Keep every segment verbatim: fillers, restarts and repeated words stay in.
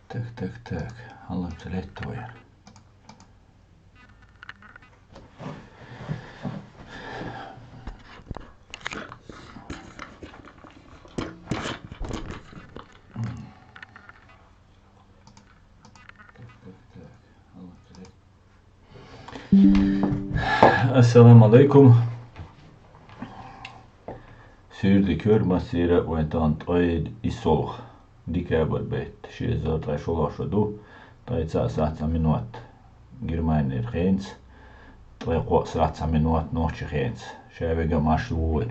Так, так, так. Аллах твоя. Ассаламу алейкум. Суьйре дика йойла массеран а, вайн тахана ткъе иссолгӀа декабрь бетта, ши эзар ткъе шолгӀа шо ду, ткъе цхьа сахьат цхьа минот Германера хенца, ткъе кхоъ сахьат цхьа минот нохчийн хенца. Ша вега марш ву вай.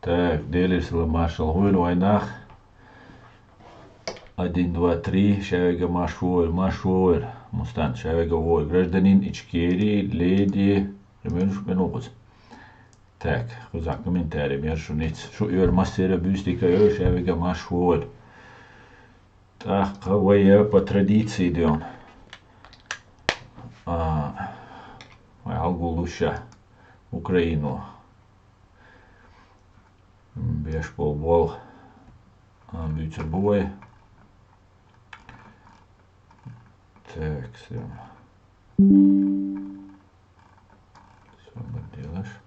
Так, Делера салам-маршал хьуна вайнах. Один, два, три, ша вега марш ву вай, марш ву вай. Мустан, ша вега ву вай. Гражданин Ичкерии, леди, примерно шу пенукъуз. Так, кхузахь комментарий мер шу ниц. Шу йойла массеран а, буьйса дика йойла, ша вега марш ву вай. ТӀаккха вай по традиции ден. А, вай хьалгуллуш ша Украину. Беш болу болх, а, буьйцур бу вай. Так, всё. Всё, делаешь.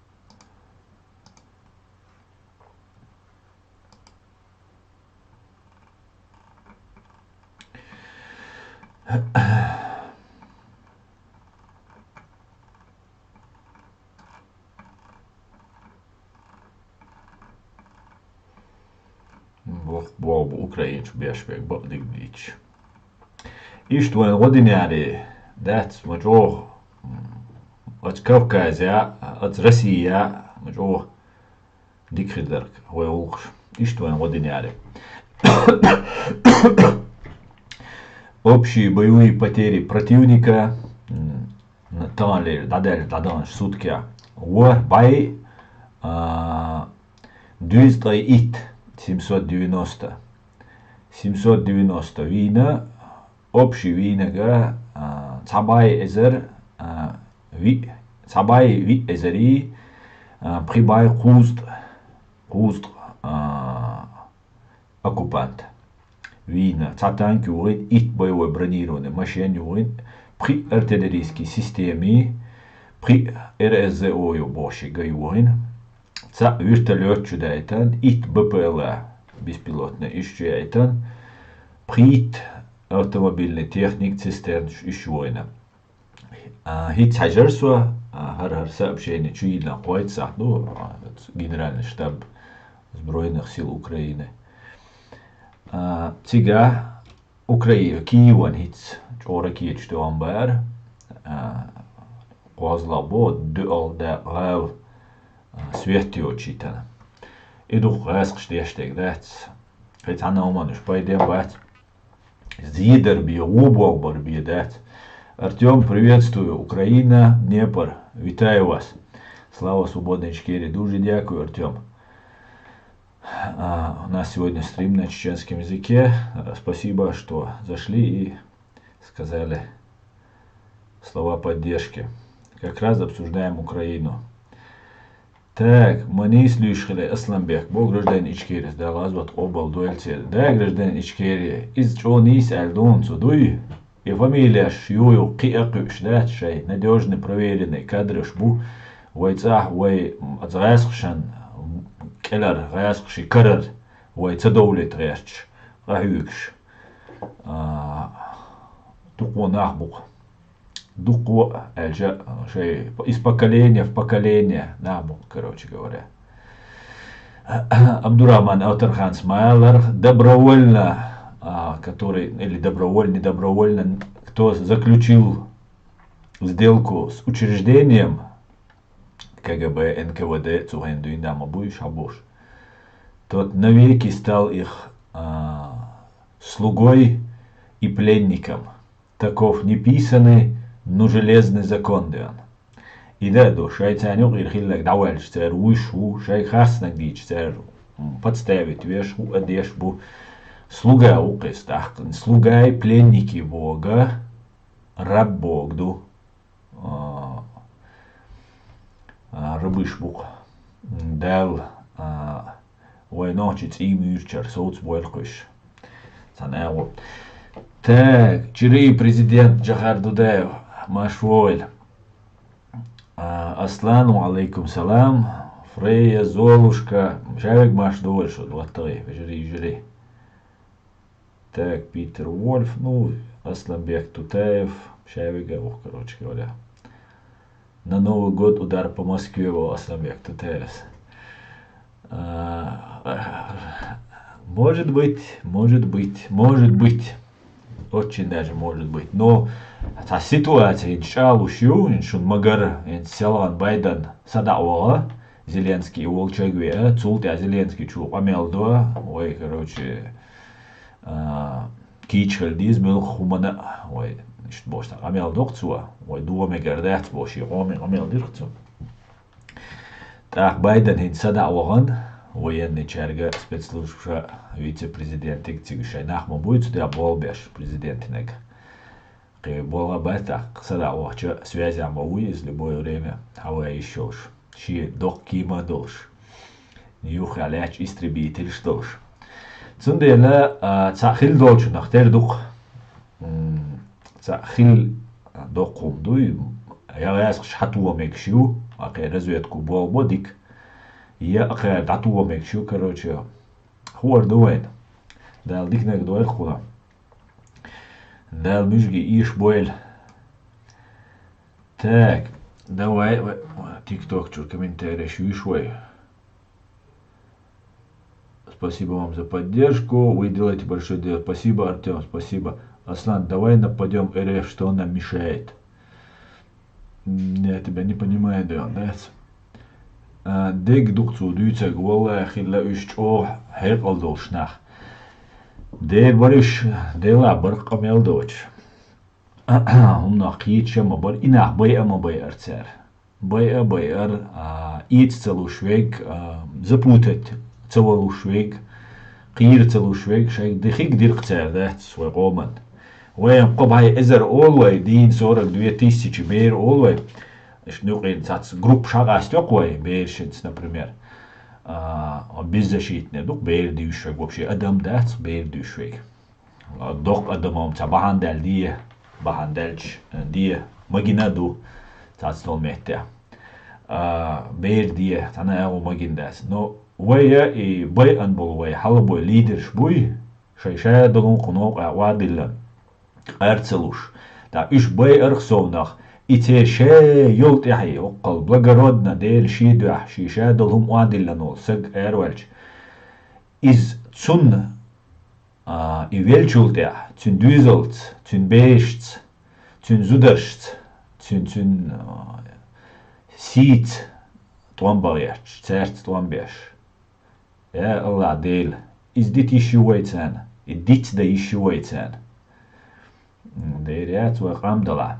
Боху, боху бу украинчу беш берг бакъдерг дийцча. Иштта вайн гӀо динарий дац, ма чӀогӀа, м, оцу Кавказехь а, оцу Россехь а, ма чӀогӀа дика хир дара вайн гӀуллакхаш. Иштта вайн гӀо динарий. Общие боевые потери противника, м, тахана лер дӀадаьлла, дӀадаханчу суткех ворхӀ бӀе, а, дезткъе итт, семьсот девяносто. Семьсот девяносто вийна, общий вийнарг, а, цхьа бӀе эзар, а, виъ, цхьа бӀе виъ эзарий, а, пхи бӀе кхузткъа, кхузткъа, а, оккупант вийна. Цхьа танк юхийна, итт боевой бронированный машен юхийна, пхи артиллерийский системи, пхи РСЗО ю бохуш га юхийна. Цхьаъ вертолет чу даийтан, итт БПЛА, беспилотный, иш чу яийтан, пхийтта автомобильный техник, цистернаш иш вайна. А, хӀинца хьаьжира со, а, хӀара-хӀара сообщение чу йиллина кхойтта сахьт ду, а, генеральный штаб сбройных сил Украины. А, цигахь Украина, Киеван хӀинца чӀогӀа ракеташ тӀе омбара, а, кхозлагӀа бо дуьал да гӀала, а, свет йоцуш йитана. И дукха гӀаскхаш деш дерг дац. Кхин цхьана а хӀуманаш пайден бац. Зедар бен, вон болх бар бен дац. Артём, приветствую. Украина, Днепр. Витаю вас. Слава свободной Ичкерии. Дуже дякую, Артём. А, у нас сегодня стрим на чеченском языке. Э, спасибо, что зашли и сказали слова поддержки. Как раз обсуждаем Украину. Так, ма нийса луьйш хилла Асланбек бу, гражданин Ичкерии, Дала гӀазот къобал дойла церан. Да, гражданин Ичкерии, иза чӀогӀа нийса аьлла дуьйна цо, дуй? И фамилеш ю-ю кхиа а кхуьуш дац шайн, надёжный, проверенный кадраш бу. Вай цӀахь, вай, м, гӀаскхашна, м, кӀелара гӀаскхашна карара вай ца довлийта гӀерташ, къахьоьгуш. А, дукха нах бу-кх. Дукха аьлча, шайн из поколения в поколение нах бу-кх, короче говоря. Абдурахман Авторханца ма аллара, добровольно, а, который, или добровольно, недобровольно, кто заключил сделку с учреждением, КГБ, НКВД, цу хенахь дуьйна ма буй уьш хьан бохуш. Тот навеки стал их, а, слугой и пленником. Таков неписаный, но железный закон, деан. И да а ду, шайн царна юкъара хилларг дӀавоьллича цара вуьйш ву, шайга харцнарг дийча цара, м, подставить веш, хӀуъа деш бу. Слуга ву кхес тӀаккха. Слуга и пленники бога, раб бога ду. А, а, рабыш бу-кх. Дала, а, вай нохчи цӀий муьйрчара совцабойла кхуьш. Цхьана агӀо. Так, чуьра президент Джохар Дудаев, марша вогӀийла. А, Аслан, ва алейкум салам. Фрейя, Золушка, шаверг марша догӀийла шун, латтагӀий, вежарий, йижарий. Так, Питер Вольф, ну, Асланбек Тутаев, шаверг а ву-кх, короче говоря. На Новый год удар по Москве, ву Асланбек Тутаевс. А, может быть, может быть, может быть. Очень даже может быть. Но цхьа ситуация хӀинца чӀагӀлуш ю, хӀинца шуна ма-гарра, хӀинца селхан Байден садаӀа ваха, Зеленский волча веа, цул тӀаьхьа Зеленский чу къамел до, вай, короче, а, кийча хила деза муьлхха хӀуманна а, вай, иштта бохуш, цхьа къамел до-кх цо, вай догӀа мегар дац бохуш, шен къоме къамел дира-кх цо. ТӀаккха Байден хӀинца садаӀа вахана, военныйчаьрга, спецслужбаша, вице-президентиг, цига шайн нах ма буй цу тӀехь болх беш президентинаг. Кхин болх а бац тӀаккха, садаӀа вахча связь а ма вуй иза любое время, хьаваха йиш йолуш. Шен доккха кема а долуш, юххехь лаьтташ истребительш а долуш. Цундела, а, цхьаъ хилла долчунах тера ду-кх. М, цхьаъ хилла доккха хӀума дуй, я гӀаьскхаш хьатоха мегаш ю, а кхе разведку болх бо дика, я а кхара дӀатоха мегаш ю, короче, хуур ду вайна. Дала диканиг дойла кхунах. Дала муьжги ийша бойла. Так, давай, вай, тикток чуьра комментарийш юьйш вай. Спасибо вам за поддержку. Вы делаете большое дело. Спасибо, Артём, спасибо. Аслан, давай нападём РФ, что нам мешает? М, я тебя не понимаю, да, да? А, дег ду-кх цо дуьйцург, валлахӀи, хилла уьш чӀогӀа хьекъал долуш нах. Дера бара уьш, Дела бара къамел доцуш. ХӀуманах кхеташ а ма бара, и нах байа а ма байара цара. Байа а байара, а, эца ца луш верг, а, запутать ца валуш верг, кхера ца луш верг, шайга дехиг дира-кх цара, дац, вай къоман. Вайн кхо бӀе эзар олу вай, дийна сорок две тысячи бер олу вай. Иштта юкъера цхьацца группаш хьакъастайо-кх вай, берашца, например. А, беззащитный ду-кх бер дуьйш верг, вообще адам дац бер дуьйш верг. Доккха адамо ца бахьана даьлла де, бахьана даьлча, э, де магина а ду цхьацца долу меттехь. А, бер де, цхьана а агӀо магина дац. Но вай а и байъан болу вай хьалабой лидерш буй, шайн ша долу кху новкъа охьадиллина, къар ца луш. ТӀаккха уьш байарх совнах, и церан ша йолу тӀаьхье, оккхал благородно, Дела шен дуьхьа, шен ша долу хӀума охьадиллина волу саг араваьлча, иза цунна А, и веллачул тӀаьхьа, цуьнан доьзалца, цуьнан берашца, цуьнан зударшца, цуьнан, цуьнан, а, сийца тӀом бан гӀерташ, цаьрца тӀом беш. Я АллахӀ Дела, иза дита йиш ю вай царна, и диц дан йиш ю вай царна. М, дера яц вай къам далахь.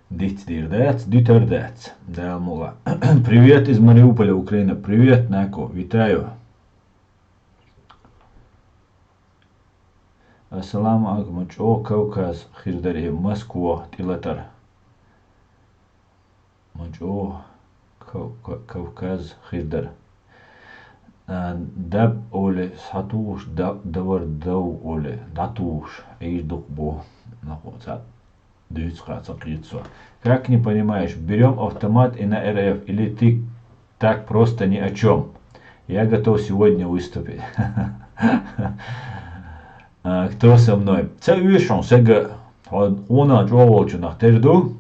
Диц дийр дац, дуьтар дац. Дала мукъ лахь. Привет из Мариуполя, Украина. Привет, Нако. Витаю. Ассаламу алейкум, ма чӀогӀа Кавказ хир дара и Москва тӀелатар. Ма чӀогӀа Кав-, Ка-, Кавказ хир дара. А, даб оле схьатухуш, да-, давар дав оле дӀатухуш, Ӏийр дукха бу. Накъо цхьаъ дуьйцу кхаъ ца кхийца со. Как не понимаешь, берём автомат и на РФ, или ты так просто ни о чём? Я готов сегодня выступить. А, кто со мной? Ца оьшу хьуна сага, хьо къонах чӀогӀа волчунах тера ду.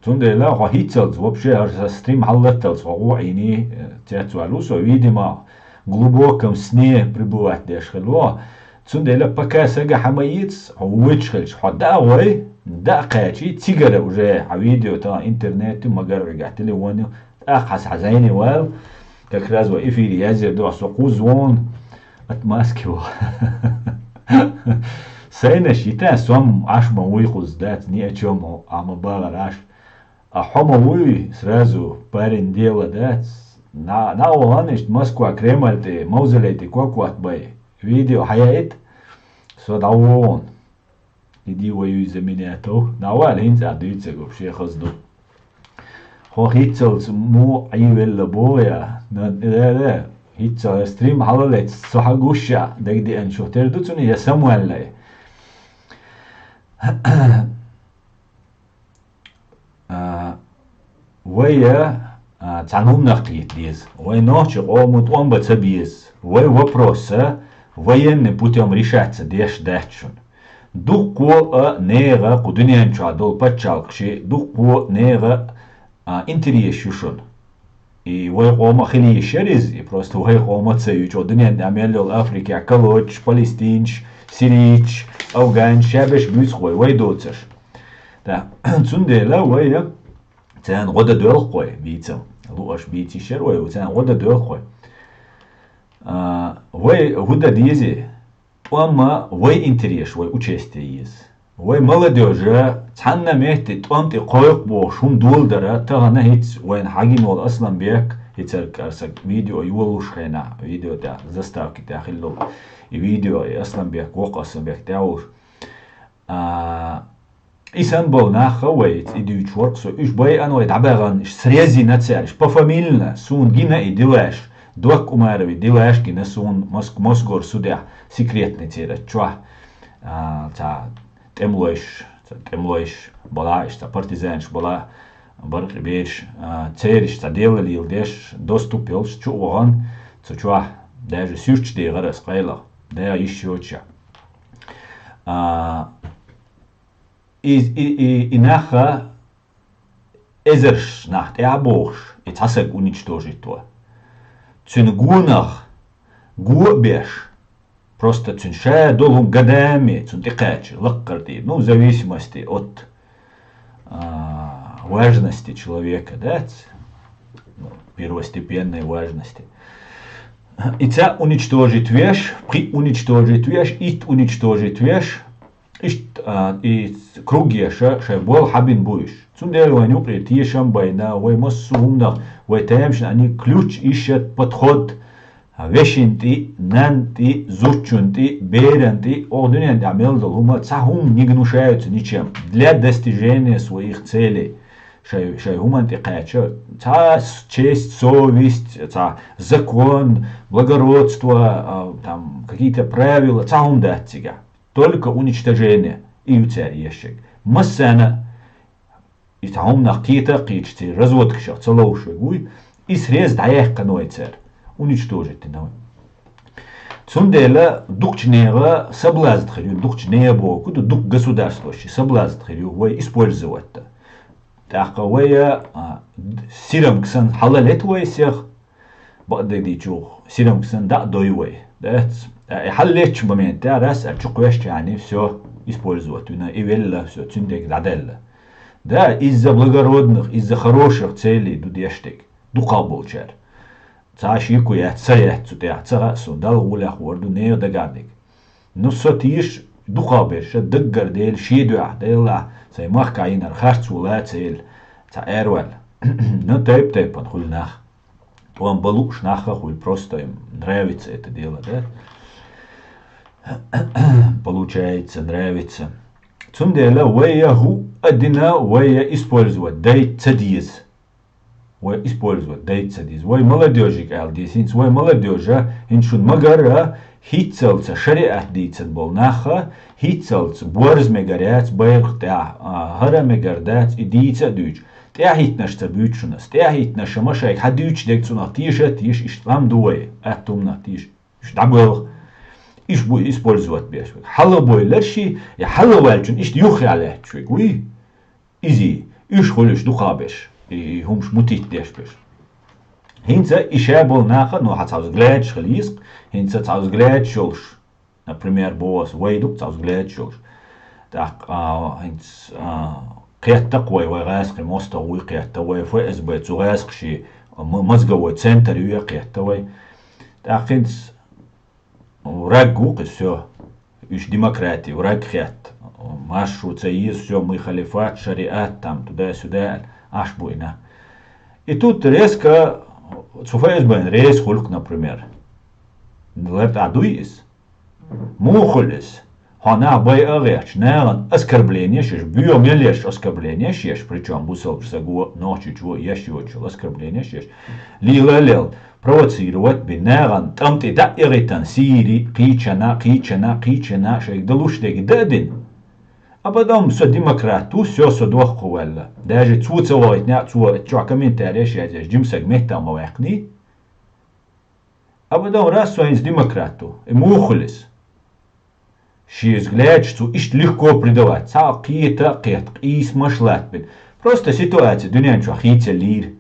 Цундела хьо хӀинццалц, вообще, хӀара сан стрим хьаллатталц хьо гӀо Ӏийний, э, цецваьлла ву со, видимо, глубоком сне пребывать деш хилла ву. Цундела пока сага хьан ма ийца, хьо вуьйцуш хилча, хьо даа гӀой, даа кхачий, цигара уже хьан видео тахана интернет ю, магар вигахь телефон ю, тӀаккха хьан зайне вал, как раз вай эфире язъяр ду, со кхузза вон, отмазки ву. Сайнаш йита, сом Ӏаш ма вуй кхузза дац, ни о чём а ма багӀар Ӏаш. А хьо ма вуй, сразу парень дела дац. На, на вахана иштта Москва, Кремль тӀе, мавзолей тӀе ког хӀоттабай. Видео хьаяйта, со дӀавогӀун. Иди воюй за меня тов. ДӀавала, хӀинца а дуьйцург вообще хаза ду. Хьо хӀинццалц муха Ӏийвелла боху я? На, да, да. ХӀинццалц стрим хьалалаьцна, со хьагуш а, дагадеанчух тера ду цунна, я самваьллай. А, вай, а, цхьана хӀуманах кхета деза. Вай нохчи къомо тӀом бан ца беза. Вай вопросаш военный путём решаться деш дац шуна. Дуккха а нехан, кху дуьнен чохь долу пачхьалкхашна, дуккха а нехан, а, интерес ю шуна. И вай къомах хила йиш яра иза, и просто вай къомах ца ю, чӀогӀа дуьнен тӀехь мел йолу Африкехь калочаш, палестинцаш, сирийцаш, афганцаш, ша берш буьйцу вай, вай доцурш. Да, цундела вай, царна гӀо дан доьлху вай, бийцам. Луъурш бийца йиш яра вай, царна гӀо дан доьлху вай. А, вай хӀун дан деза? ТӀом а вай интересаш вай участие еза. Вай молодёжь цхьанна метте тӀом тӀе кхойкху бохуш хӀума доладар, тахана хӀинца вайна хьагина волу Асланбек, хӀинцарг аса видео йолуш хенахь, видео тӀехь, заставки тӀехь хилла долу и видео, и Асланбек, воккха Асланбек тӀехь волуш. А, И санна болу нах а вай, и дуьйцуш вара-кх со, уьш байъана вай дӀабаьхна, уьш срезина цаьрга, уьш пофамильно, суна гина и делаш, Докка Умаровн делаш гина суна Мос-, Московера судехь, секретный церан чохь, а, цхьа тӀемалойш, цхьа тӀемалойш бала, уьш цхьа партизанаш бала, баркъи бераш, а, церан уьш цхьа делалла деш, доступ йолуш чу а вахана, цу чохь даже суьрташ дехара аса къайлаха, да, йиш йоцуш. А, И, и, и, и нах а эзарш нах тӀехь а бохуш, и цхьа саг уничтожить во. Цуьнан гонах го а беш, просто цуьнан ша долу хӀума годами цунна тӀекхача, лаккхара тӀе, ну, в зависимости от, а, важности человека, дац? Ну, первостепенной важности. И цхьаъ уничтожить веш, пхиъ уничтожить веш, итт уничтожить веш, Иштта, а, и круг еша, шайн болх хьабина бу уьш. Цундела вайн юкъе тешам байна, вай массо а хӀуманах, вай тамашийна ани ключ ищет подход, а, вешин тӀе, нан тӀе, зудчун тӀе, беран тӀе, оха дуьнен тӀехь мел долу хӀума, цхьа хӀума не гнушаются ничем. Для достижения своих целей. Шай, шай хӀуман тӀе кхаьча, цхьа с-, честь, совесть, цхьа закон, благородство, а, там, какие-то правила, цхьа хӀума дац цигахь. Только уничтожение и ю цара ешшаг. Массарна и цхьа хӀуманах кхета а кхеташ, церан разводкашах ца ловш верг вуй, и срез дӀаяьккхина вай цара. Уничтожить дина вай. Цундела дукхачу нехан соблазн хир ю, дукхачу нехан боху ду, дукха государстваш соблазн хир ю, вай использовать дан. ТӀаккха вай, а, д-, сирамг санна хьала лета вай сех, бакъдерг дийцча, сирамг санна дӀа а дой вай. Дац? А, и хьала леччу моментехь, раз а чу кхоьссича, яъни, всё, использовать вина, и велла, всё, цуьнан дерг дӀадаьлла. Да, из-за благородных, из-за хороших целей ду деш дерг, дукхахболчара. Цхьа шеко яц, ца яц цу тӀехь, ца хаьа суна, Далла гӀолехь вар ду, нехан дагахь дерг. Ну, со теша дукхахберш, даггара Дела, шен дуьхьа, Делахь, сайн махкахь йинарг харц ву лаца елла, цхьа араваьлла. Ну, тайп-тайпана хуьлу нах. ТӀом бан лууш нах а хуьлу, просто им нравится это дело, да? Получается, нравится. Цундела вай а хӀуъа дина, вай а использовать дайта ца деза. Вай использовать дайта ца деза. Вай молодёжига аьлла деза. ХӀинца вай молодёжь, хӀинца шуна ма-гарра, хӀинццалц шариӀат дийцина болу нах а, хӀинццалц борз мегар яц байракх тӀехь, а, хӀара мегар дац, и дийца а дуьйцу. ТӀаьхьахӀиттинарш ца буьйцу шуна ас. ТӀаьхьахӀиттинарш ма шайга хьан дуьйцуш дерг цунах теша а теша, иштта лам ду вай, атта хӀуманах теша. Уьш дӀабоьлху. Уьш бу использовать беш верг. Хьалабойларш и, я хьалаваьллачун иштта юххехь лаьтташ верг вуй. Изий, уьш хуьлуш дукхахберш, и хӀумаш мутитта деш берш. ХӀинца и ша болу нах а, ну, хьан цхьа взглядаш хила йиш, хӀинца цхьа взглядаш йолуш, например, боху ас, вай ду-кх цхьа взглядаш йолуш. ТӀаккха, а, хӀинца, а, кхетта-кх вай, вай гӀазкхийн мостагӀа вуй кхетта, вай ФСБ цу гӀазкхийн м-, мозговой центр ю а кхетта вай. ТӀаккха хӀинца враг ву-кх иза, всё. Уьш демократин враг хетта. Маршо ца еза, всё, мы халифат, шариат, там, туда-сюда аьлла, Ӏаш бу и нах. И тут резко цу ФСБ-н реза хуьлу-кх, например. ЛартӀахь дуй иза? Муха хуьлу иза? Хьо нах байа а гӀерташ, нахана оскорбление еш, боьха мел еш оскорбление еш, причём бусалба саго, нохчичо еш йоцучул оскорбление еш, лела а лела, провоцировать бина, нахана тӀам тӀе дӀа а эгӀийтина, Сири, кхечанхьа, кхечанхьа, кхечанхьа, шайга далуш дерг дан а дина. А потом со демократ ву, всё, со дохко ваьлла. Даже цо ца вахийтинехь, цо чохь комментарий еш язъеш, жима саг меттах ма ваьккхиний. А потом раз со хӀинца демократ ву. И муха хуьлу иза? Шен взглядаш цо иштта легко предавать. Цхьа кхета а кхетта, къийсамаш латтабина. Просто ситуация дуьнен чохь хийцаллийра.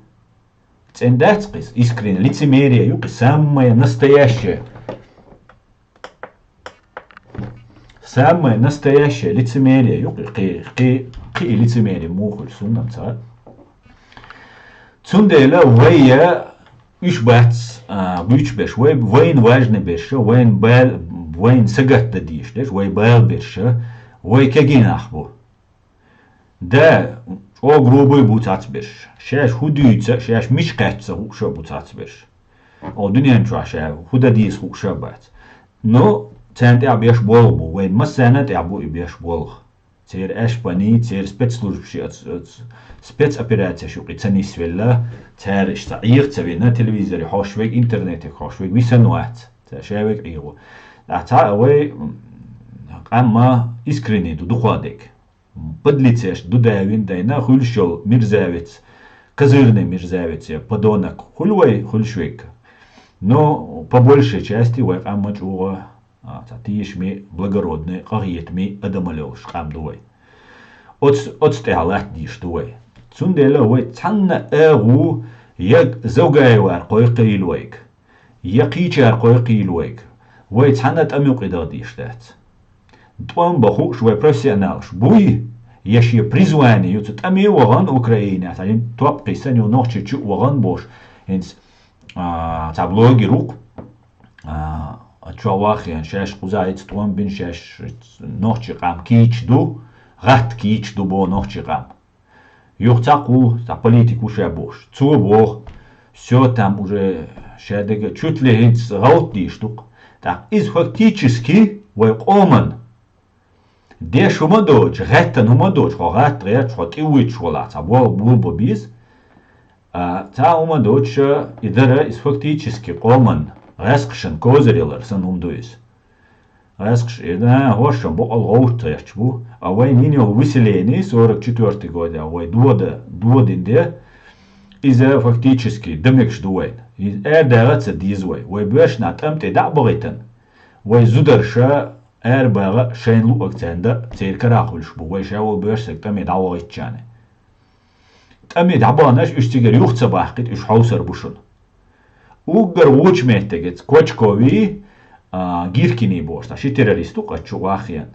ЦӀена дац кхин, искренне лицемерие ю кхин, самое настоящее. Самое настоящее лицемерие ю кхин, кхин, кхин, кхин и лицемерие муха хуьлу, суна-м ца хаьа. Цундела вай уьш бац, а, буьйцуш берш, вай, вайна важный берш, вайна бал-, вайна сагатдан дезаш дерш, вай бала берш, вай кегий нах бу. Да, чӀогӀа грубый бу цхьацца берш. Шаьш хӀун дуьйцу, шаьш мича кхаьчча ца хууш а бу цхьацца берш. Оха дуьнен чохь ша хӀун дан деза хууш а бац. Но царна тӀехь беш болх бу, вайна массарна а тӀехь бу и беш болх. Церан аьшпаний, церан спецслужбаш, оц-, оц-, спецоперацеш юкъе ца нисвелла, цара иштта Ӏеха ца вина, телевизоре хьош верг, интернетехь хьош верг висина вац. Цара ша верг Ӏехо. Ткъа цхьа а вай, м, къам ма искренний ду дукха дерг. Подлецеш ду давина дайна, хуьлуш йолу мерзавец, козырный мерзавец я подонок хуьлу вай, хуьлуш верг. Но по большей части вай къам ма чӀогӀа, а, цхьа тешаме, благородный, къахетаме адамалла йолуш къам ду вай. Оц-, оцу тӀехь латта дезаш ду вай. Цундела вай цхьанна а агӀо я Завгаевара кхойкхийла вайга, я кхечара кхойкхийла вайга. Вай цхьанна а тӀам юкъа даха дезаш дац. ТӀом бан хууш вай профессионалаш буй, я шен призвание ю цу тӀаме вахана Украинехь, цхьа топ кхийсина ю, Нохчийчу а вахана бохуш, хӀинца, а, цхьа блогер ву-кх, а, чохь ваххийна, шаьш кхузахь ица тӀом бина, шаьш нохчийн къам кийча ду, гӀатта кийча ду боху нохчийн къам. Юха цхьа кхул, цхьа политик ву ша бохуш. Цо боху, всё, там уже ша дага чуть ли хӀинца гӀалт дийш ду-кх. ТӀаккха иза фактически вай къоман деш хӀума доцуш, гӀаьттан хӀума доцуш, хьо гӀатта гӀерташ, хьо тӀе вуьйцуш валахь, цхьа болх бур бан беза. А, цхьа хӀума доцуш, и дара, иза фактически къоман гӀаьскхашан козырь ялар санна хӀума ду иза. ГӀаьскхаша, и, да, хӀоршан бакъал гӀовттарч бу, а вайн йина йолу выселение сорок четвёртый года, вай дода, додина де, иза фактически дан мегаш ду вайна. Иза арадагӀа а ца деза вай. Вай боьршна тӀам тӀе дӀа а бахийтина, вай зударша арабагӀа а шайна луъург царна дан, церан карахь хуьлуш бу, вай ша волу боьрша саг тӀаме дӀавахийтчарна. ТӀаме дӀабаханарш уьш цигара юха ца бахкийта, уьш хьовсар бу шуна. Уггар вочу меттиге Кочковий, а, Гиркиний бохуш, цхьа ши террорист ву-кх оцу чу ваххийна.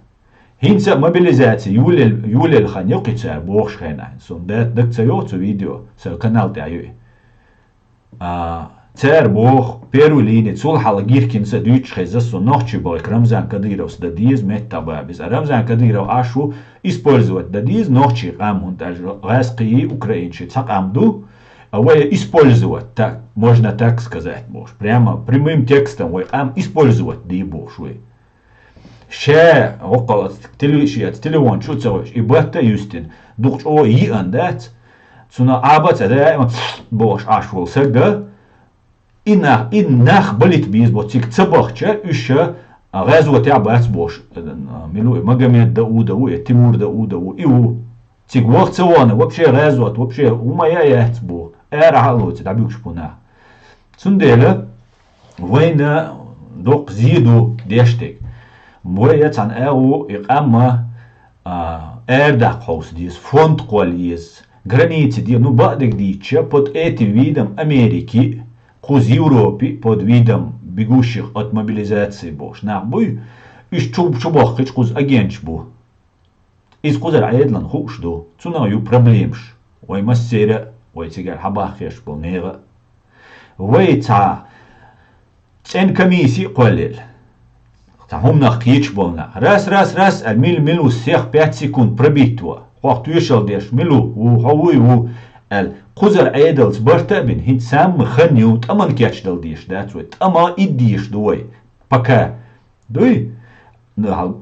ХӀинца а мобилизаци йолаелла, йолаелла хан йоккхий цара бохуш хенахь. Суна даьтта дага ца йогӀу цу видео, сан канал тӀехь ю и. А, цара боху, первый линия, цул хьалха Гиркинца а дуьйцуш хезна, со нохчий боху, Рамзан Кадыровс дан деза, меттахбаба иза. А Рамзан Кадыров Ӏаш ву, использовать дан деза нохчий къам, хӀунда аьлча гӀаьскхий, украинций цхьа къам ду, а вай использовать, так, можно так сказать, бохуш. Прямо прямым текстом вай къам использовать дий бохуш вай. Ша, воккхал теле-, шен телефон чу а ца гӀоьш, и батта а юьстина, дукха чӀогӀа йиъан дац. Цунах Ӏаба а ца даима, бохуш Ӏаш волу сага, и нах, и нах балийта беза бо, цига ца бахча, уьш ша гӀазотехь бац бохуш, мила ву и Магомед Дауда ву, я Тимур Дауда ву, и ву. Цига ваха ца вахана, вообще гӀазот, вообще хӀума а яц бо, арахьа а лоций, дӀабуьгуш бу нах. Цундела вайна доккха зе ду деш дерг. Вай я цхьана агӀо и къам ма, а, арадаккха хьовса деза, фонд кхолла еза, граница де, ну, бакъдерг дийцича, под этим видом Америки, кхуза Европе, под видом бегущих от мобилизации бохуш нах буй, уьш чу, чу бохкича кхуза агенташ бу. Иза кхузара Ӏедалан хууш ду, цунах ю проблемаш. Вай массеран а, вай цигара хьабаххеш болу нехан а. Вай цхьа цӀена комиссия а кхоллаелла. Цхьа хӀуманах кхеташ болу нах. Раз, раз, раз, аьлла, мила, мила ву всех пять секунд пробить ван. Хьох тоьшалла деш, мила ву, ву, хьо вуй, ву, аьлла. Кхузара Ӏедалца барта а бина, хӀинца самма хан ю, тӀаман кечдала дезаш дац вай. ТӀама идда дезаш ду вай. Пока. Дуй? Ну, хьал-,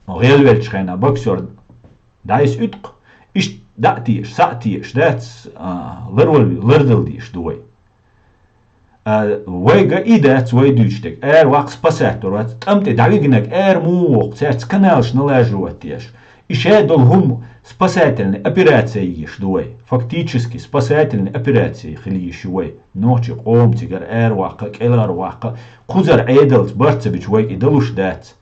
гӀелвелча хенахь боксёр дӀайса уьткъ, иштта дӀа а теша, схьа а теша, дац, а, ларвал-, лардала дезаш ду вай. А, вайга и дац, вай дуьйцуш дерг. Ара ваккха спасать вар вац, тӀам тӀе дӀавигнарг ара муха воккху, цаьрца каналаш налаживать еш. И шадолу хӀума спасательный операция еш ду вай. Фактически спасательный операция хила йиш ю вай. Нохчийн къоман цигара ара ваккха, кӀелхьара ваккха, кхузара Ӏедалца барт ца бича вайга и далуш дац.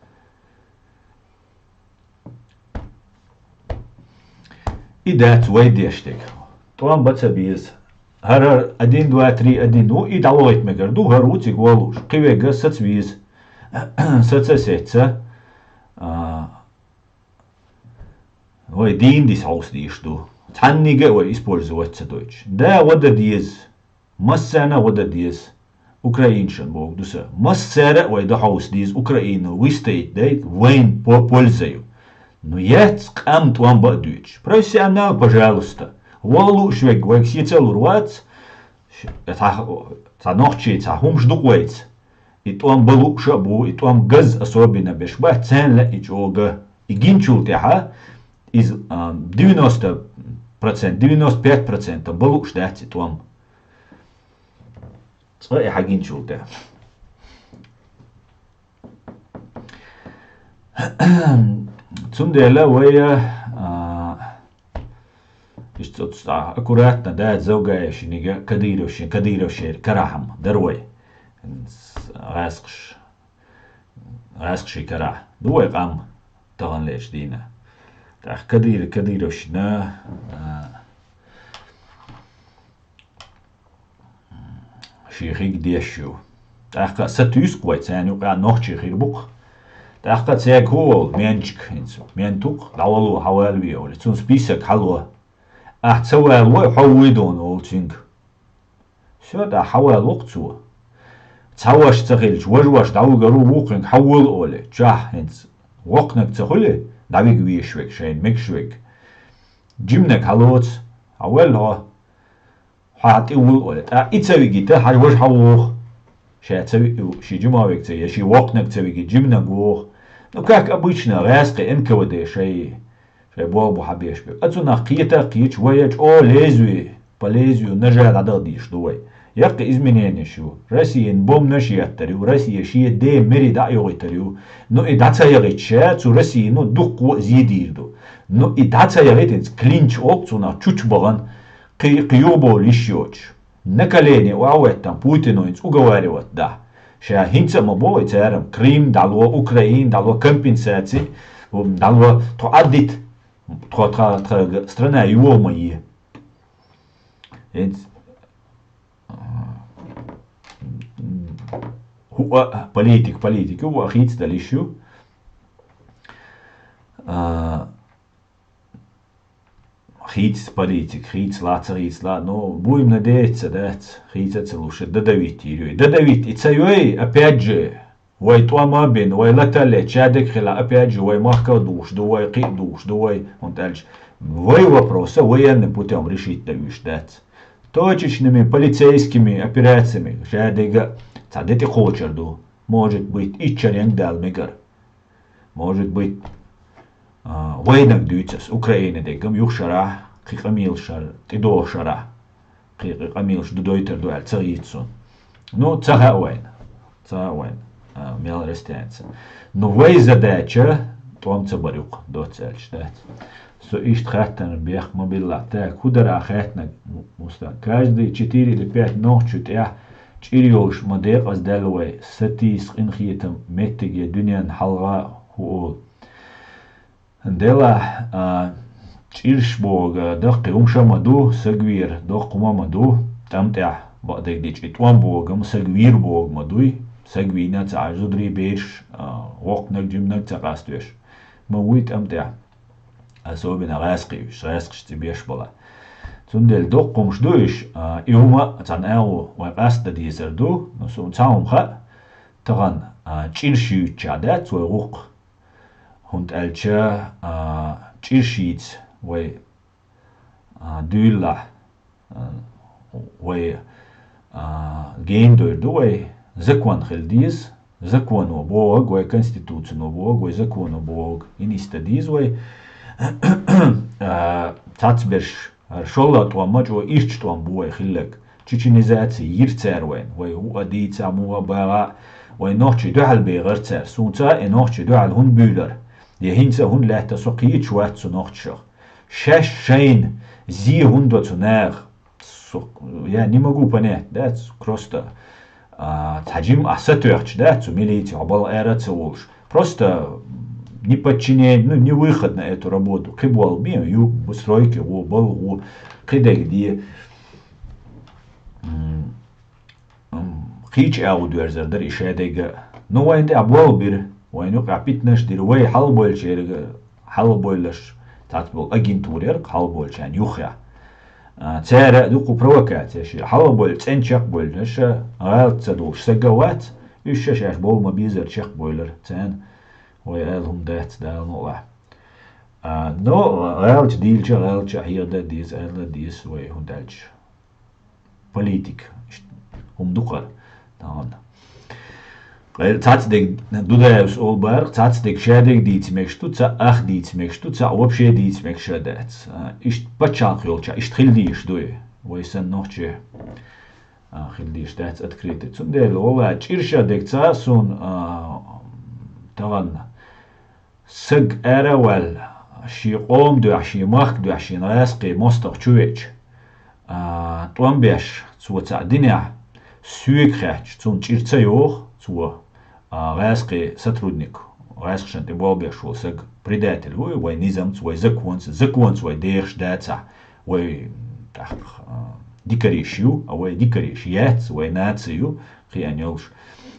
И дац вай деш дерг. ТӀом бан ца беза. ХӀара один, два, три, один ву, и дӀавахийта мегар ду, хӀара ву цига валуш. Кхин верг саца веза. Саца сецна. А, вай дийна дис хьовса дезаш ду. Цхьаннига а вай использовать ца дойтуш. Да, вада деза. Массарна а вада деза. Украинашна боху ду сан. Массара а вай дан хьовса деза Украина выстоять дайта вайн по-, пользаю. Ну, яц къам тӀом бан а дуьйцуш. Профессионал, пожалуйста. Вала лууш верг вайга сецалур вац. Ш-, цхьа, цхьа нохчий, цхьа хӀумаш ду-кх вайца. И тӀом бан лууш а бу, и тӀом газа особенно берш бац, царна лаьа и чӀогӀа. И гинчул тӀаьхьа иза, а, девяносто процент, девяносто пять процентов бан лууш дац и тӀом. Цкъа и хьагинчул тӀе. Цундела вай, а, иштта оцу цхьа аккуратно, да, Завгаевшиниг, Кадыровшин, Кадыровшера карахь-м дара вай. ГӀаьскхаш, гӀаьскхаший карахь ду вай къам таханлерчу дийнахь. ТӀаккха Кадыр-, Кадыровшина, а, шен хиг деш ю. ТӀаккха а сатуьйсу-кх вай, царна юкъахь нохчий хир бу-кх. ТӀаккха а цаьрга хӀун олу, менчик хӀинца, менту-кх, дӀавало, хьавалаве олу, цунна список хьало. Ахь ца валавой, хьо вуй дуьйна олу цуьнга. Всё, тӀаккха хьавалаво-кх цо. Цхьа ваша ца хилча, важа ваша дӀавигар ву вукхуьнга, хьавола олий, чохь хӀинца. Воккханиг ца хуьлий, дӀавига везаш верг, шайна мегаш верг. Жиманиг хьалоцу, хьавоьлла хьо. Хьо тӀе вуьллу олий. ТӀаккха и ца вигийта, хьажа важа хьавогӀу. Ша ца виъ, шен жима вега ца, я шен воккханиг ца вигийта, жиманиг вогӀу. Ну, как обычно, гӀаьскхи Н К В Д шай, шай болх бу хьан беш бу. А цунах кхета а кхеташ, вай а чӀогӀа лезвие, по лезвию ножа дӀадаха дезаш ду вай. Яккхий измененеш ю. Россияна бомбанаш еттар ю, Россия шен ден мери дӀа а йохуьйтур ю. Ну, и дӀа ца яхийта ша, цу Россияно дуккха а зе дийр ду. Ну, и дӀа ца яхийта, хӀинца клинч олу цунах, чучубахана, кхин, кхин юхабовла йиш йоцуш. На колени охьаветтам Путино хӀинца уговаривать дахь. Ша хӀинца а ма боху цара-м, Крым дӀало, Украина дӀало, компенсаци дӀало, тхо Ӏаддита, тхо, тха, тхайга страна йоха ма е. ХӀинца, а, хӀуъа политик, политик ю, хӀуъа хийцадала йиш ю. А, хийца политик, хийцалахь, ца хийцалахь, ну, будем надеяться, дац, хийца а ца луш, дадавитта йир ю. Дадавитта и ца йой, опять же, вай тӀом а бина, вай латалле чадаг хила, опять же, вай махках а духуш ду вай, кхин а духуш ду вай, хӀунда аьлча вай вопроса военным путём решить дан уьш дац. Точечными полицейскими операциями шадерг а цхьа де тӀекхочур ду. Может быть, иччаренга дала мегар. Может быть, а, вайнаг дуьйцу ас, Украина деггам юха шарахь, кхин къамелаш шар, тӀедогӀу шарахь, кхин, кхин къамелаш ду дойтур ду аьлла ца хийца суна. Ну, ца хаьа вайна. Ца хаьа вайна, а, мел растянется. Ну, вай задача тӀом ца бар ю-кх, доцца аьлча, дац. Со иштта хаттарна бехк ма биллахь, так, хӀун дара ахь хаьттинарг, Му-, Мустан? Каждые четыре или пять нохчу тӀехь чӀир йолуш ма декъаздаьлла вай, сатийса къинхетам меттиге дуьненна хьалха хӀу олу. Делахь, а, чӀирш бохург даккхий хӀумаш а ма ду, сагвер доккха хӀума а ма ду, тӀам тӀехь бакъдерг дича и тӀом бохург-м сагвийр бохург ма дуй, сагвийна а ца Ӏаш зударий, бераш, а, воккханиг, жиманиг ца къастош ма вуй тӀам тӀехь. Особенно гӀаьскхий уьш, гӀаьскхаш цӀе беш бала. Цундела доккха хӀумаш ду уьш, а, и хӀума а цхьана агӀо вай къастадан дезар ду, но суна цхьа хӀума хаьа, тахана, а, чӀирш юьйцучохь дац вай гӀуллакх. ХӀунда аьлча, а, чӀирш йийца вай, а, дуьйлалахь, а, вай, а, гена дойр ду вай, закон хила деза, Законо бохаг вай, конституцино бохаг вай, законо бохаг. Ин иста деза вай. А, цацберш, ар шолла тӀом ма чӀо, ирча тӀом бу вай хиллаг. Чеченизаци йир цар вайн. Вай у а дийца, му а багӀа, вай нохчи дуьхьал бегӀар цар. Сунца э нохчи дуьхьал хӀун буьйлар? Я хӀинца хӀун лаьтта со кхийча вац цу нохчашах? Шаьш шайн зе хӀун до цу наха? Со-, я не могу понять, да, ц-, просто, а, цхьа жим а сатоьхча, да, цу милици хьо бала ара ца волуш. Просто не подчинение, ну, не выход на эту работу. Кхи болу бен, ю, стройки гӀо, бал гӀо, кхидерг де. М, м, кхийча агӀу доьрзар дара и шадайга. Ну, вайн тӀехь болу бира, вайн юкъахь питнаш дира, вай хьалабойлучерга, хьалабойлаш, цац болу агентура яра хьалабойлучарна юххехь. А, цара а ду кху провокацеш, хьалабойла, цӀен чекхбойлуш, гӀалат ца долуш сага вац, уьш ша шаьш болу ма-беззара чекхбойлар царна, вай ала хӀума дац, Дала мукъалахь. А, но гӀалаташ дийлча, гӀалаташ хьеха деза, ала деза вай, хӀунда аьлча политика. Иштта хӀума ду кхара. Тахана. Къайла цхьацдерг Дудаевс олу бара, цхьацдерг шадерг дийца мегаш ду, цхьаъ ах дийца мегаш ду, цхьаъ вообще дийца мегаш а дац. А, иштта пачхьалкх йолчохь, иштта хила дийш дуй. Вай санна нохчи, а, хила дийш дац открытый. Цундела, валла, чӀирша дерг ца суна, а, тахана. Саг ара а ваьлла, шен къоман дуьхьа, шен махка дуьхьа, шен гӀаскхийн мостагӀа чу веача, а, тӀом беш, цо цхьаъ динехь, соьга хаьттича, цунна чӀир ца йоху, цо, а, гӀаскхийн сотрудник, гӀаскхашна тӀе болх беш волу саг предатель ву, вай низамца, вай законца, законца вай дехаш дацахь, вай тӀаккха, а, дикариш ю, а вай дикариш яц, вай наци ю, кхиъна йолуш.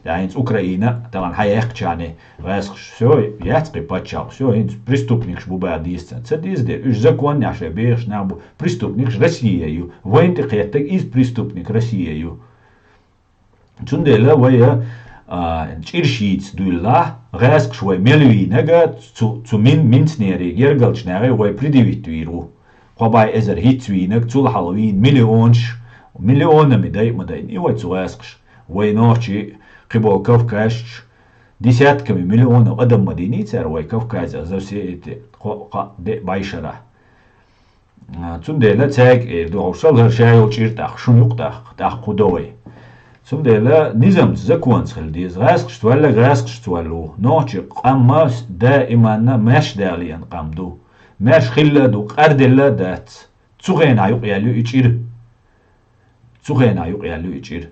Ткъа хӀинца Украина, тахана хьан яьккхачарна гӀаскхаш, всё, яц кхин пачхьалкх, всё, хӀинца преступникаш бу баха деза царна. Ца деза дера, уьш законехь шайн бехаш нах бу, преступникаш Россия ю. Вайна тӀе кхеттарг иза преступник Россия ю. Цундела вай, а, чӀирш йийца дуьйлалахь, гӀаскхаш вай мел вийнарг, цу, цу мин-, минцнерий, гергарчу нахе вай предъявить вийр ву. Кхо бӀе эзар хӀинца вийнарг, цул хьалха вийна миллионаш, миллионами дай а ма дайна, и вай цу гӀаскхаша. Вай нохчий, кхиболу кавказчаш, десятками миллионов адам ма дийний цара вай Кавказехь за все эти кхо-, кхо-, де-, бӀешарахь. А, цундела цаьрга эр ду хьовсал, хӀара ша йолу чӀир тӀаккха, шун юкъа тӀаккха, тӀаккха кху до вай. Цундела низамца, законца хила деза. ГӀаскхашца ваьлла, гӀаскхашца ваьлла ву. Нохчи къам ма даиманна маьрша дала еана къам ду. Маьрша хилла а ду, къарделла а дац. Цу хенахь юкъаяьлла ю и чӀир. Цу хенахь юкъаяьлла ю и чӀир.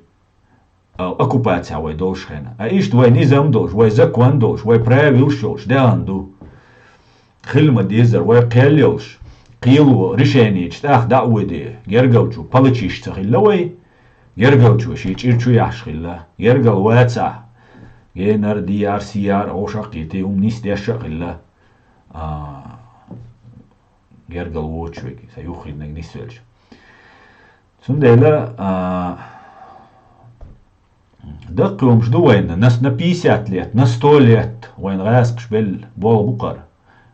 А, оккупацехь вай долуш хенахь. А иштта вай низам долуш, вай закон долуш, вай правилаш йолуш, даьхна ду. Хила ма-деззара вай кхел йолуш, кхело решенечу тӀаккха дӀа а воьдий, гергарчу палачиш ца хилла вай, гергарчо шен чӀир чу яхьаш хилла, гергал вацахь, генар, дияр, сияр, гӀоша а кхетий, хӀума нисдеш а хилла. А, гергал воцуш вега, сан юххийнарг нисвелча. Цундела, а, даккхий хӀумаш ду вайна, нас на пятьдесят лет, на сто лет вайна гӀаскхаш белла болх бу кхара.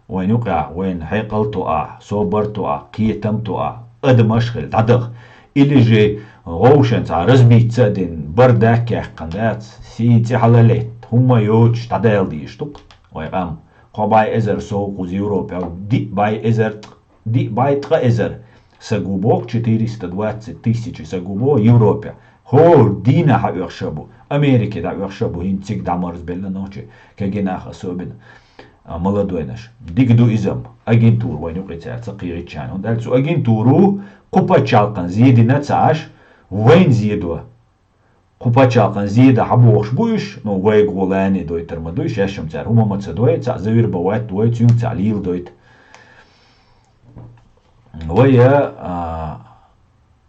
Вайна юкъахь, вайна хьекъал тоахь, собар тоахь, кхетам тоахь, адамаш хила дӀадаха. Или же вовшан цхьа разбиться а дина, бардак а яьккхина дац, сий цӀе хьала летта, хӀумма йоцуш дӀадала дезаш ду-кх вай къам. Кхо бӀе эзар сов кхуза Европа, диъ бӀе эзар, диъ бӀе ткъа эзар саг ву боху, четыреста двадцать тысяч саг ву боху Европе. ХӀора дийнахь дӀаоьхуш а бу, Америке дӀаоьхуш а бу, хӀинца цига дӀамарзбелла нохчий, кегий нах особенно, а, молодойнаш. Дика ду иза-м, агентура вайна юкъе цара ца кхийгӀиччарна. ХӀунда аьлча цу агентуро кху пачхьалкхана зе дина ца Ӏаш, вайна зе до. Кху пачхьалкхана зе дан хьан бохуш бу уьш, ну, вайга гӀо лаьне дойтар ма дуй, шаьш-м цара хӀума ма ца дой, цхьаъ завир бан ваьтта вой, цуьнга цхьаъ лийла дойту. Вай, а,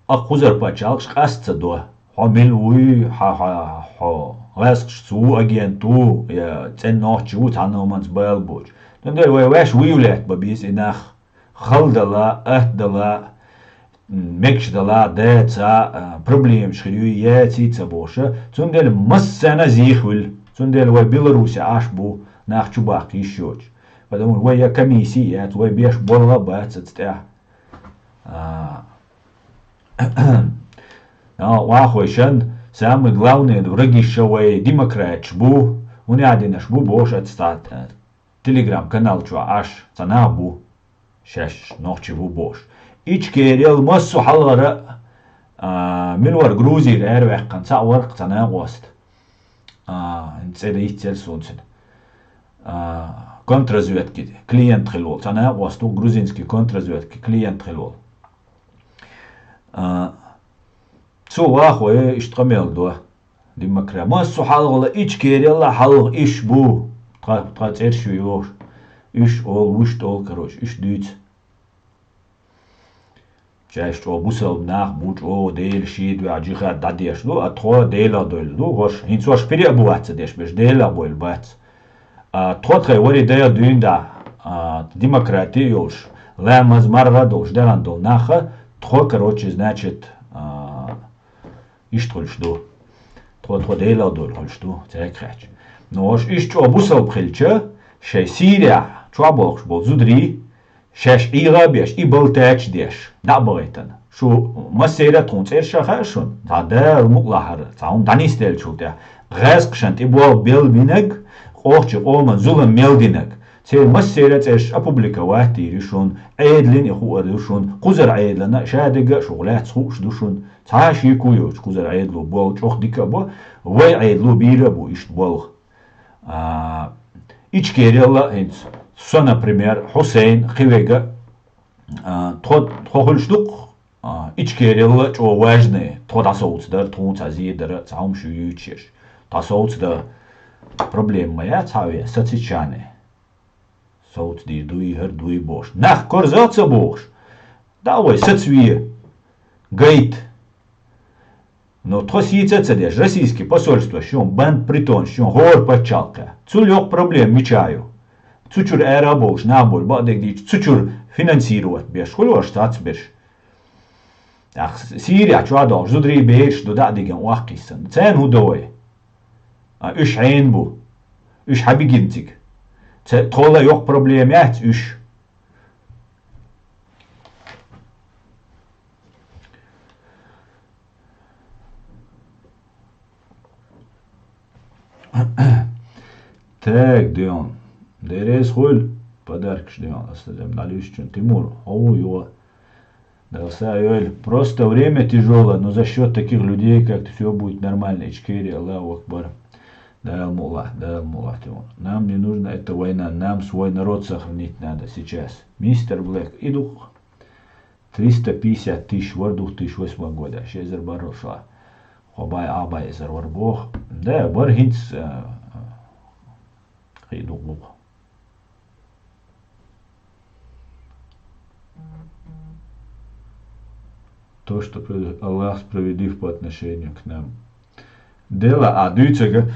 а, кхузара пачхьалкхаш къаста ца до. Хьо мила вуй, хьо, хьо, хьо гӀаскхашца ву, агент ву, я цӀена нохчи ву, цхьана хӀуманца бала боцуш. Цундела вай ваьш выявлять бан беза и нах. Хала дала, атта дала, мегаш дала, деца, а, проблемаш хир юй, яций ца бохуша, цундела массарна а зийх вилла. Цундела вай Беларусе Ӏаш бу, нах чу баккха йиш йоцуш. Потому что вай я комиссия яц, вай беш болх а бац аца тӀехь. А, а, вахойшан, Самый главный врагиша вай демократаш бу, хӀунда аьлча бу бохуш аццахь, э, Telegram-канал чохь Ӏаш цхьа нах бу, шаьш нохчий бу бохуш. Ичкерел массо а хьалхара, а, мила вара Грузера араваьккхина цхьаъ вара цхьа накъост. А, цӀе дан йицъелла суна цуьнан. А, контрразведки клиент хилла волу. Цхьа накъост ву грузинский контрразведки клиент хилла волу. А, цо вахой иштта къамел до. Демокра-, массо а хьалхала Ичкерел а хьалха уьш бу. Тха, тха цӀераш ю йохуш. Уьш олу, вуьш олу, короче, уьш дуьйцу. Шаьш чӀогӀа бусалба нах бу, чӀогӀа Дела шийда ваьхьа джихад дӀадеш ду, а тхо Делах довлуш ду, хӀорш, хӀинца хӀорш пире а бу вац ца деш берш, Делах бовлуш бац. А, тхо тхайн вари дайа дуьйна дӀа, а, демократи а йолуш, ламаз, марха а долуш, дегӀан долу наха, тхо, короче, значит, а, иштта хуьлуш ду. Тхо, тхо Делах довлуш хуьлуш ду, цаьрга хаьттича. Ну, хӀорш иштта чӀогӀа бусалба хилча, шайн Сирехь чохь болхуш болу зударий, шаьш ӀийгӀа а беш, и бала тача деш, дӀа а бахийтина. Шу массеран а тхуна цӀераш а хаьа шуна, цхьа Дала мукъалахь хӀара, цхьа хӀума дӀанисделлачул тӀаьхьа, гӀазкхашна тӀе болх белла бинарг, къохчий къоман зулам мел динарг. Церан массеран а цӀераш опубликовать дийр ю шуна, Ӏедална и хуур ю шуна, кхузара Ӏедална а, шадерг а шух лаьцна хууш ду шуна, цхьа а шеко йоцуш кхузара Ӏедало болх чӀогӀа дика а бо, вай Ӏедало бийр а бу иштта болх. А, Ичкерел а хӀинца, со, например, Хьусайн, кхин верг а, а, тхо, тхо хуьлуш ду-кх, а, Ичкерел а чӀогӀа важный, тхо дӀасовцадар, тхуна цхьа зе дар, цхьа хӀума шу юьйцуш еш. ДӀасовцадан проблема ма яц хьан вен, сацийчарна. Совцадийр дуй, хӀара дуй бохуш. Нах корза а ца бохуш. ДӀа а вай сацаве. Гайта. Но тхо сийца а ца деш, российский посольство шун, банд притон шун, хӀора пачхьалкхе. Цул йоккха проблема мичахь ю? Цу чуьра ара а бовлуш, нах болу бакъдерг дийча, цу чуьра финансировать беш хуьлуш цацберш. ТӀаккха Сирехь чохь долуш зударий, бераш ду дӀа а дигина охьакхиссина. Царна хӀун до вай? А уьш хьенан бу? Уьш хьан бигина цига? Ца-, тхол а йоккха проблема яц уьш? Так, Дион. Деррис хуьлу подаркаш, Дион. Аса дем дӀалуьйсучун. Тимур, хьо ву йо? Дала са а йойла. Просто время тяжёлое, но за счёт таких людей, как ты, всё будет нормально. Ичкери, Аллаху Акбар. Дала мукъалахь, Дала мукъалахь, Тимур. Нам не нужна эта война, нам свой народ сохранить надо сейчас. Мистер Блэк, и ду-кх. Триста пятьдесят тысяч вара две тысячи восьмого года, ши эзар бархӀалгӀа шо. Кхо бӀе, а бӀе эзар вара боху. Да, бара хӀинца, а, кхин а дукха бу-кх. То, что произ-, Аллах справедлив по отношению к нам. Дела а дуьйцург,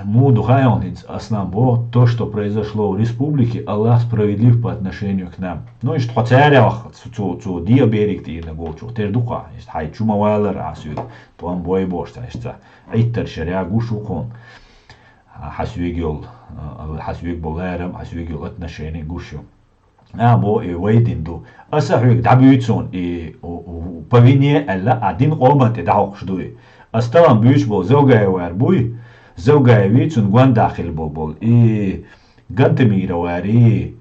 муха ду хаьий хьуна хӀинца, Аслан боху, то, что произошло в республике, Аллах справедлив по отношению к нам. Ну, иштта хьо царах, цу, цу, цу диъ берег тӀера волчух тера ду-кх, иштта хьайн чу ма валара, хьан соьга тӀом бой бохуш цхьа, иштта цхьа Ӏиттар шаря гуш ву-кх хьуна. Хьан соьга йолу, а, хьан соьга болу ларам, хьан соьга йолу отношение гуш ю. А, бо, и вай дина ду. Аса хьоьга дӀабуьйцу хьуна, и, у, у, по вине аьлла, а дина къоман тӀе дӀахьокхуш дуй. Аса талам буьйцуш болу Завгаевар буй? Завгаевий, цунна гондахь хилла болу болу. И Гантамироварий,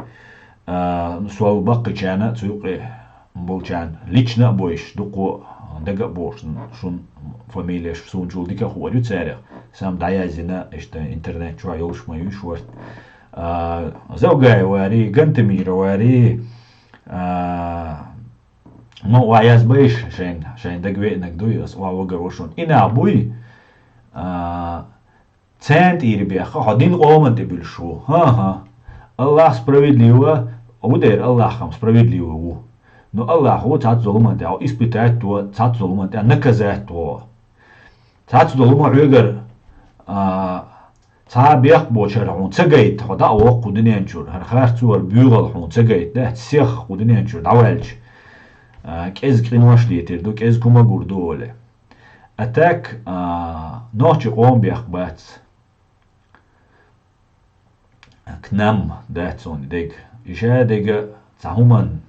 а, сол баккхийчарна, цу юкъе болчарна лично а бойуш, дуккхо дага а бохуш, шун фамилеш суна чул дика а хуур ю царах. Сам дӀаяздина, иштта интернет чохь йолуш ма ю уьш ворт. А, Завгаеварий, Гантамироварий, а, ну, ва язбайш шайн, шайн дага веанаг дуй, ас ва вагар ва шуна. И нах буй, а, царна тӀера бехха, хьо дина къоман тӀе буьлуш ву. ХӀан-хӀа. Аллах справедливо, ву дера Аллах-м справедливо ву. Ну, Аллах ву цхьацца зуламан тӀе, хьо испытать до цхьацца зуламан тӀе, наказать до. Цхьацца зулама хьоьгара, а, цхьа а бехк боцуш хӀара хьуна ца гайта, хьо дӀа а воккху дуьнен чуьра, хӀара харц вара буьйгӀал хьуна ца гайта, дац сех кху дуьнен чуьра дӀаваьлча, а, кӀезиг къинош летийр ду, кӀезиг хӀума гур ду олий. А так, а, нохчи къоман бехк бац. К нам дац хьуна дега. И ша дега цхьа хӀуманна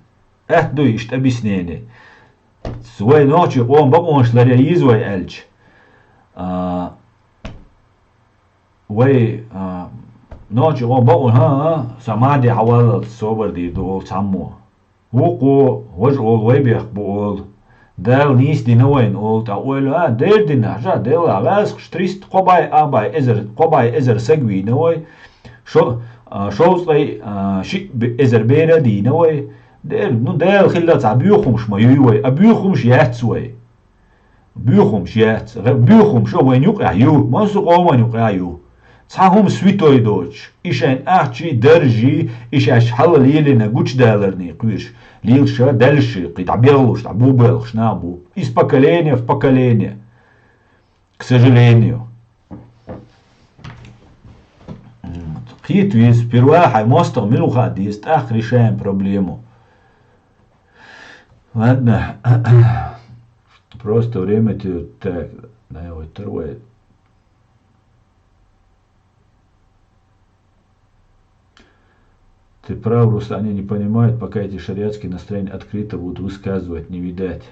атта дуй иштта объяснение. Вай нохчий къоман бакъонаш ларъян йиза вай аьлча. А, вай, а, нохчий къоман бакъо, хӀа, хӀа, са мадехь хьаваллалц собар дийр ду олу цхьаммо. Вукхо, важа олу, вай бехк бу олу. Дала нийса дина вайна олу, тӀаккха ойла, а, дера дина, хьажа, Делла, гӀазкхаш триста кхо бӀе, а, бӀе эзар, кхо бӀе эзар саг вийна вай. Шо-, а, шовзткъе, а, шиъ бе-, эзар бер а дийна вай. Дера, ну, Дала хилла цхьа боьхамаш ма юй вай, а боьхамаш яц вай. Боьхамаш яц. Гъе-, боьхамаш а вайна юкъахь ю, массо а къоман юкъахь ю. Цхьа хӀума святой доцуш, и шайн ахчий, даржий, и шаьш хьала лелийна гучудаларний кхуьйсуш, лелаш а, даьллаш а, кхин дӀабеллалуш, дӀабубеллалуш нах бу. Из поколение в поколение. К сожалению. Кхета веза, сперва хьайн мостагӀа мила ву хаа деза, тӀаккха решаем проблему. Ладно. Просто время ты так, да, вот второе. Ты прав, Руслан, они не понимают, пока эти шариатские настроения открыто будут высказывать, не видать.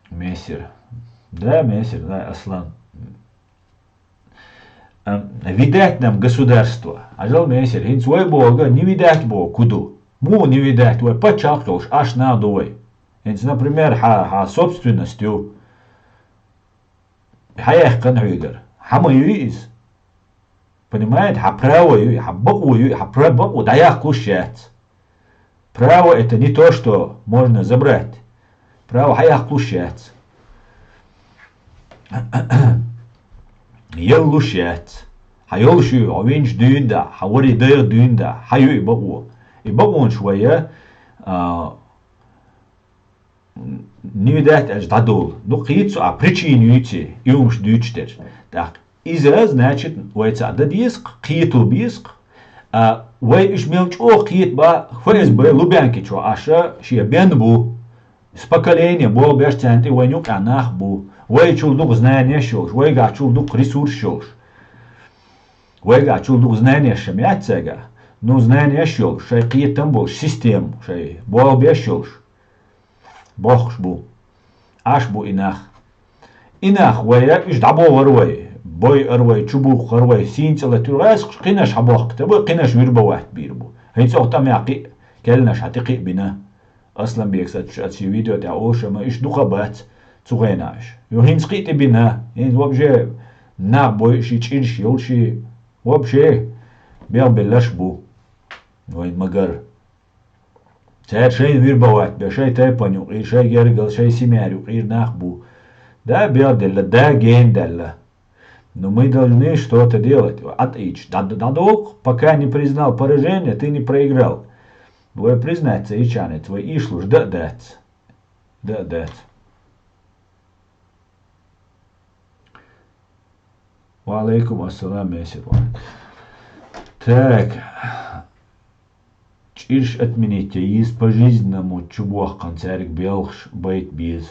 Мессер. Да, мессер, да, Аслан. Ам, видать нам государство. Хьажал, мессер, хӀинца вай боху, не видать боху, хӀун ду? Муха не видать, вай паччахь йолуш, аш нах ду вай. ХӀинца, например, хьан, хьан собственность ю. Хьан яьккхина хьоьгара? Хьан ма юй иза? Понимаете, хьан право юй, хьан бакъо юй, хьан пра-, бакъо дӀаяккхалуш яц. Право — это не то, что можно забрать. Право хьан яккхалуш яц. Яллуш яц. Хьан йолуш ю, хьо винчу дуьйна да, хьан вари дайгӀа дуьйна да, хьан ю и бакъо. И бакъонаш вай, а, не видать аьлча дӀадолу. Ну, кхийца цу а причина юьйций, и хӀумаш дуьйцуш дерш. ТӀаккха иза, значит, вай цхьаъ дан деза-кх, кхето беза-кх. А вай уьш мел чӀогӀа кхета бан, ФСБ Лубянки чохь аша шен бен бу. С поколения болх беш царна тӀе вайн юкъахь нах бу. Вайчул дукха знанеш йолуш, вайгахьчул дукха ресурс йолуш. Вайгахьчул дукха знанеш ша ма яц цаьргахь. Ну, знанеш йолуш, шайн кхетам болуш, система, шайн болх беш йолуш. Бохкуш бу. Аш бу и нах. И нах вай, уьш дӀабохура вай, бойура вай, чубухкура вай, сийна цӀе латуьра, гӀаьскхаш кхинаш хьабохкуьйтура бу, кхинаш вербовать бийр бу. ХӀинца оха тӀамехь кхин а кхаьллинаш хьан тӀе кхин а бина. Асланбекас аьлча, аьлча шен видео тӀехь олуш а ма, уьш дукха бац цу хенахь уьш. Ю хӀинца кхин а тӀе бина, хӀинца вообще нах бойуш и, чӀирш йолуш и, вообще белхбелларш бу. Вайн ма-гарра. Цара шайна вербовать беш, шайн тайпана юкъера, шайн гергара, шайн семьяра юкъера нах бу. Да, белхаделла, да, генадаьлла. Но мы должны что-то делать. ӀатӀийча, дӀа-, дӀадолу-кх, пока не признал поражение, ты не проиграл. Вай признать ца йича, вай ийшалуш дан а дац. Дан а дац. Ва алейкум ассалам, мессер. Так. ЧӀирш отменить ян йийца, пожизненному чубохкан цаьрга белхаш байта беза.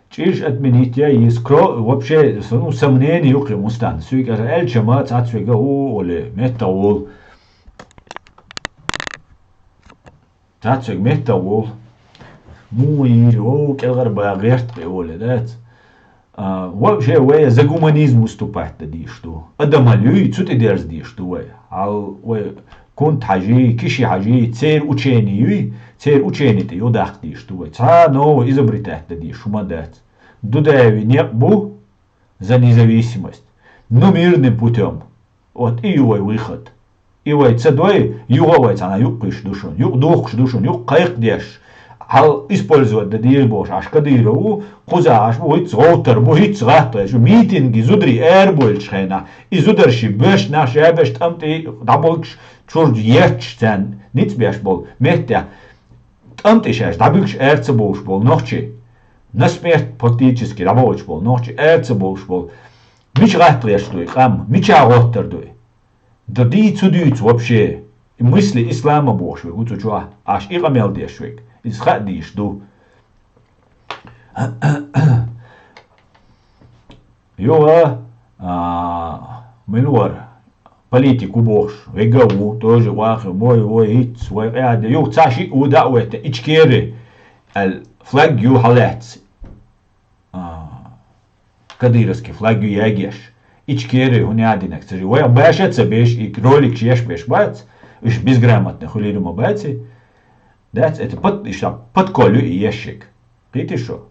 ЧӀирш отменить ян йийца, кро-, вообще, ну, сомнение ю кхин мустан. Суьйга аьлча ма, цхьацца вега, у, оле, меттах волу. Цхьацца вега меттах волу. Муха йийр, о, кӀелхьара бан гӀерта кхин оле, дац? А, вообще, вай за гуманизм выступать дан дийш ду. Адамалла юй, цу тӀе дерза дийш ду вай. Хьал вай Кунта-Хьажи, Киши-Хьажи, церан учени юй, церан учени тӀе ю даккха дийш ду вай. Цхьа а новый изобретать дан дийш хӀума дац. Дудаеви некъ бу за независимость. Но мирным путём. Вот и ю вай выход. И вай ца дой, юха а вай цхьана юккъуьйсуш ду шуна, юкъ духкуш ду шуна, юкъ кхайкхадеш. Хьал использовать дан дийр болуш, Ӏаш Кадыров ву, кхуза Ӏаш бу, хӀицца гӀовттар бу, хӀицца гӀаттар шу. Митинги зударий арабойлучу хенахь, и зударши боьш нах шабеш тӀам тӀе дӀабогуш, чуьра етташ царна ницкъ беш болу меттехь, тӀам тӀе шаьш дӀабуьгуш ара ца бовлуш болу нохчий, на смерть фактически дӀабохуьйтуш болу нохчий ара ца бовлуш болу. Мича гӀатталеш дуй къам, мича гӀоттар дуй? Да дийца, ца дуьйцу вообще. И мысли ислама бохуш верг ву цу чохь, Ӏаш и къамел деш верг. Иза хаа дийш ду. Юха, а, мила вара? политик ву бохуш, вега а ву, тоже вахи, вой, вой, хӀиц, вай къаьда, юха цхьа шиъ ву дӀа а вайтта, Ичкери, аьлла, флаг ю хьалаьцна. А, кадыровский флаг ю ягеш. Ичкери, хӀун яа динарг ца жи. Вай баша а ца беш, и ролик еш беш бац, уьш безграмотный хуьлийла ма баци. Дац, это под, иштта подколь ю и ешшиг. Кхийтий шу?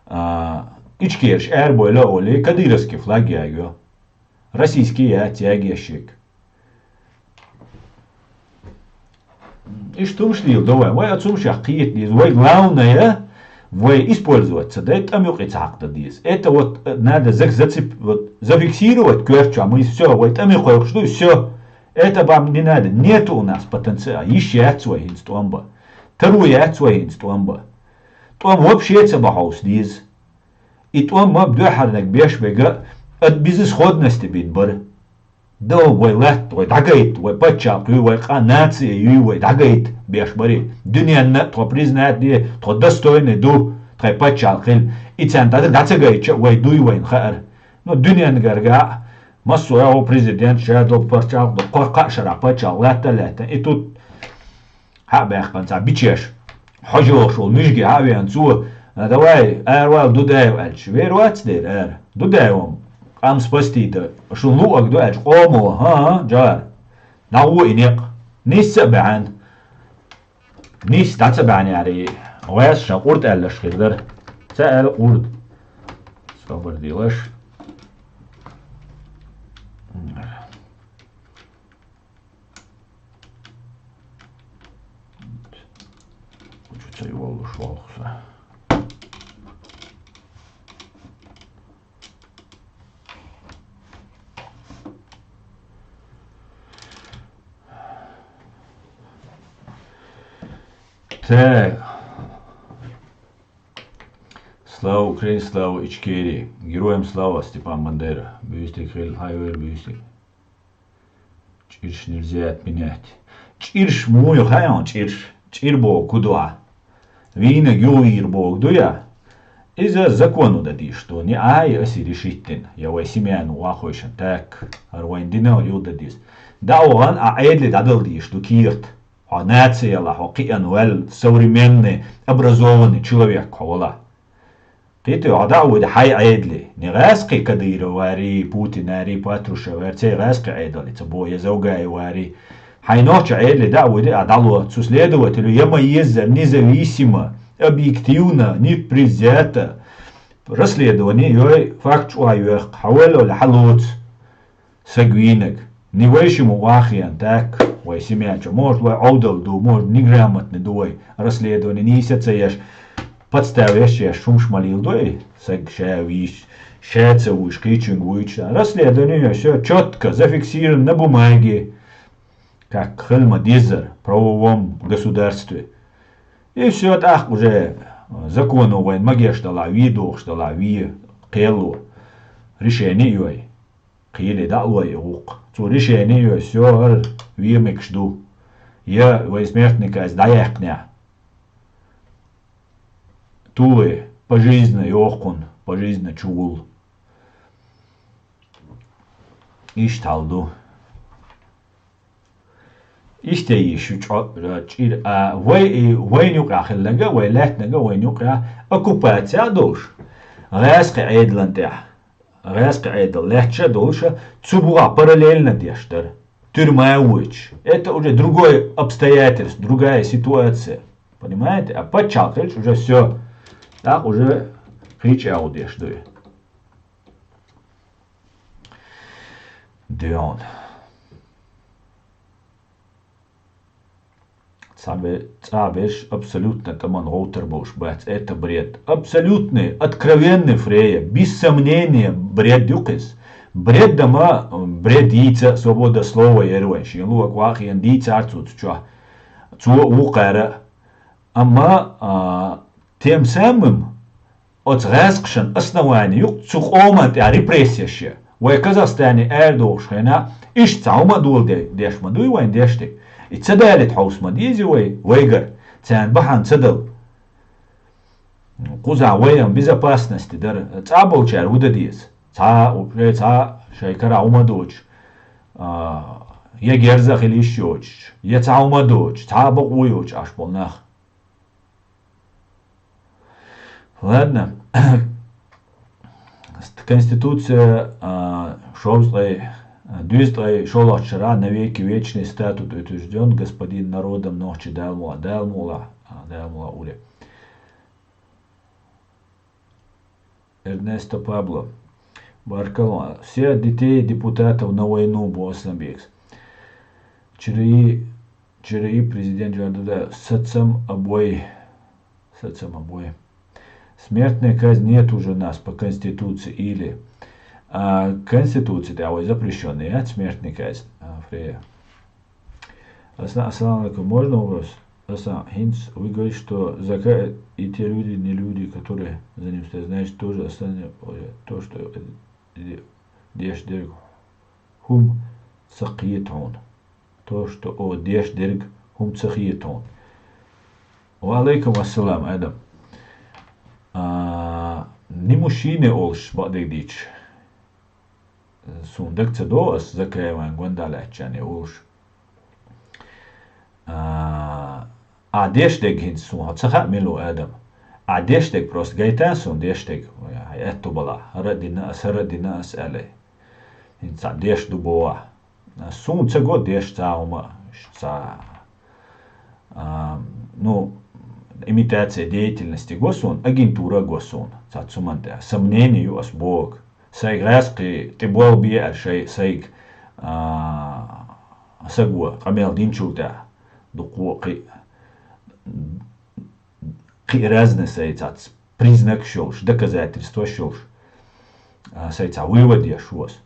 А, Ичкераш аьрбойла а олий, кадыровский флаг ягайо. Российский яц ягешшиг. Иштта хӀумаш леладо вай. Вай оцу хӀумашех кхета деза. Вай главное, вай использовать ца дай, тӀам юкъе ца хьакхадан деза. Это вот, э, надо за-, зацеп-, вот, зафиксировать коьрта чохь, мы всё, вай тӀаме кхойкхуш ду, всё. Это вам не надо. Нету у нас потенциала. Йиш яц вай хӀинца тӀом бан. Таро яц вай хӀинца тӀом бан. ТӀом вообще ца бан хьовса деза. И тӀом ма дуьххьарниг беш бега, ад безысходности бина бара. До вай латта, вай дӀагайта, вай паччахьалкх ю, вай къа наци ю, вай дӀагайта беш барий. Дуьненна а тхо признать де, тхо достойный ду, тхайн паччахьалкх хила. И царна дӀа-, дӀа ца гайча, вай дуй вайна хаар. Ну, дуьненна гарга а, массо а ву президент, ша долу паччахьалкх ду, кхо-кхаа шарахь паччахьалкх латта а лаьттина. И тут хьа а баьккхина цхьа бичеш, хьожа йогӀуш волу муьжги хьа а веана цо: «А, давай, аравала, Дудаев», аьлча, вер вац дера ара. Дудаевым къам спасти дан, шун луъург ду аьлча, къомо: «ХӀан-хӀа, Джар, дӀагӀо и некъ». Нийсса а баьхьна. Нийсса дӀа ца баьхьнера, гӀоьрташ шайн къурд аьлларш хир дара. Ца аьлла къурд. Собар делаш. Чу ца йолуш волу со. Так. Слава Украине, слава Ичкерии! Героям слава, Степан Бандера! Буьйстиг хила, хьайвер буьйстиг! ЧӀирш нельзя отменять. ЧӀирш муй ю хаьий хьуна, чӀирш? ЧӀир боху ку ду хьан? Вийнаг юхавийр боху ду я? Иза законо дан дийш ду, не ай аса решить дина, я вай семьяно вахойшан так, хӀара вайн дина юха дан деза. ДӀа а вахана, а Ӏедале дӀадала дийш ду керта. Хьо наци ялахь, хьо кхиъна ваьлла, современный, образованный человек хьо валахь. Кхийтий, хьо дӀа а вуьйда хьайн Ӏедале, не гӀаьскхи Кадыров варий, Путин арий, Патрушев варий, церан гӀаьскхи Ӏедале ца боху, я Завгаев варий. Хьайн нохча Ӏедале дӀа а вуьйда, ахь дӀало, цу следователю я ма еззара независимо, объективно, непредвзято расследование йой, факт чӀогӀа йоьху, хьан валлале хьан лоцу. Саг вийнаг. Не вайшимма вахъян так, вай семья чу. Может, вай Ӏовдал ду, может, неграмотный ду вай, расследование нийса ца еш, подставь еш, еш хӀумаш ма леладой, саг ша вийш, ша ца вуьйш, кхечуьнга вуьйча. Расследование, всё чётко, зафиксировано на бумаге, как хила ма дезара, в правовом государстве. И всё, тӀаккха уже законо вайн магеш далахь, ве дохуш далахь, ве кхело. Решение а йой. Кхеле дӀа а лой и гӀуллакх. Цо решение а йой, всё, хӀара вен мегаш ду. Я вай смертный казнь дӀаяьккхинехь. Туле, пожизненно йоху кхунна, пожизненно чу вуллу. Иштта хьал ду. Иштта йиш ю чӀо-, чӀир, а, вай, вайна юкъахь хилларг а, вай лаьттинарг а вайна юкъахь оккупаци а долуш, гӀаьскхи Ӏедалан тӀехь, гӀаьскхи Ӏедал лаьтташ а долуш, цу бухахь параллельно деш дара. Тюрьма а войтуш. Это уже другое обстоятельство, другая ситуация. Понимаете? А паччахьалкх хилча уже всё. ТӀаккха уже кхечу агӀо деш ду и. Дуьйхьун. Цхьа бе-, цхьа берш абсолютно тӀаман гӀовтар болуш бац. Это бред. Абсолютный, откровенный фрея, без сомнения, бред ю кхиз. Бред ма, бред йийца, свобода слова яра вайн. Шен луъург вахъян дийцар цо цу чохь. Цо а ву кхара. Амма, а, тем самым, оцу гӀаьскхашан основание ю цу къоман тӀехь репрессеш я. Вай Казахстане арадохуш хенахь, иштта цхьа хӀума а дола де-, деш ма дуй вайн деш дерг. И ца далийта хьовса ма деза вай, вайгара, царна бахьана ца дала. Кхузахь вай-м безопасности дара. ЦӀа болчара хӀун дан деза? Цхьа а, уже цхьа а шайн карахь хӀума а доцуш. А, я герза хила йиш йоцуш, я цхьа хӀума доцуш, цхьа а бакъо йоцуш Ӏаш болу нах. Ладно. Конституция, а, шовзткъе, а, дуьзткъе шолгӀачу шарахь навеки вечный статут утверждён, господин народом нохчий, Дала мукъ лахь, Дала мукъ лахь, а, Дала мукъ лахь, уре. Эрнесто Пабло. Баркалла. Всех детей депутатов на войну, бу Асланбекс. ЧРИ, ЧРИ президент Джардада, сацам обои. Сацам обои. Смертная казнь нет уже у нас по Конституции или... А, Конституция, да, ой, запрещённая, смертная казнь. А, Фрея. Аса-, ассаламу алейкум. Можно вопрос? Аса, хӀинца вы говорите, что зака и те люди, не люди, которые за ним стоят, значит, тоже остальные, ой, то, что, э, де-, деш дерг хӀума ца кхета хьуна. То, что, о, деш дерг хӀума ца хета хьуна. Ва алейкум ассалам, Адам. А, не мужчины олуш бакъдерг дийча. Суна дага ца до ас Закаеван гонда лаьттачарна олуш. А, а деш дерг хӀинца суна хьо ца хаьа мила ву, Адам. А деш дерг просто гайтан суна деш дерг. Хьай аьтту бала. ХӀара а дина ас, хӀара а дина ас аьлла. ХӀинца цхьа деш ду боху. Суна ца го деш цхьа хӀума, ца, а, ну, имитация деятельности го суна, агентура го суна, цхьа цуман тӀехь. Сомнение ю ас боху. Сайга гӀаьскхи тӀебол бе аьлла шай, сайга, а, саго къамел динчул тӀаьхьа дуккхо а кхин, кхин разный сай цац признакаш йолуш, доказательстваш йолуш, а, сай цхьа вывод еш ву ас.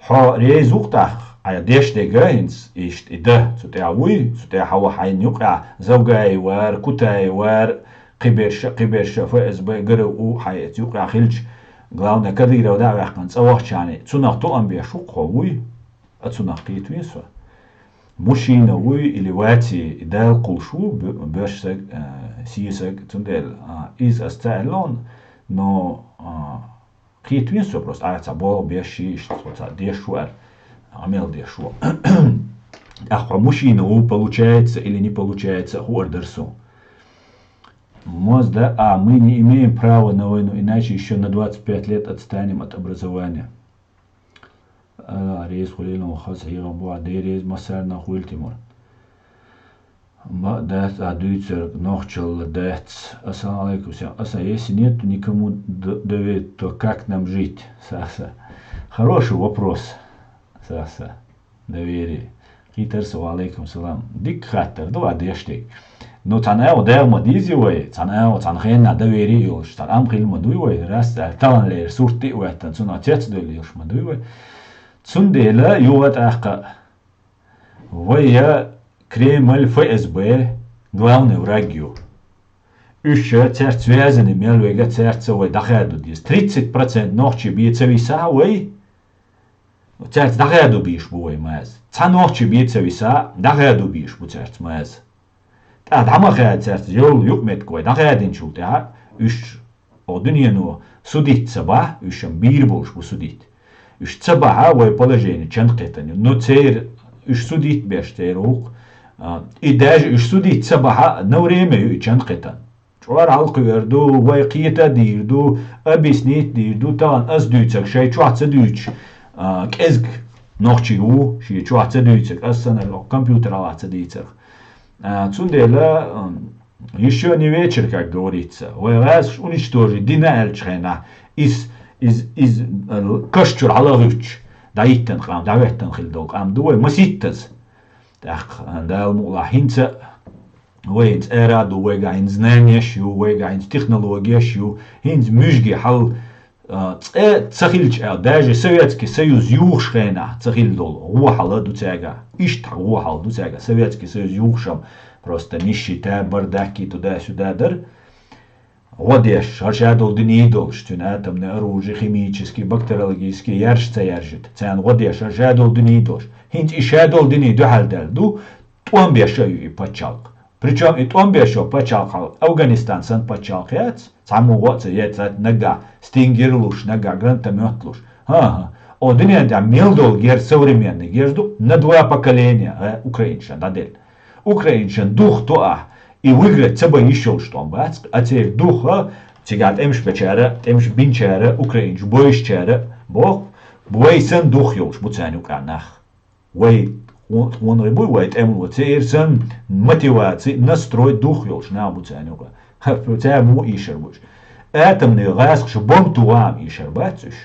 Хьо реза ву-кх тӀаккха, хьайн деш дерг а хӀинца иштта и да, цу тӀехь вуй, цу тӀехь хьан ву хьайна юкъахь Завгаев вара, Кутаев вара, кхиберша, кхиберша ФСБ, ГРУ хьайн эца юкъахь хилча, главное, Кадыров дӀа а ваьккхина цӀа вахчарна, цунах тоам беш ву-кх хьо, вуй? А цунах кхетаве со. Мужчина вуй или ваций, и Дала кхуллуш ву, бо-, боьрша саг, а, сий саг, цундела, а, иза ас ца аьлла хьуна, но, а, кхетаве со просто, а, цхьа болх беш ши иштта, цо цхьа деш ву аьлла, Ӏамел деш ву. ТӀаккха хьо мужчина ву, получается или не получается, хуур дара суна. Мозда, а, мы не имеем права на войну, иначе ещё на двадцать пять лет отстанем от образования. Ала, реза хуьлийла хаза хьехам бу, Дела реза массарна хуьлда, Тимур. Бакъ дац а дуьйцург, нохчалла дац. Ассаламу алейкум, всем. Аса, если нету никому д-, доверия, то как нам жить? Саса. Хороший вопрос. Саса. Доверие. Кхийтар со, ва алейкум салам. Дика хаттар ду а деш дерг. Ну, цхьана агӀо дагӀа ма дийзи вай, цхьана агӀо, цхьана хенна доверие йолуш, цхьана ам хила ма дуй вай, рас а, талан лер, сурт тӀе а веттан, цунах цец а доьлла йолуш ма дуй вай. Цундела юха тӀаккха вай я Кремль, ФСБ, главный враг ю. Уьш цаьрца связаны мел вега, цаьрца вай дӀахаьду деза. Тридцать процент нохчий бен ца висахь вай, цаьрца дӀахаьду бийш бу вай маза. Цхьа нохчий бен ца виса, дӀахаьду бийш бу цаьрца маза. ТӀаккха дӀа ма хаьда цаьрца, йолу юкъаметтиг вай дӀахаьдинчул тӀаьхьа, уьш, о, дуьнено судить ца бахь, уьш ам бийр болуш бу судить. Уьш ца бахьа вай положение чан кхетан ю. Но церан уьш судить беш церан ву-кх, а, и даже уьш судить ца бахьа, на время ю и чан кхетан. ЧӀор хьалкхевер ду, вай кхета а дийр ду, объяснить дийр ду, тахана ас дуьйцург шайн чохь ца дуьйцуш, а, кӀезиг нохчий ву, шен чохь ца дуьйцург, ас санна компьютер хьалха ца дийцарх. А, цундела, м, ещё не вечер, как говорится. Вай гӀазкхаш уничтожить дина аьллачу хенахь, из, из, из, э, каш чуьра хьала а гӀуьттуш, дӀахӀиттина къам, дӀахӀоьттина хила долу къам ду вай, масийттаза. ТӀаккха, а, Дала мукъ лахь, хӀинца а вайна цӀера а ду, вайгахь хӀинца знаниеш ю, вайгахь хӀинца технологиеш ю, хӀинца муьжги хьал, а, цӀе ца хилча аьлла, даже Советский Союз юхуш хенахь ца хилла долу гӀо хьал ду цаьргахь. Иштта гӀо хьал ду цаьргахь. Советский Союз юхуш-м просто нищета, бардак, туда-сюда дара. ГӀо деш, хӀара шадолу дуьне долуш, цуьнан атомный оружие, химический, бактериологический яржа ца яржита. Царна гӀо деш, хӀара шадолу дуьне долуш. ХӀинца и шадолу дуьне дуьхьал даьлла ду, тӀом беш а ю и пачхьалкх. Причём и тӀом беш йолу пачхьалкх Афганистан санна пачхьалкх яц, цхьаммо гӀо а ца еза, цхьа наггахь стингер луш, наггахь гранатомёт луш. ХӀан-хӀа, О, дуьнен тӀехь мел долу герз современный герз ду, на два поколения, э, украинчан дӀаделла. Украинчан дух тоахь, и выиграть ца бан йиш йолуш тӀом бац, а церан духа, цигахь тӀемаш бечара, тӀемаш бинчара, украинчу бойшучара, боху, вай санна дух йолуш бу царна юкъахь нах. Вай къон-, къонахий бу, вай тӀемало церан санна, мотиваци, настрой, дух йолуш нах бу царна юкъахь. Ха, цара муха ийшар бу уьш? Атомный гӀазкхаша бомба тухахь а ийшар бац уьш.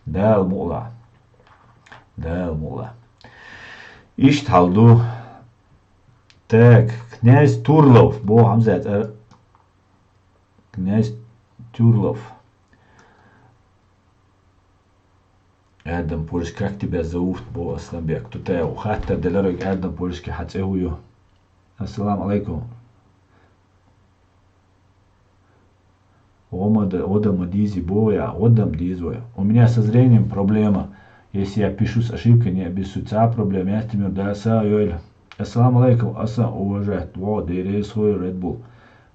Дала мукъ лахь. Дала мукъ лахь. Иштта хьал ду. Так, князь Турлов, боху Хьамзат, ара. Князь Турлов. Адам Польский, как тебя зовут, боху Асланбек. Тутаев, хаттар делара, Адам Польский, хьан цӀе хӀун ю? Ассаламу алайкум. ГӀо ма д-, гӀо дан ма дезий боху я, гӀо дан ма деза вай. У меня со зрением проблема. Если я пишу с ошибкой, не обессудь. Цхьа проблема яц, Тимур, да, са йойла. Ассаламу алайкум, аса уважать, во, дерес хуй, Red Bull.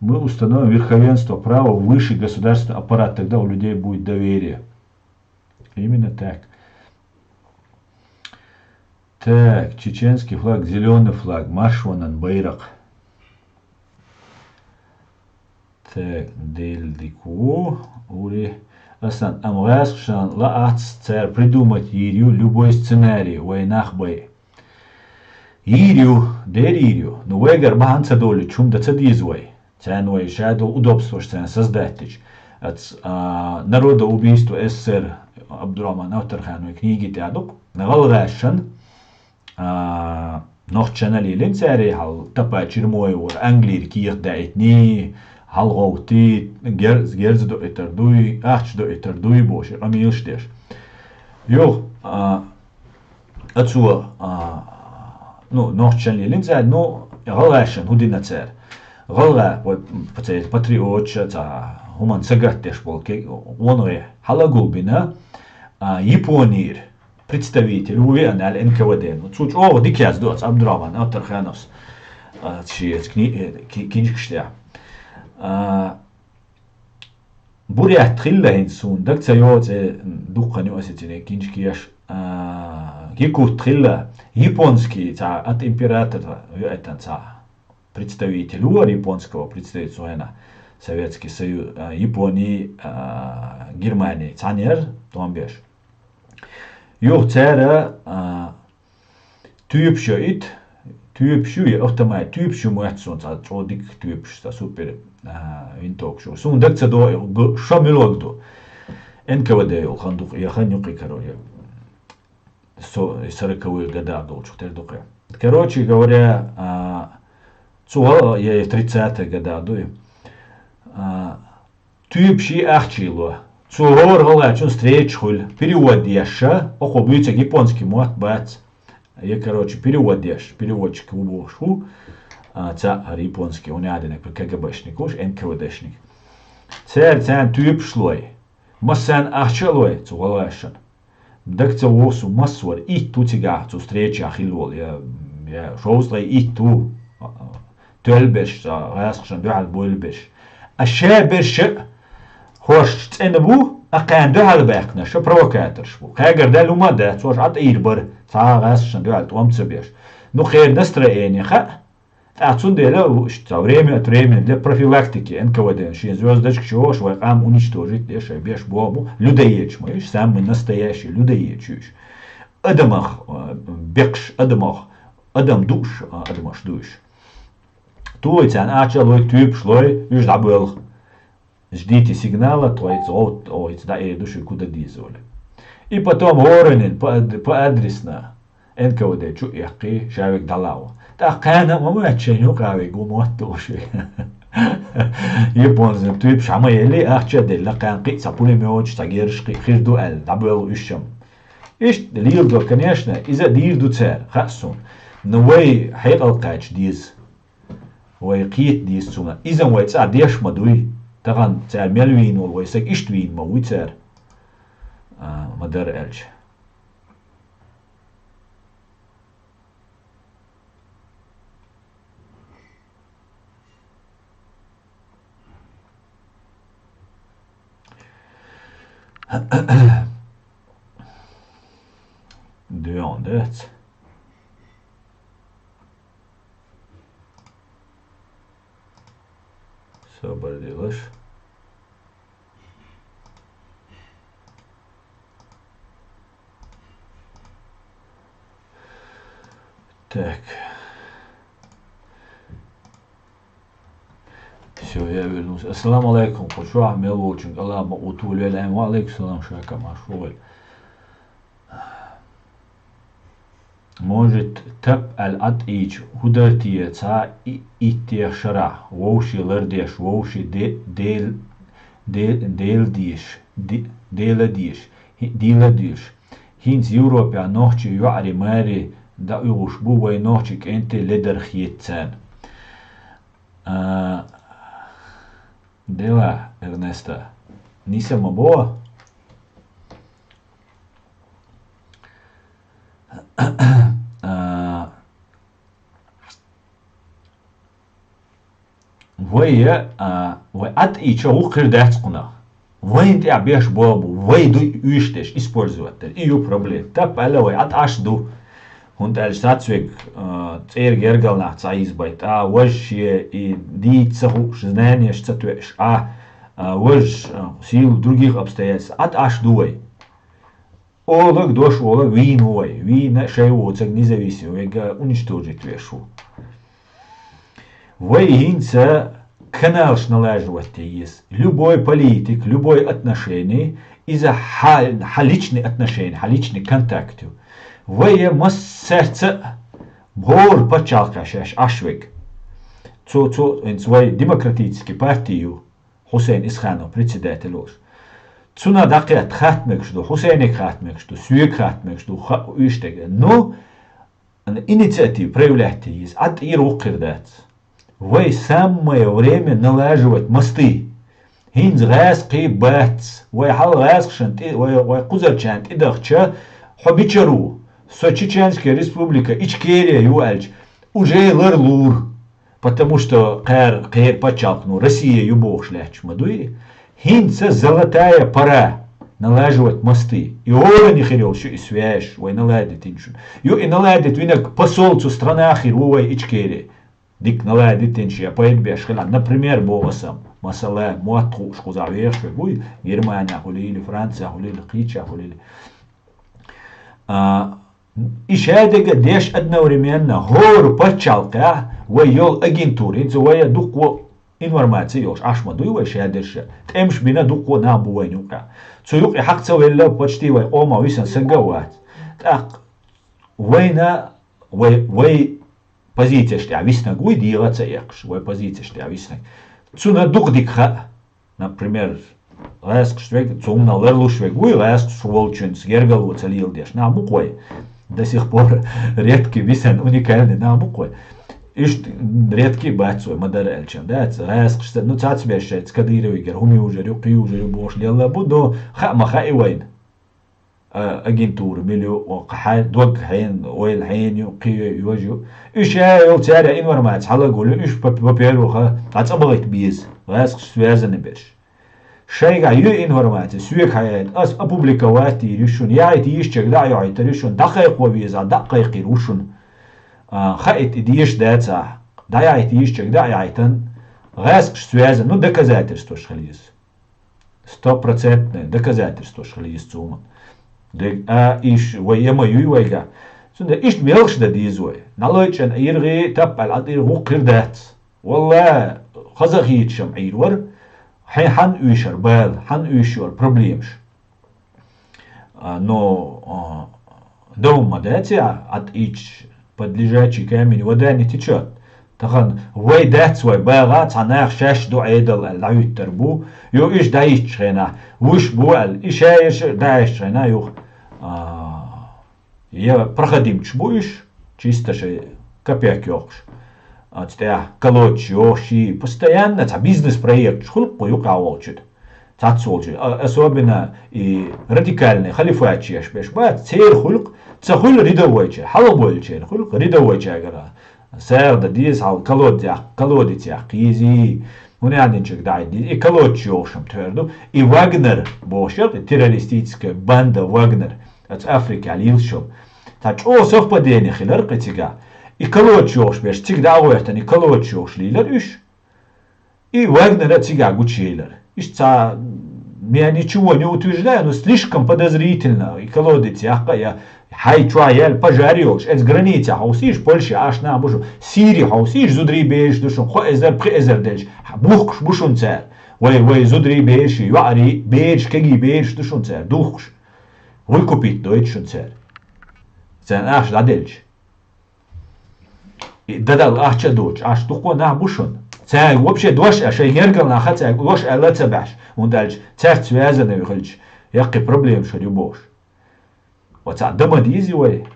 Мы установим верховенство права выше государственного аппарата, тогда у людей будет доверие. Именно так. Так, чеченский флаг, зелёный флаг, маршонан байракх. Так, делдику, ури. Асан, ам гӀаскхашан лаац цара придумать йийр ю любой сценарий, вай нах бай. Йийр ю, дер йийр ю. Ну, вайгара бахьана ца долуьйтуш хӀума дан ца деза вай. Царна вай шадолу удобствош царна создать дича. Ац, а, «Народоубийство СССР» Абдурахман Авторхановой книги тӀехь ду-кх. ГӀалгӀашан, а, нохчашан а лелийна цара хьал, Тапа Чермоев вара Английра кехат даийтиний, хьалагӀовттий, герз-, герз доуьйтур дуй, ахча доуьйтур дуй бохуш, къамелаш деш. Юха, а, Ацо, а, ну, нохчашан лелийна цара, ну, гӀалгӀашан хӀун дина цара? ГӀалгӀа, вай, п-, ц-, патриотша, цхьа хӀуманна сагатдеш болу ке-, къонахий хьалагулбина, а, Японийра представитель ву веана аьлла НКВД. Ну, цо чӀогӀа дика яздо аца Абдурахман Авторхановс, а, шен кни-, э, ки-, киншкаш тӀехь. А, Бурят хилла хӀинца суна, дага ца йогӀу цӀе, дуккха хан ю аса цӀе киншкаш. А, якут хилла, японский цхьа от императора вейтан цхьа представитель вара японского представительства вайна Советский Союз, а, Япони, а, Германи цхьаьна яра, тӀом беш. Юха цара, а, Туьйпаш йо ит, туьйпаш ю, я автомат, туьйпаш ю моьтту суна, цхьа чӀогӀа дика туьйпаш, цхьа супер, а, винтовкаш ю. Суна дага ца догӀу, г-, шо муьлхарг ду. НКВД йолу хан дукха, я хан юккъе каро, я со-, сороковые года долчух тера дукха. Короче говоря, а, цу гӀа-, я тридцатые года ду и. А, Туьйпаший ахчий ло. Цо хӀора гӀалгӀачун встреча хуьлу. Перевод еш, окхо буьйцург японский мотт бац. Я, короче, перевод еш, переводчик ву бохуш ву. А, цхьа хӀара японский, у неадинаг, КГБшник вуш, НКВДшник. Цара царна туьйпаш лой. Массарна ахча а лой, цу гӀалгӀашна. Дага ца вогӀу суна массо а итт ву цигахь цу встреча хилла волу, я, я шовзткъе итт ву, а, а, тоьлла берш, а, гӀаскхашна дуьхьал буьйлабеш. А ша берш а хӀорш цӀена бу, а кхарна дуьхьал баьккхинарш а провокаторш бу. Кхаьгара даьлла хӀума а дац, хӀорш Ӏа тӀе йийр бара, цхьа а гӀаскхашна дуьхьал тӀом ца беш. Ну, кхеран настроение хаьа, ТӀаккха цундела, цхьа время от времени для профилактики НКВД шен звёздочка чу йогӀуш, вай къам уничтожить деш, шайн беш боху бу, людоедаш ма ю уьш, самый настоящий людоедаш ю уьш. Адамах, а, бекхаш, адамах, адам дууш, а, адамаш ду уьш. Тухий царна ахча а лой, туьйпаш лой, уьш дӀабоьлху. Ждите сигнала, тхо хӀинца гӀовт-, о, хӀинца дӀаэр ду шуьга, куда деза вали. И потом воронин по ад-, по адресно НКВД чу а эккхий, ша верг дӀалагӀо. ТӀаккха кхана а ма моьтту шайна юкъа верг ву мотт а шуьга. Японцийн туьйпаш хьа ма елли, ахча а делла, кхана кхин а цхьа пулемёташ, цхьа герзаш кхин а хир ду аьлла, дӀабоьлху уьш-м. Иштта леладо, конечно, иза а дийр ду цара, хаьа суна. Но вай хьекъал кхача деза. Вай кхета деза цунах. Иза вай цӀа деш ма дуй. Тахана цара мел вийна волу вай саг иштта вийна ма вуй цара. А, ма-дарра аьлча. Так. Всё, я вернулся. Ассаламу алейкум, кху чу мел волчун, Аллах ма уту лелаем. Ва алейкум салам, шака, марш вогӀийла. Может, тап аьлла ӀатӀийча хӀу дара те цхьа и-, иттех шарахь, вовший лардеш, вовший де-, дел-, де-, деладеш, ди-, деладеш, хи-, диладеш. ХӀинца Европехь нохчий йоӀарий, марий даӀуьгӀуш бу, вай нохчий кӀентий ледар хета царна. А, дела, Эрнеста, нийса ма бо. А, вай, а, вай ӀатӀийча вукхуьр дац кхунах. Вайна тӀехь беш болх бу, вай ду уьш деш, использовать деш. И ю проблема. Тап аьлла вай ӀатӀаш ду. ХӀунда аьлча цхьацца вег, а, цӀера гергал нах ца хьийзабайта, а, важа шен и дийца ца хууш, знанеш ца тоьаш, а, а, важа, а, в силу других обстоятельств ӀатӀаш ду вай. Олаг, дош олаг, вийна ву вай. Вийна шай воцаг независим, вега уничтожить веш ву. Вай хӀинца каналаш налаживать де еза. Любой политик, любой отношение, иза хьа-, хьа личный отношение, хьа личный контакт ю. Вай массаьрца а бохура пачхьалкхехь шаьш Ӏаш вег. Цо, цо, хӀинца вай демократический парти ю, Хусейн Исханов председатель волуш. Цунах дӀакхетта хатта мегаш ду, Хусейнега хатта мегаш ду, соьга хатта мегаш ду, ха-, уьш дерг. Ну, инициатива проявлять е еза, ӀатӀийра вукхуьр дац. Вай самое время налаживать мосты. ХӀинца гӀаьскхий бац. Вай хьал гӀаьскхашна тӀе, вай, вай кхузарчарна тӀедахча, хьо мичара ву? Со Чеченская республика, Ичкерия ю аьлча, уже лар лур. Потому что кхара, кхера пачхьалкх, ну, Россия ю бохуш лаьтташ ма дуй. ХӀинца золотая пора налаживать мосты. И олани хир йолуш ю и связь, вай наладитинчун. Ю и наладит винарг посол цу странах хир ву вай Ичкери. Дика наладитинчу я пайда беш хила. Например, боху аса, масала, мотт хууш кхузахь вехаш верг вуй, Германия хуьлийла, Франция хуьлийла, кхеча хуьлийла. А, и шадерг а деш одновременно, хӀора пачхьалкхехь вай йолу агентура, хӀинца вай дуккха информаци йолуш, Ӏаш ма дуй вай шадерш а. ТӀемаш бина дуккха нах бу вайна юкъахь. Цу юкъе хьакха ца велла, почти вай къомах висина сага а вац. ТӀаккха вайна, вай, вай позицеш тӀехь виснаг вуй, дегӀа а ца эккхаш, вай позицеш тӀехь виснаг. Цунна дукха дика хаьа. Например, гӀаьскхаш верг, цунна ларлуш верг вуй, гӀаьскхаш волчуьнца гергало ца леладеш. Нах бу-кх вай. До сих пор редкий висина, уникальный нах бу-кх вай. Иштта редкий бац вай, ма-дарра аьлча. Дац, гӀаьскхашца, ну, цхьацца беш шайца Кадыровигара хӀума южар ю, кхин южар ю бохуш лелла бу, но хаа ма хаьа вайна. А, агентура мила ю, о, кху хьайн дог хьенан, ойла хьенан ю, кхин йо-, йожа ю. Уьш а йолу цара информаци хьалагулю, уьш, во-, во-первых, а, цӀа бахийта беза, гӀаьскхаш связаны берш. Шайгахь ю информаци, соьга хьаяйта, ас опубликовать йийр ю шуна, яхьийта йиш чуьра дӀа а йохьуьйтур ю шуна, дӀакхайкхо везахь, дӀа а кхайкхийр ву шуна. А, хаийта и дезаш дацахь, дӀаяхьийта йиш чуьра дӀа а яхьуьйтун, гӀаьскхаш связаны, ну, доказательстваш хила еза. Стопроцентное доказательствош хила еза цу хӀуманна. Дерг а, иш вай я ма юй вайгахь. Цундела иштта белхаш дан деза вай. НӀалойчӀан иргӀи, таппал Ӏад иргӀу хир дац. Валла, хаза а хийташ ам Ӏийр вара. Хьайн хьан уьйшар бала, хьан уьйш йора проблемаш. А, но, а, Дан ма дац я, Ӏад ийча подлежащий камень вода не течёт. Тахана вай дац вай багӀа, цхьа наха шаьш ду Ӏедал аьлла, дӀахӀуьттур бу. Йо, уьш дӀайитчу хенахь, вуьш бу аьлла, и шаерш а дӀаэцчу хенахь юха, а, я проходимчаш бу уьш, чисто шайн копейк йохуш. Оцу тӀехь колодчаш йохуш, и постоянно цхьа бизнес-проекташ хуьлу-кх кху юкъахь волчуьра. Цхьацца волчу, а, особенно и радикальный халифатчаш беш бац, церан хуьлу-кх, ца хуьлу рядовойчеран, хьалхабевллачеран хуьлу-кх, рядовойчаьргара сагӀа дан деза, хьал колодцех, колодецех кхийзий, хӀунда аьлла динчуьнга дӀахӀитта деза, и колодчаш йохуш-м тхоьра ду, и Вагнер бохуш яра, и террористическая банда Вагнер, оцу Африкехь лелаш йолу. Цхьа чӀогӀа совпадение хилар-кх и цигахь. И колодчаш йохуш берш цига дӀа а гӀоьртина, и колодчаш йохуш лийлар уьш. И Вагнера цигахь гучуелира. Иштта цхьа, меня ничего не утверждаю, но слишком подозрительно, и колодец яккха а я, Хьай чохь яьлла пожар йолуш, эца граница хьовсийша, Польша, аш нах бу шун, Сири хьовсийша, зударий бераш ду шун, кхо эзар, пхи эзар делча, бухкуш бу шун цара. Вай, вай зударий бераш, йоӀарий бераш, кегий бераш ду шун цара, духкуш. Выкупить дойту шун цара. Царна ахча дӀаделча. И дадал ахча а доцуш, аш дуккха нах бу шуна. Цаьрга вообще дош а, шайн гергал наха цаьрга дош аьлла а ца баьхьаш, хӀунда аьлча цаьрца связанный хилча, яккхий проблемаш хир ю бохуш. Оцхьа дан ма дийзи вай.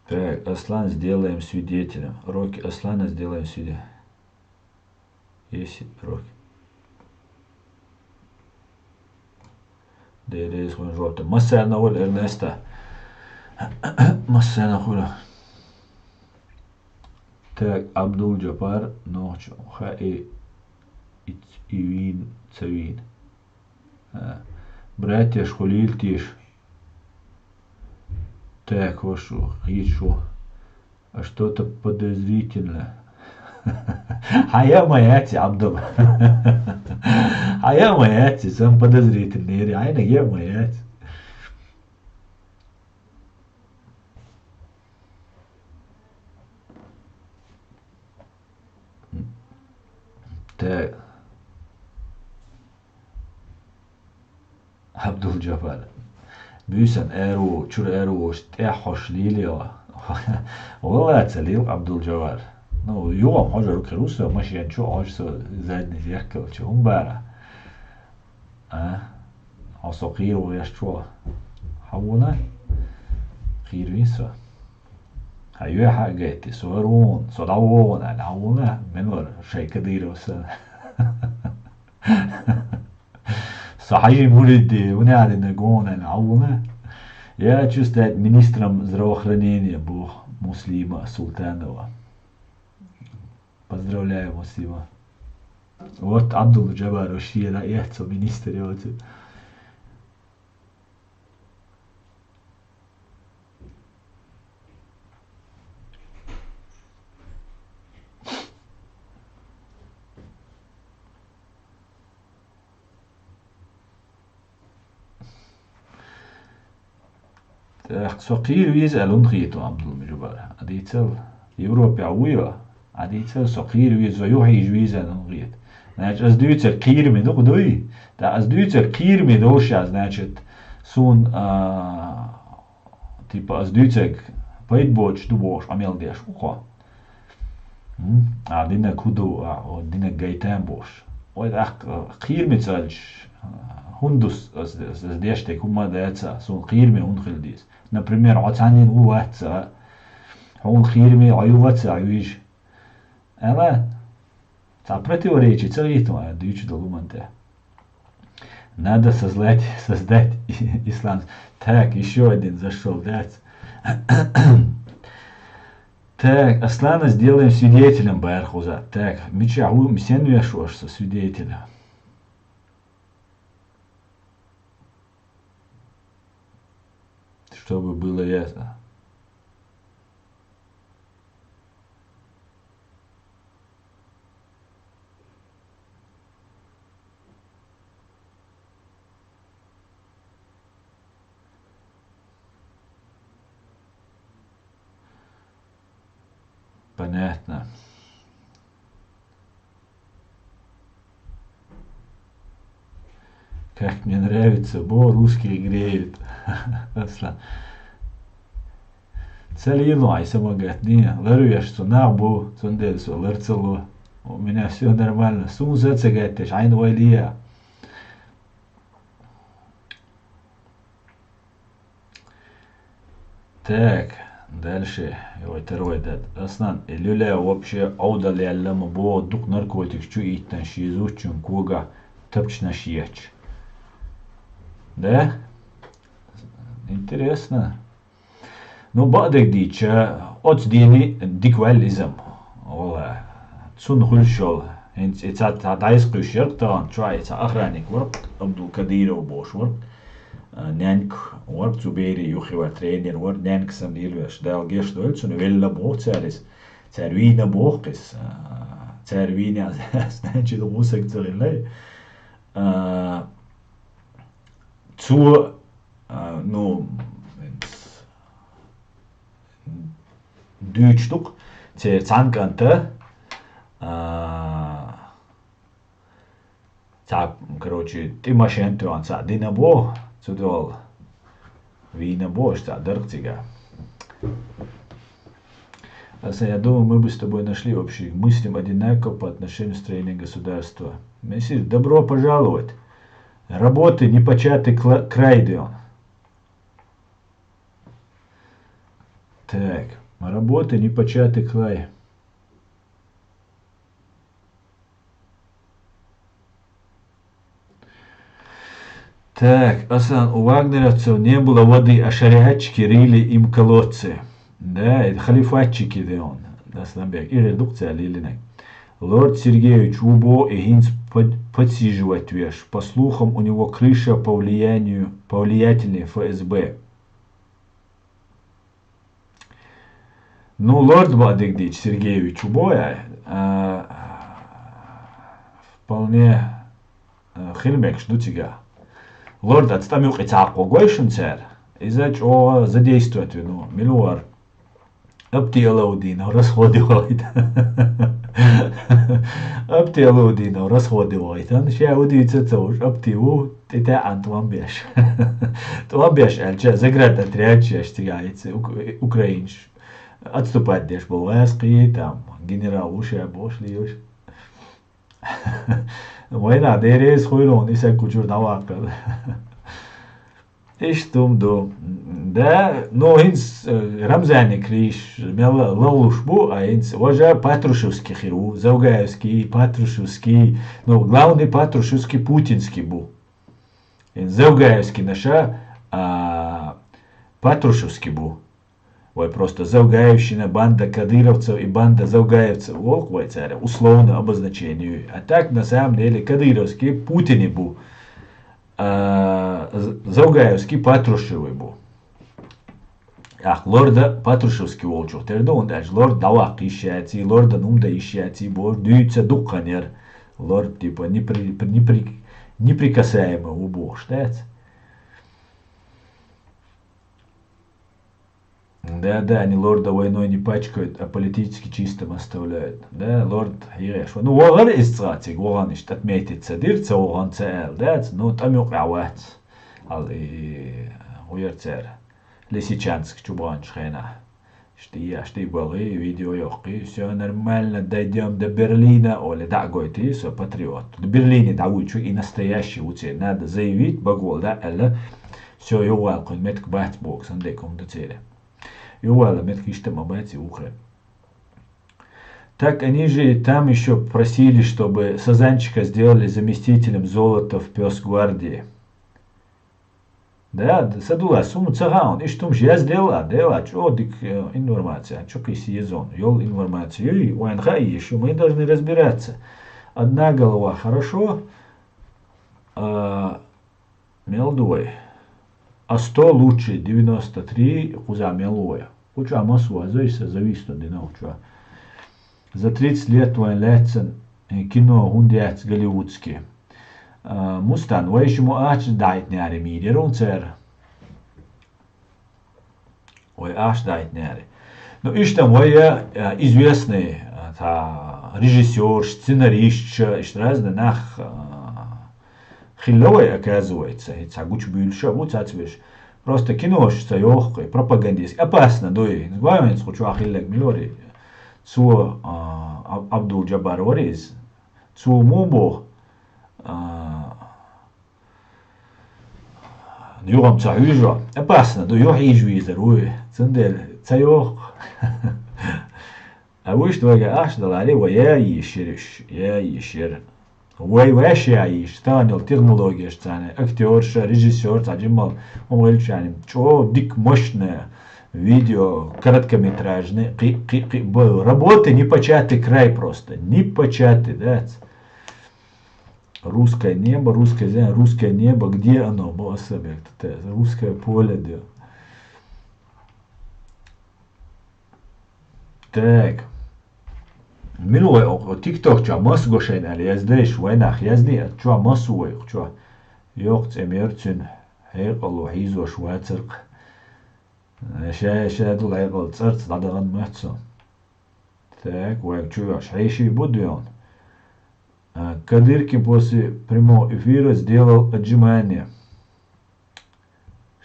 Так, Аслан сделаем свидетелем. Уроки Аслана сделаем свидетелем. Десять років. Деррис хун жопта. Массарна хуьлу, Эрнеста. Массарна хуьлу. Так, Абдул-Джабар, нохчо. Ха и, и, и вийна, ца вийна. А, братьяш хуьлийла тийша. Так, хӀо шу, хийца шу. А что-то подозрительно. Хьан яа ма яц, Абдул. Хьан яа ма яц, сан подозрительный, хьайнаг яа ма яц. Так. Абдул-Джабар. Буьйсан аьрру, чуьра аьрру волуш тӀехь хьош лийла йо. Валла ца лийла, Абдул-Джабар. Ну, юха хьожур кхир ву со, машен чу хьожу со, задний зеркал чу. ХӀун бара? А? Хьо со кхийра ву еш чу. Хьан вуна? Кхийра вин со. Хьан юьхьа а гайти, со хӀара ву хьуна, со дӀа вогӀу хьуна аьлла, хьан вуна? Мила вара шайн Кадыров санна. Со хьажи муридди, вуна аьлла гонан Ӏавуна. Я хочу стать министром здравоохранения, бу Муслима Султанова. Поздравляю, Муслима. Вот Абдул-Джабаров шена эцо министр йоцу. ТӀаккха со кхийра веза аьлла хӀунда хета, Абдул-Джабар? Ӏа дийцал, Европехь вуй хьо? Ӏа дийцал, со кхийра веза, со юхьийжа веза аьлла хӀунда хета? Значит, ас дуьйцург кхийраме ду-кх дуй? ТӀаккха ас дуьйцург кхийраме долуш а, значит, суна, а, типа, ас дуьйцург пайда боцуш ду бохуш Ӏамел деш ву-кх хьо? М? А динаг хӀун ду, а, о, динаг гайтам бохуш. Вай тӀаккха кхийраме ца аьлча, хӀунда ду ас, ас, ас деш дерг хӀумма а дац, суна кхийраме хӀунда хила деза? Например, хьо цхьаннен ву вац а, хьуна кхийраме хьо ю вац а, хьуьйжа. Ала, цхьа противоречие ца хета вайн дуьйцуш долу хӀуманна тӀе. Надо создать, создать ислам. Так, ещё один зашёл, дац. Так, Аслана сделаем свидетелем, баьрху за. Так, мичахь ву, сен веш ваша со свидетеля? Чтобы было ясно. Понятно. Как мне нравится, бо русские греют. Аслан. Ца лело, айса ма гатни, ларвеш цу нах бу, цундела со лар ца ло. У меня всё нормально. Сун за ца гаттеш, айна вай лия. Так, дальше. Йой, второй дат. Аслан, и люля вообще овдал яьлла ма бо, дукха наркотикаш чу иттан ши зудчун кога тапчанаш ечу. Да? Интересно. Ну, бакъдерг дийча, оцу дийне дика ваьлла иза-м. Валла, цунна хуьлуш йолу. ХӀинца и цхьа, цхьа дӀайса кхуьйсуш яра-кх тахана чохь, и цхьа охранник вара-кх, Абдулкадиров бохуш вара-кх. А, ненк вара-кх, цу берийн юххе вара, тренер вара, ненк санна лелавеш. Дала гечдойла цунна, велла боху цара иза. Цара вийна боху-кх иза. А, цара вийна, значит, мусаг ца хилла. А, цо, а, ну, дуьйцуш ду-кх, церан цхьан кӀанта, а, цхьа, короче, тӀе машен тоьхна цхьаъ дина боху, цу дуьхьал вийна боху, цхьаъ дара-кх цигахь. Аса, я думаю, мы бы с тобой нашли общий, мыслим одинаково по отношению к строению государства. Мессир, добро пожаловать. Работы непочатый кла-, край, ден. Так, работы непочатый край. Так, Асан, у вагнеровцев не было воды, а шариатчики рыли им колодцы. Да, это халифатчики, да он. Асланбек, ирер ду-кх цара лелийнарг. Лорд Сергеевич ву боху и хӀинца под-, подсиживать веш. По слухам, у него крыша по влиянию, по влиятельной Ф С Б. Ну, лорд бакъдерг дийцича, Сергеевич ву боху, а, вполне, а, хила мегаш ду цигахь. Лорд аца тӀам юкъе ца хьакхо гой шуна цара. Иза чӀогӀа задействовать вина ву. Мила вара? Апти Алаудинов расходы вахийтан. Апти Алаудинов расходы вахийтан. Ша удийца ца вуш, апти ву, тӀе таьӀан тӀом беш. ТӀом беш аьлча, заградотряд шаьш цигахь йица ук-, украинаш. Отступать деш болу гӀаьскхий, там, генерал ву ша бохуш лелаш. Вайнах дерригаш хуьлу хьуна, и саг кху чуьра дӀаваккхар. Иштта хӀума ду. Да, ну, хӀинца, э, Рамзанан крыша мел лалуш бу, а хӀинца важа Патрушевский хир ву, Завгаевский, Патрушевский, ну, главный Патрушевский, путинский бу. ХӀинца Завгаевский наша, а, Патрушевский бу. Вай просто Завгаевщина, банда кадыровцев и банда завгаевцев, вокх вай цара условно обозначение. А так, на самом деле, кадыровский Путин бу. А, з-, Завгаевский Патрушевый бу. Ах, лорда Патрушевский волчух тера ду, хӀунда аьлча лорд дӀаваккха йиш яций, лордан хӀума дан йиш яций, бохуш, дуьйцу дуккха хан яра. Лорд, типа, непри-, непри-, неприкасаемый ву бохуш, дац? Да, да, они лорда войной не пачкают, а политически чистым оставляют. Да, лорд хьегӀеш ву. Ну, вахара иза цкъа цига, вахана иштта отметить ца дира, ца вахана ца аьлла, дац, ну, тӀам юкъехь вац. Хьал и гӀуьйра цара. Лисичанск чу баханчу хенахь. Иштта еш, тӀе балхий, видео йоккхий, всё нормально, дойдём до Берлина, олий, дӀа а гойтий, со патриот. Берлине дӀавуьйчу и настоящий ву церан, надо заявить, багола дӀа аьлла, всё, юхавала кхуьнан меттиг бац боху, сан декъа хӀума ду церан. Юхавала меттиг иштта ма бац и вукхе. Так они же и там ещё просили, чтобы Сазанчика сделали заместителем Золотов в Пёсгвардии. Да, да, Садулла, суна ца хаьа, иштта хӀумаш яздел а, дел а, чӀогӀа дика, э, информация, чу кхийса еза хьуна. Йолу информация юй, вайна хаийша, мы должны разбираться. Одна голова хорошо, а, мел ду вай. А сто лучше девяносто три кхузахь мел ву вай. Кху чохь массо а вазой сан зависит дина кху чохь. За тридцать лет вайн лаьцна, э, кино хӀунда яц голливудский? А, Мустан, вай шу ма ахча даийтинера мийра яра хӀун цара? Вай ахча даийтинера. Ну, иштта вай, э, известный, э, та режиссёрш, сценаристш, иштта разный нах, э, хилла вай, оказывается, и цхьа гучубуьйлуш а бу цхьацца веш. Просто кинош ца йоху, и пропагандистский. Опасно дуй. Гой вайна кху чохь хилларг мила вара? Цо, а, Аб-, Абдул-Джаббар вара иза. Цо муха боху, а, юха-м ца хьуьйжу? Опасно ду, юха хьийжа везар вуй. Цундела ца йоху. А вуьшта вайга ахча даларе, вай я йийшира уьш, я йийшира. Вай ваьш я йийш, тахана йолу технологияш царна, актёрша, режиссёр, цхьа жиммал, хӀума хилчарна, чӀогӀа дика мощная видео, короткометражный, кхи, кхи, кхи, б-, работы непочатый край просто, непочатый, дац. Русское небо, русское зя-, русское небо, где оно? Бо особенно, русское поле, да. Так. Мила вай оха TikTok чу масса гошайн аьлла яздеш, вайнах язде, а чу масса вай, чу. Йоккха цӀе мер цуьнан, хьекъало хьийзош вацаркх. Ша, ша ду лайкъал цӀарца дӀадахана моьтту со. Так, вайга чу йош хьеший бу доьгӀна. А, Кадыркин после прямого эфира сделал отжимание.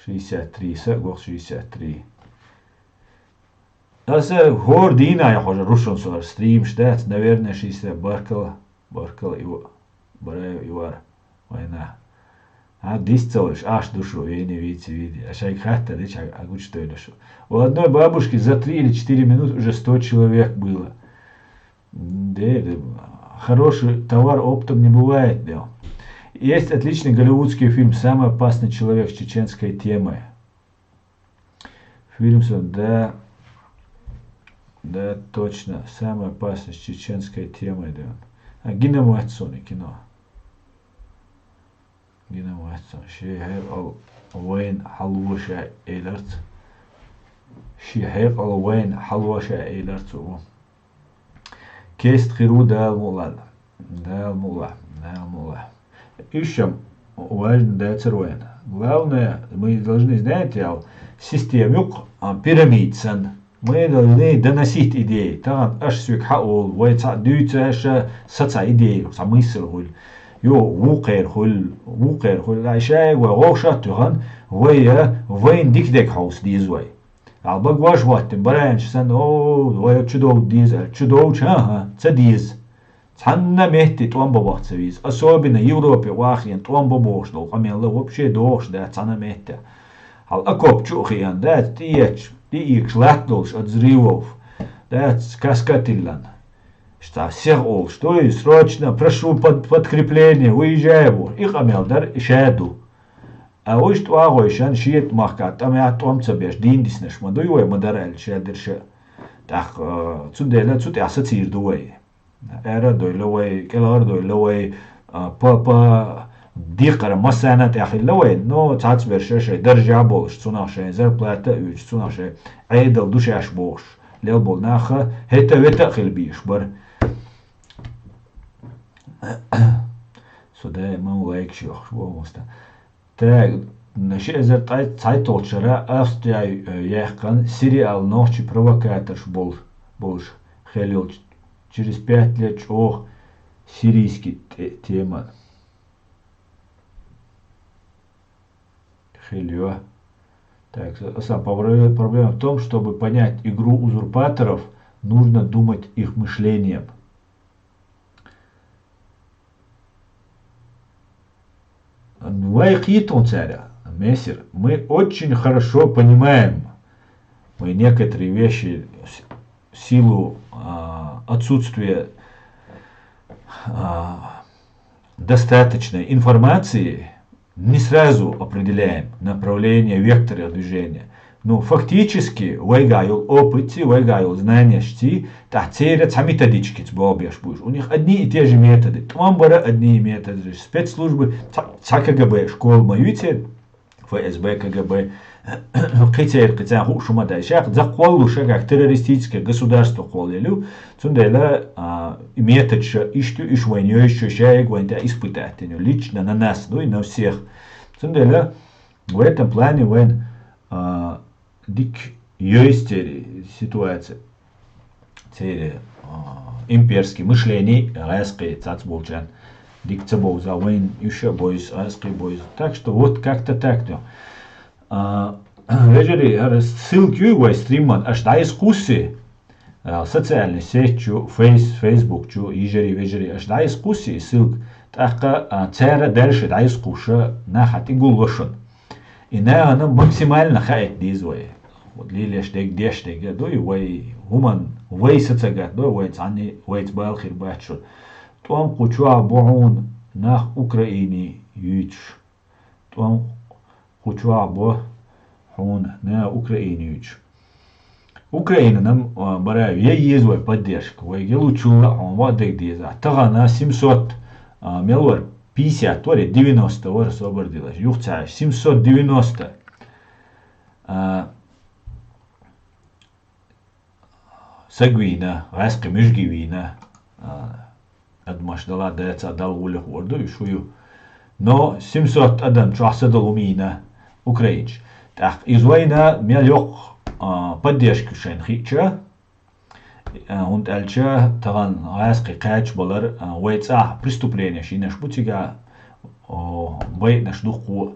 Шестьдесят три, са гох шестьдесят три. Аса хӀора дийнахь яххожа рушун со стримаш дац, наверное, шестьдесят. Баркалла, баркалла, Ива-, Бараев Ивар, вайна. А, дисцалаш, аш душу, вени, вици, види. А шайга хаттар дича, а гучу дойла шу. У одной бабушки за три или четыре минуты уже сто человек было. Де, де, хороший товар оптом не бывает, да. Есть отличный голливудский фильм «Самый опасный человек» с чеченской темой. Фильм сон, да, да, точно, самый опасный с чеченской темой, да. А гина моьтту суна кино. Гина моьтту суна. Ши хьекъал вайн хьалвоша эйларц. Ши хьекъал вайн хьалвоша эйларц у. Кест хир ву Дала мукъалахь. Дала мукъалахь. Дала мукъалахь. Уьш-м важно дацар вайна. Главное, мы должны, знаете, ал система юкъ, а, пирамида санна. Мы должны доносить идеи. Тахана аш соьга хьаолу, вай цхьаъ дуьйцу аша, са цхьа идея, цхьа мысль хуьлу. Йо, вукхера хуьлу, вукхера хуьлу. Ай шайга вай гӀовшат туьхан, вай, а, вайн дика дег хьовса деза вай. Албаг ваш ваттина, бараьнча санна, о, вай чу довда деза аьлла. Чу довча, хӀан-хӀа, ца деза. Цхьанна метте тӀом бан бахка ца веза. Особенно Европе вахийна тӀом бан бохуш долу къамелла вообще дохуш дац цхьана метте. Хьал окоп чу а хиъна дац, тӀеэцча, тӀеэцча латта долуш от взрывов. Дац каска тиллина. Ша сех олуш, то есть срочно, прошу под-, подкрепление, выезжай бохуш. И къамел дар, и ша ду. А уьш тӀоагӀойшан шийтта махка тӀамехь тӀом ца беш, дийна диснарш ма дуй вай, ма дара аьлла, шаьлдира ша. ТӀаккха, э, цундела цу тӀехь сацийр ду вай. Ара а дойла вай, кӀелхьара а дойла вай, а, па, па, декхара массарна а тӀехь хилла вай, но цхьацца берш шайн даржехь болуш, цунах шайн зарплата а уьйцуш, цунах шайн Ӏедал ду шаьш бохуш, лел болу нах хӀета-вета а хила безаш бара. Со даиман лайкаш йохуш боху муста. Так, ши эзар ткъе цхьайтталгӀачу шарахь Австрияй, э, яьккхина сериал нохчий провокаторш бол-, болуш хилла йолчу, через пять лет чӀогӀа сирийский те-, тема хилла йо. Так, с-, сам по-, проблема в том, чтобы понять игру узурпаторов, нужно думать их мышлением. Вай кхетон цара, мессер, мы очень хорошо понимаем, мы некоторые вещи в с-, в силу, а, отсутствия, а, достаточной информации не сразу определяем направление, вектор движения. Ну, фактически, вайгахь йолу опытций, вайгахь йолу знанешций, тӀаккха церан цхьа методичкица болх беш бу уьш. У них одни и те же методы. ТӀом бара одни и методы. Спецслужбы, цхьа, цхьа КГБ школа ма ю церан, ФСБ, КГБ, кхин церан, кхин царна хууш хӀума дай. Шаьх за кхоллу, ша как террористическое государство кхоллаелла ю. Цундела, а, и методаш иштта ю, уьш вайна йойзуш ю, шайга вайна тӀе испытать дина ю. Лично на нас, ну и на всех. Цундела, в этом плане вайн, а, дика йойзу церан ситуация. Церан, а, имперский мышление, гӀаьскхи цац болчарна. Дика ца бовза вайн уьш а бойзу, гӀаьскхи бойзу. Так что вот как-то так, да. А, вежарий, хӀара ссылка ю вай стриман, аша дӀаиса кхуссий, а, социальный сеть чу, фейс-, Facebook чу, йижарий, вежарий, аша дӀаиса кхуссий ссылка, тӀаккха, а, цара дальше дӀаиса кхуша, наха тӀе гулло шуна. И нахана максимально хаийта деза вай. Вот лелаш дерг, деш дерг а дуй, вай хӀуман, вай са ца гатдо, вай цхьанне, вайца бала хир бац шуна. ТӀом кху чохь бу хьуна нах Украине юьйцуш. ТӀом кху чохь бу хьуна нах Украине юьйцуш. Украина нам, а, бара, я еза вай поддержка, вай гелучул а хьуна ваъ дерг деза. Тахана семьсот, а, мел вара, пятьдесят вара, девяносто вара, собар дилаш. Юха ца хьаьш, семьсот девяносто. А, саг вийна, гӀаьскхи муьжги вийна, а, адамаш дала, дацара Далла гӀуллакх вар ду, уьш хӀу ю. Но семьсот адам чохь садала хӀума йийна украинча. ТӀаккха иза вайна мел йоккха, а, поддержка шайна хиъча, а, хӀунда аьлча тахана гӀаьскхи кхача балар, а, вай цӀахь преступлени йинаш бу цига, о, байинаш дуккха.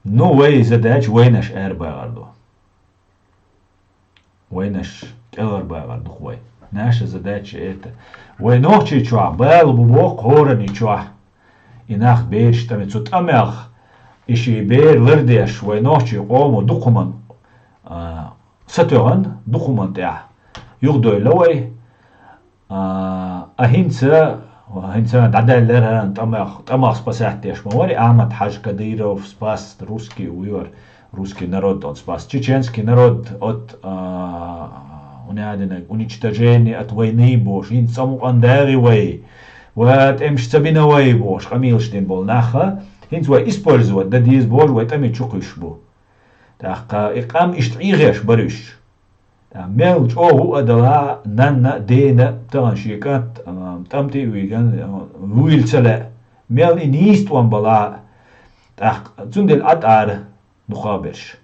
Ну, вай задача вайнаш арабагӀар ду. Вайнаш кӀелхьарбагӀар ду вай. Наша задача это. Вай нохчий чохь бала бу боху хӀоранна чохь. И нах бераш тӀаме, цу тӀамех и ши бер лардеш, вай нохчий къомо дукхуман, а, сатоьгӀан дукхуман тӀехь юхадойла вай. А, а хӀинца, хӀинца дӀадаьллера тӀамах, тӀамах спасать деш ма вари, Ахьмад-Хьажа Кадыров спас русский уйор, русский народ он спас, чеченский народ от, а, унядина уничтожения, от войны бош, хӀинца цӀа мукъан дагӀи вай, ва тӀемаш ца бина вай бош, къамелаш дина болу наха, хӀинца вай использовать дан деза бош, вай тӀаме чу кхуьйсуш бу. ТӀаккха и къам иштта Ӏехош бара уьш. Ткъа мел чӀогӀа а дала, нанна а, дена а, тахана шен кӀант, а, тӀамтӀе а виган, а, вуйла ца лаьа. Мел и нийса тӀом бала, тӀаккха цундела Ӏад ара дукхахберш.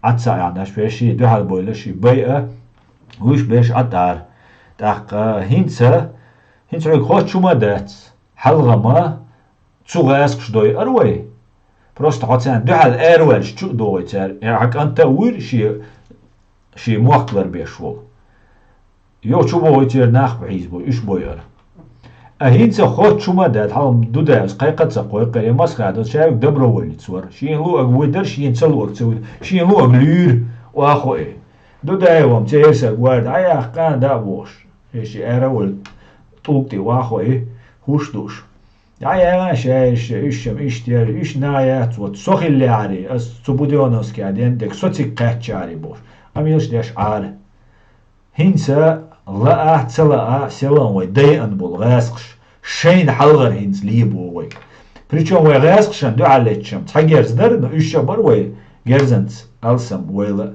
Ӏад ца Ӏехнаш веший, дуьхьал бойла ший, байа, вуьш берш Ӏад ара. ТӀаккха хӀинца, хӀинца хьоьга хоттуш хӀума а дац. Хьалха ма цу гӀаьскхаш дойур вай. Просто хьо царна дуьхьал араваьлча чу а догӀуй цара, я хьан кӀанта а вуьйр шен, шен мохк ларбеш волу. Йо, чу богӀуй церан нах бу хьийзабой, уьш бойур. А хӀинца хоттуш хӀума а дац, хьалха Дудаевс кхайкха а ца кхойкхура, я Масхадов шаьрга доброволец вара. Шена луъаг вуй дара, шена ца луъаг ца вуй дара. Шена луъаг луьйра, охьахой. Дудаевам церан саг вара, дӀаяхка, да а бохуш. Шен аравала тӀулг тӀе охьахой, хӀуш дууш. ДӀаяхьа ша иштта, уьш шам иштта яра, уьш наха яц, вот со хиллехьарий, ас цу Будённовскехь ден дерг со цига кхаьччарий бохуш. Амелаш деш Ӏара. ХӀинца лаа, ца лаа, селан вай дайан болу гӀаьскхаш, шайна хьалхара хӀинца лебо вай. Причём вай гӀаьскхашна дуьхьал леттачам цхьа герз дара, но уьш ша бара вай герзанца алсам вайла.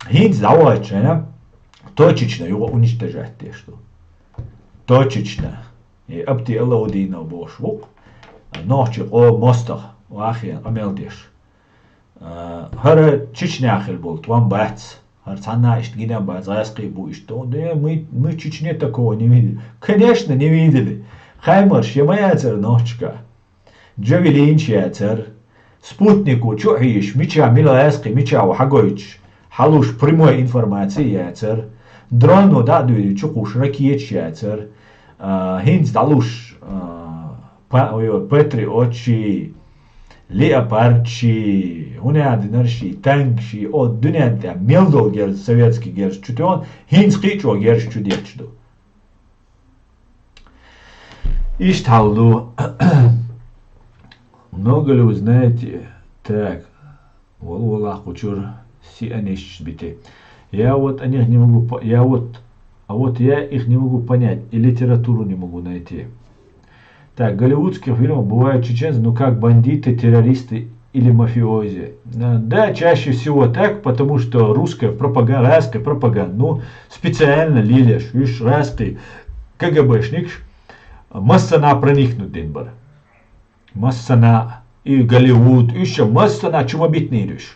ХӀинца дӀавахча шайна точечно юха уничтожать деш ду. Точечно. И Апти Алаудинов бохуш ву-кх, нохчий къо мостагӀа, вахийна къамел деш. А, хӀара Чечня хила болу тӀом бац. ХӀара цхьанна а иштта гина бац, гӀаьскхий бу иштта. Да мы, мы в Чечне такого не видели. Конечно, не видели. Хаймарш я ма яцара нохчашка. Джавелинаш яцара. Спутнико чу а хьийзаш, мича мила гӀаьскхий, мича ву хьагойтуш, хьалуш прямой информаци яцара. Дроно дӀа а дуьйлий, чу кхуш ракеташ яцара. А, хӀинца дӀалуш, а, па-, ой, патриотчий, леопардчий, хӀунда динарший, танкший, о, дуьнен тӀехь мел долу герз, советский герз чу тоьхна, хӀинца кхин а чӀогӀа герз чу детташ ду. Иштта хьал ду. Много ли вы знаете? Так, вала-вала кхучур сионистчу бите. Я вот о них не могу по-, я вот, а вот я их не могу понять, и литературу не могу найти. Так, в голливудских фильмах бывают чеченцы, ну как бандиты, террористы или мафиози. Э, да, чаще всего так, потому что русская пропаганда, гӀаьскхи пропаганда, ну, специально лелаш, уьш гӀаьскхи КГБшникаш массанхьа проникнуть дина бара. Массанхьа, и Голливуд, уьш ша массанхьа чу ма битинийра уьш.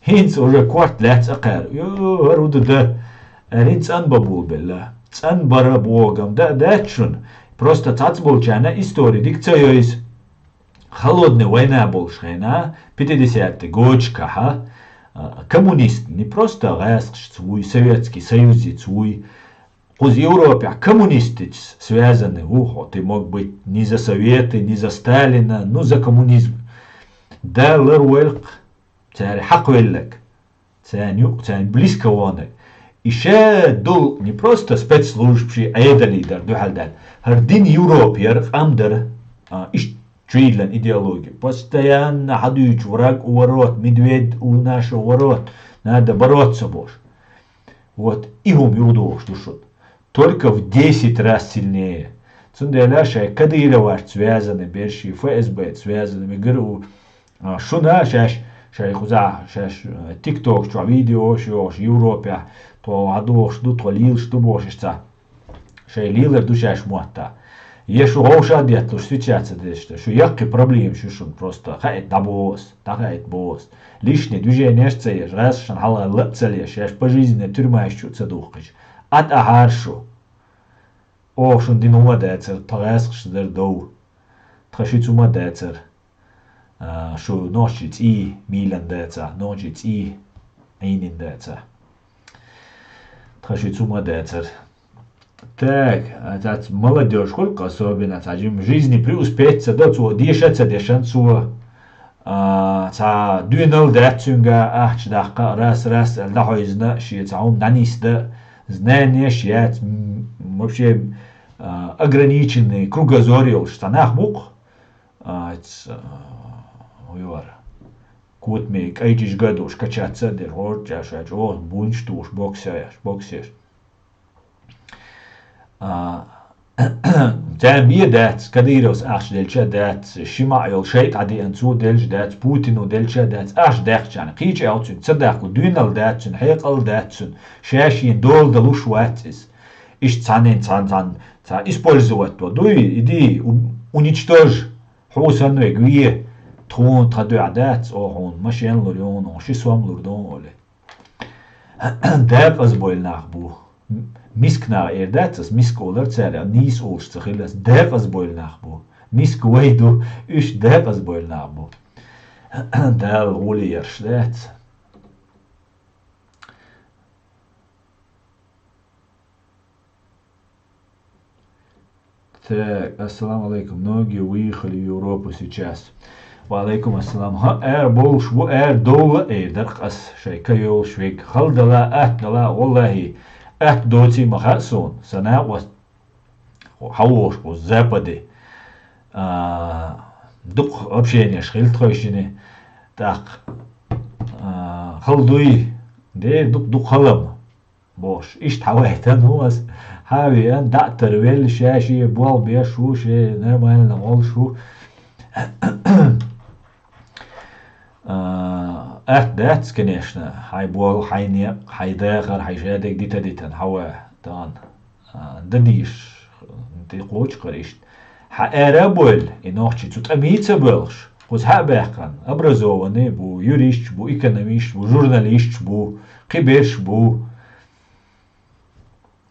ХӀинца уже корта лаьцна а кхаьра. Йо, хӀара хӀу ду дан? Аьлла, хӀинца цӀанбан булбелла. ЦӀанбан бохург-м дан а дац шуна. Просто цхьацболчарна истори дика ца йойзу. Холодная война болуш хенахь, пятидесятые годашкахьа, а, коммунисты не просто гӀаьскхашца вуй, Советский Союзца вуй, кхуза Европехь коммунистаца связаны ву, хьо, ты мог быть не за Советы, не за Сталина, ну, за коммунизм. Дала ларвойла-кх цара хьакхвелларг. Царна юкъ, царна близко вонаг. И ша долу не просто спецслужбаш Ӏедале дара дуьхьал даьлла. ХӀара дин Европа яра, къам дара, а, иштта чуйиллина идеология. Постоянно хьадуьйчу враг у ворот, медведь у наших ворот, надо бороться бохуш. Вот и хӀума юхадогӀуш ду шуна. Только в десять раз сильнее. Цундела шайн Кадыровашца связаны берш, ФСБ-ца связаны, МГРУ, а, шуна шаьш Шай кхузахь шаьш, э, TikTok чохь видеош йохуш, Европехь, тхо хьадохуш ду, тхо лелаш ду бохуш иштта. Шай лелар ду шаьш мотта. Я шу вовшах детталуш ситуация дешта, шу яккхий проблемаш ю шуна просто. Хаийта дӀабоху ас, дӀахаийта боху ас. Лишний движениеш а ца еш, гӀазкхашна хьалха ла а ца леш, шаьш пожизненная тюрьма чу а ца духкуьйтуш. ТӀаьхьара шу. Оха шуна дина хӀума дацара, тхан гӀазкхашна дара дов. Тхан шуьца хӀума дацара. А, шу нохчий цӀий мийлан дацахь, нохчий цӀий Ӏийнина дацахь. Тхан шуьца хӀума дацара. Так, а цац молодёжь хуьлу-кх особенно, цхьа жима жизни преуспеть ца до цо, деша а ца дешан цо. А, цхьа доьналла дац цуьнга, ахча даккха, раз-раз аьлла дӀахьойзна, шен цхьа хӀума дӀанисда, знанеш яц, м, вообще, а, ограниченный кругозор йолуш цхьа нах бу-кх. А, ц-, а, хӀун ю вара? Котаме кӀайчӀижа гадуш качаться а деш, гӀорта чӀаьш а чӀогӀа бунч тухуш, боксеш, боксеш. А, царна бен дац, Кадыровс ахча делча а дац, ши маӀа йолу шайтӀа деана цо делча а дац, Путино делча а дац, ахча даьккхичарна кхечу аьлла цуьнга ца даккхалу, доьналла дац цуьнан, хьекъал дац цуьнан, шаьш шена дола далуш вац иза. Иштта цхьанна, цхьанна, цхьанна, цхьа использовать до дуй, иди, у-, уничтожь, хьо санна вега ве, тхуна тхан дуьхьа дац, оха хьуна машен лур ю, хьуна ши сом лур ду, олий. Декъаза бойла нах бу. Миска нах эр дац ас, миска олар цара, нийса олуш ца хилла ас. Декъаза бойла нах бу. Миска вай ду, уьш декъаза бойла нах бу. Дала гӀоле ярш дац. Так, ассаламу алейкум. Многие уехали в Европу сейчас. Ва алейкум ассалам. ХӀа, ара бовлуш бу, ара довла, эр дара ас шайн ка йолуш вега. Хала дала, атта дала, валлахӀи, атта доций ма хаьа суна. Сан накъост хьавогӀуш бу Западе. А, дукха общенеш хила тхойшинна. ТӀаккха, а, хала дуй, дера дукха-дукха хала-м. Бохуш. Иштта хьавайтан ву ас. Хьавеан, дӀа а тарвелла, ша шен болх беш ву, шен нормально гӀолуш ву. А, атта дац, конечно, хьайн болх, хьайн некъ, хьайн дахар, хьайн шадерг дита-дитана, хьава, тахана, а, дан дийш, тӀе кхочуш кхара иштта. Хьан ара а бойла, и нохчий цу тӀаме а ца боьлхуш, кхуза хьа а баьккхина, образованный бу, юристаш бу, экономисташ бу, журналисташ бу, кхиберш бу.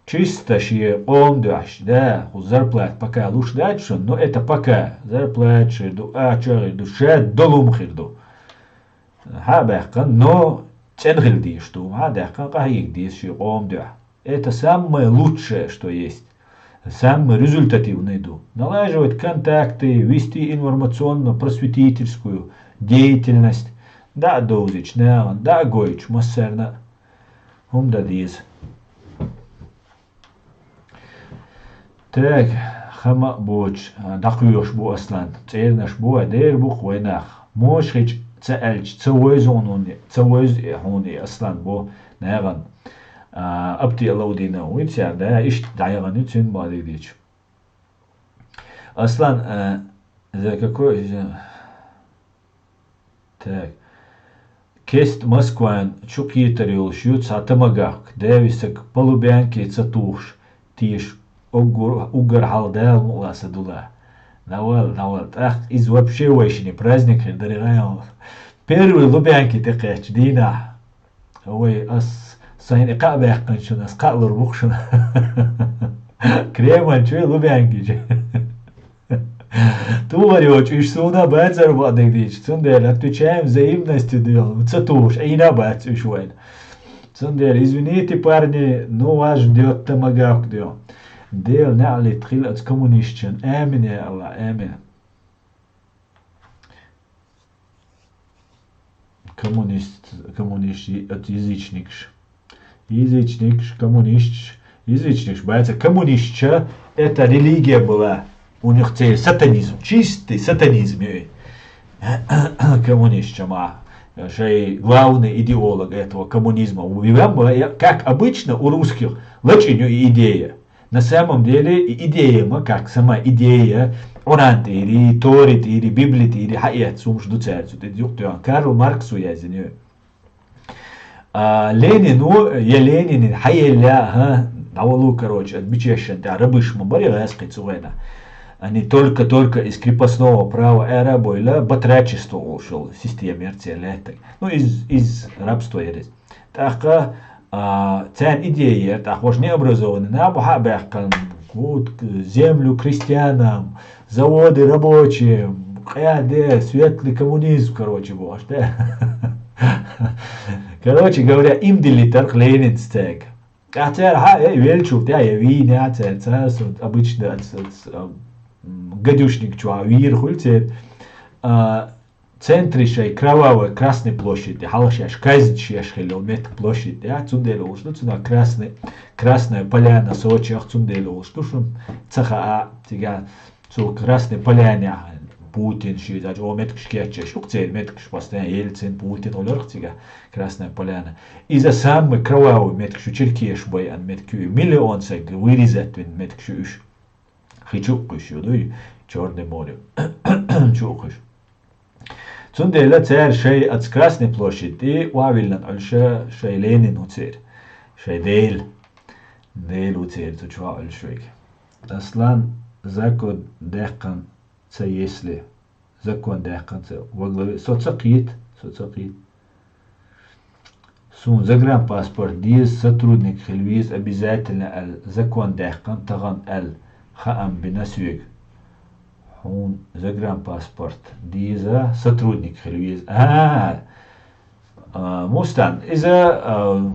Чисто шен къоман дуьхьа, да, хӀу зарплата пока луш дац шуна, но это пока. Зарплата хир ду, а чо хир ду, ша долу хӀума хир ду. Хьа а баьккхина, но цӀена хила дезаш ду, хьа а даьккхина, къахьега деза шен къоман дуьхьа. Это самое лучшее, что есть. Самое результативное ду. Налаживать контакты, вести информационно-просветительскую деятельность. ДӀа а довзийча нахана, дӀа а гойтуш массарна а хӀума дан деза. Так, хама а боцуш, дӀакхоьхуш бу Аслан. ЦӀернаш бу, дера бу-кх вайн нах. Моча хилча ца аьлча, ца вевза хьуна и, ца вевза и хьуна и Аслан бу нахана. А, апти а ловдийна вуй цара, да, иштта дӀаяхана ю цуьнан бахьаниг дийча. Аслан, а, за какой, за Так. Кест Москван чу кхетар йолуш ю цхьа томагавк. Девисаг по Лубянке ца тухуш, теша уггар, уггар хьалха Дала мукъалахь сан дула. Давал, давал. ТӀаккха иза вообще вайшинийн праздник хир дара гӀайгӀа. Первый Лубянки тӀекхаьчча дийнахь. Вай, ас сайна и кхаъ баьккхинчунна, ас кхаъ лур бу-кх шуна. Кремль чуй, Лубянки чуй. Тухар йоцуш уьш суна а бацара бакъдерг дийча, цундела отвечаем взаимностью дуьйла, ца тухуш Ӏийна а бац уьш вайна. Цундела, извините, парни, но вас ждёт томагавк дуьйла. Дела неӀалт хила оцу коммунисташна. Амин, я АллахӀ, амин. Коммунист, коммунист, язычникаш. Язычникаш, коммунисташ, язычникаш, баьца коммунистча, это религия была. У них цель сатанизм, чистый сатанизм. Коммунистча ма. Шей главный идеолог этого коммунизма. Как обычно у русских, лачиню идея. На самом деле, и идея ма, как сама идея, Къуръан тӀери, Тори тӀери, Библи тӀери хьаэц хӀумаш ду цаьрца. ТӀе юкъ тоьхна. Карл Марксо яздина ю. А, Ленину, я Ленин хьаелла, ха, дӀавалу, короче, от бичешан тӀа рабыш ма бари гӀаскхи цу гӀена. Они только-только из крепостного права эра бойла, батрачество олшул система яр церан лаьттаг. Ну, из, из рабство яр из. ТӀаккха, а, царна идея яр, тӀаккха ваш необразованный нах бу хьа баьхкан, вот, землю крестьянам, заводы рабочим, къяде, светлый коммунизм, короче, бу, аш, да? Короче говоря, им дили тарх Ленинс цег. А цар хьа, э, велчул тя, я вийня цар, цар, су, обычно, ц-, ц-, ам, гадюшник чуа вир хуль цер. А, центре шай кровавая Красная площадь, хьалха шаьш казнь шеш хилла метка площадь, я, цундела уж, ну, цуна Красный, Красная Поляна, Сочах, цундела уж, ну, шун цаха а, тига, цу Красной Поляне, Путин ши, даже, о, меткаш кечеш, ух, цер меткаш постоянно, Ельцин, Путин, оларх тига, Красная Поляна. Иза самый кровавый меткаш у Черкеш бай, ан меткаш у миллион саг вырезать вин меткаш у уж. Хи чу кхуш ю, дуй, Чёрное море. Чу кхуш. Цундела цар шай ац Красной площадь, и вавилан ульша шай Ленин уцер. Шай Дел. Дел уцер, цу чуа ульшвиг. Аслан, закон дехкан ца если. Закон дехкан ца. Во главе, со ца кхит, со ца кхит. Сун загранпаспорт деза, сотрудник хила веза обязательно аьлла, закон даьккхина тахана аьлла, хаам бина соьга. Хьуна загранпаспорт деза, сотрудник хила веза. А, а, Мустан, иза, а,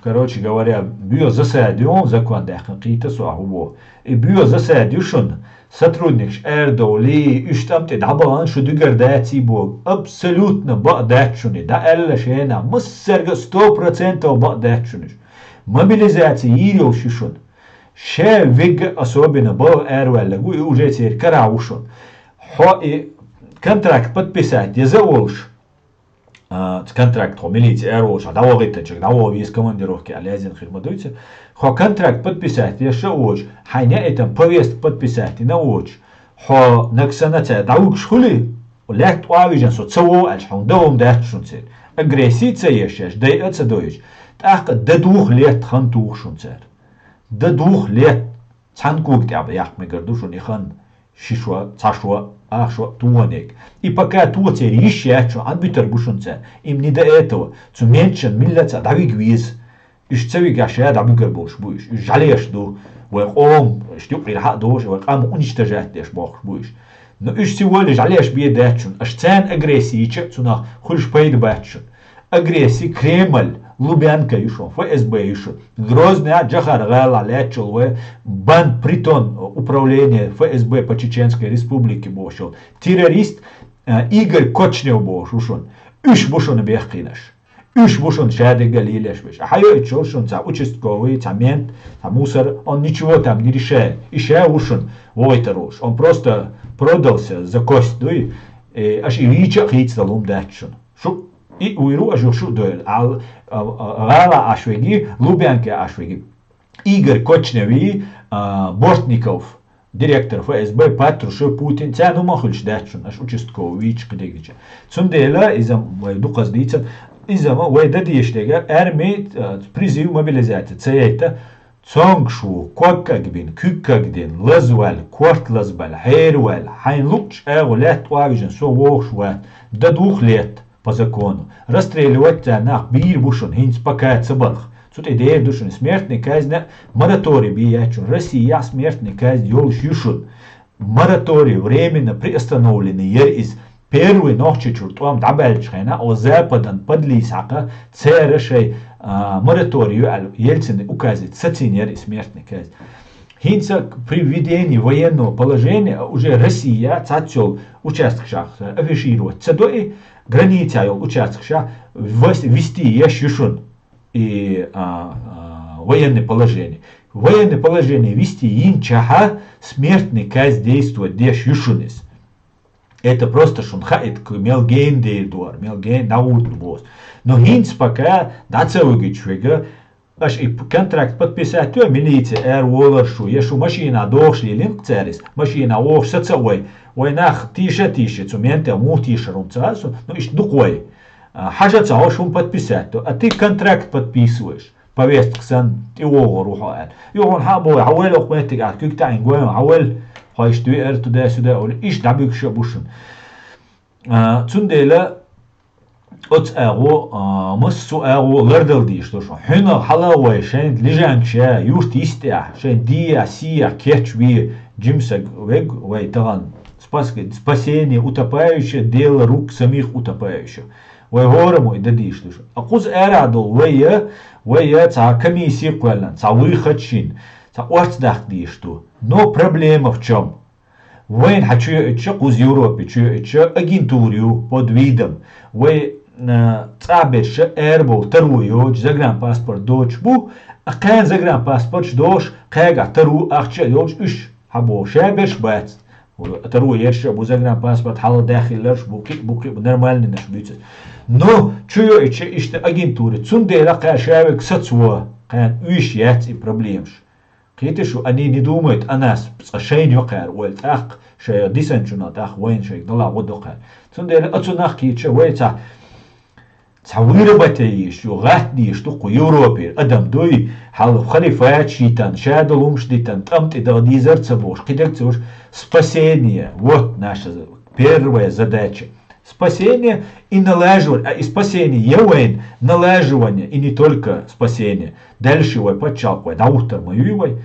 короче говоря, боьха засада ю, закон даьккхина кхийтта со хӀу бо. И боьха засада ю шуна, сотрудникаш арадовлий, уьш тӀам тӀе дӀабахана шу дуьгар даций бо. Абсолютно бакъ дац шуна, дӀааьлла шена, массарга сто процентов бакъ дац шуна уьш. Мобилизация йийр йолуш ю шуна. Ша вегга особенно бала араваьлларг ву, и уже церан карахь ву шуна. Хьо и контракт подписать еза а волуш, а, контракт хьо милиция аьр волуш, дӀавохийтанчуьнга дӀавоха веза командировке, а лаьзина хир ма дуьйцу. Хьо контракт подписать еш а воцуш, хьайн яийтан повестка подписать йина а воцуш, хьо нагахь санна цара дӀавуьгуш хуьлий, лаьтта охьавижина со ца вогӀу аьлча, хьуна дан хӀума дац шуна церан. Агрессия ца еш шаьш, дайа а ца дойуш, тӀаккха дан духа летта хан туху шуна цара. Дан духа летта цхьана кога тӀехь яккха мегар ду шуна и хан. Ши шо, цхьа шо, ах шо, тоханег. И пока то церан йиш яц шуна, Ӏан буьтар бу шуна цара. Им не до этого. Цу менташна миллаца дӀавига веза. Уьш ца вигахь, ша дӀабуьгар болуш бу уьш. Уьш жӀалеш ду. Вай къом, уьш юкъера хьа а дохуш, вай къам уничтожать деш бохуш бу уьш. Но уьш ца волий жӀалеш бен дац шуна. Аша царна агрессия йича а цунах хуьлуш пайда бац шуна. Агрессия Кремль, Лубянка ю шуна, ФСБ ю шуна. Грозный а Джохар гӀала лаьттачул вай бан притон управление ФСБ по Чеченской Республике бохуш йолу террорист, а, Игорь Кочнев бохуш ву шуна. Уьш бу шуна бехкийнаш. Уьш бу шуна шадерг а лелош берш. Хьайоуьйтуш йолу шуна цхьа участковый, цхьа мент, цхьа мусор, он ничего там не решает. И ша ву шуна вогӀуьйтур волуш. Он просто продался за кость, дуй. Э, аша и вийча а хийцадала хӀума дац шуна. Шу и вуьйр ву аша шу а дойла. Ал-, а, а, гӀала Ӏаш веги, Лубянке Ӏаш веги. Игорь Кочневи, а, Бортников, директор ФСБ, Патрушев, Путин, царна хӀума хуьлуш дац шуна, аша участковый вийча кхидегича. Цундела, иза вай дукхаза дийцан, иза ма вай дан дезаш дерг, арми, а, призыв, мобилизация ца яйта, цомгуш ву, ког кагбина, куьг кагдина, лазваьлла, корта лазбаьлла, хьераваьлла, хьайна луъучу агӀо лаьтта охьавижина со вогӀуш вац, дан духа летта по закону. Расстреливать царна нах бийр бу шуна, хӀинца пока ца барх. Цу тӀе дер ду шуна, смертный казнь а мораторий бен яц шуна. Россия смертный казнь йолуш ю шуна. Мораторий временно приостановленный яра иза. Первый Нохчийчуьра тӀом дӀабаьллачу хенахь, о, Западан подлиза хьакха, церан шайн, а, мораторий ю аьлла, Ельцин указе сацийна яра и смертный казнь. ХӀинца при введении военного положения уже Россия цхьацца йолу участкашах афишировать ца до и, границехь йолу участкашах вес-, вести еш ю шуна и, а, а, военное положение. Военное положение вести йинчахьа смертный казнь действовать деш ю шуна иза. Это просто шуна хаийта, мел гена дер дора, мел гена дӀагӀутту боху. Но хӀинца пока дӀа ца вуьгучу вега, Аша и контракт подписать йой, милице эр волар шу, я шу машина дохуш лилин церис, машина вохуш саца вай, вай нах тийша тийша, цу менте мух тийшар хӀума ца асу, ну, иштта дукха вай. А, хьажа ца хьо шун подписать йо, а ты контракт подписываешь. Повестка сан, тӀе вогӀур ву хьо аьлла. Юхун хьа бой, хьа вел окху меттиг ахь куьг таӀин гойн, хьа вел, хьо иштта веар туда-сюда, оли, иштта дӀабуьгуш а бу шун. А, цундела оцу агӀо, а, массо а агӀо лардала дийш ду шун. Хьуьнах хьала вай, шайн лежанка ша, юрт йистехь, шайн дия, сия, кечве, жимсаг вег вай тахана. Спас-, спасение утопающего, дело рук самих утопающих. Вай хӀораммо и дан дийш ду шун. А кхуза ара долу вай я, вай я цхьа комиссия кхоьллина, цхьа вуй хатшина, цхьа орц дахка дийш ду. Но проблема в чём? Вайн хьа чу йоуьйтуша, кхуза Европе чу йоуьйтуша агентура ю под видом. Вай, а, цӀа берша аьрбовла таро йоцуш, загранпаспорт доцуш бу, а кхаьна загранпаспорташ доцуш, кхаьга таро ахча а йолуш уьш хьа боху. Ша берш бац. Таро ерш а бу, загранпаспорт хьала даьхилларш бу, кхин а бу, кхин а бу, нормальнинаш буьйцу. Но чу йоуьйтуша иштта агентура, цундела кхаьа ша вег сацво, кхаьна уьш яц и проблемаш. Кхета шу, они не думают о нас, цкъа шайна йокхара ойла тӀаккха, шайн дисанчунна тӀаккха вайна шайга дала гӀо докхара. Цундела оцу нах кийча вай цхьа, цхьа вуй работа йийш ю, гӀатта дийш ду кху Европе. Адам дуй, хьал халифат шийтан, ша долу хӀумаш дитан, тӀам тӀе дала дийзар ца бохуш, кхидерг ца уш, спасение, вот наша первая задача. Спасение и налаживание, а и спасение я вайн, налаживание, и не только спасение. Дальше вай паччалкх вай дӀагӀуттар ма юй вай.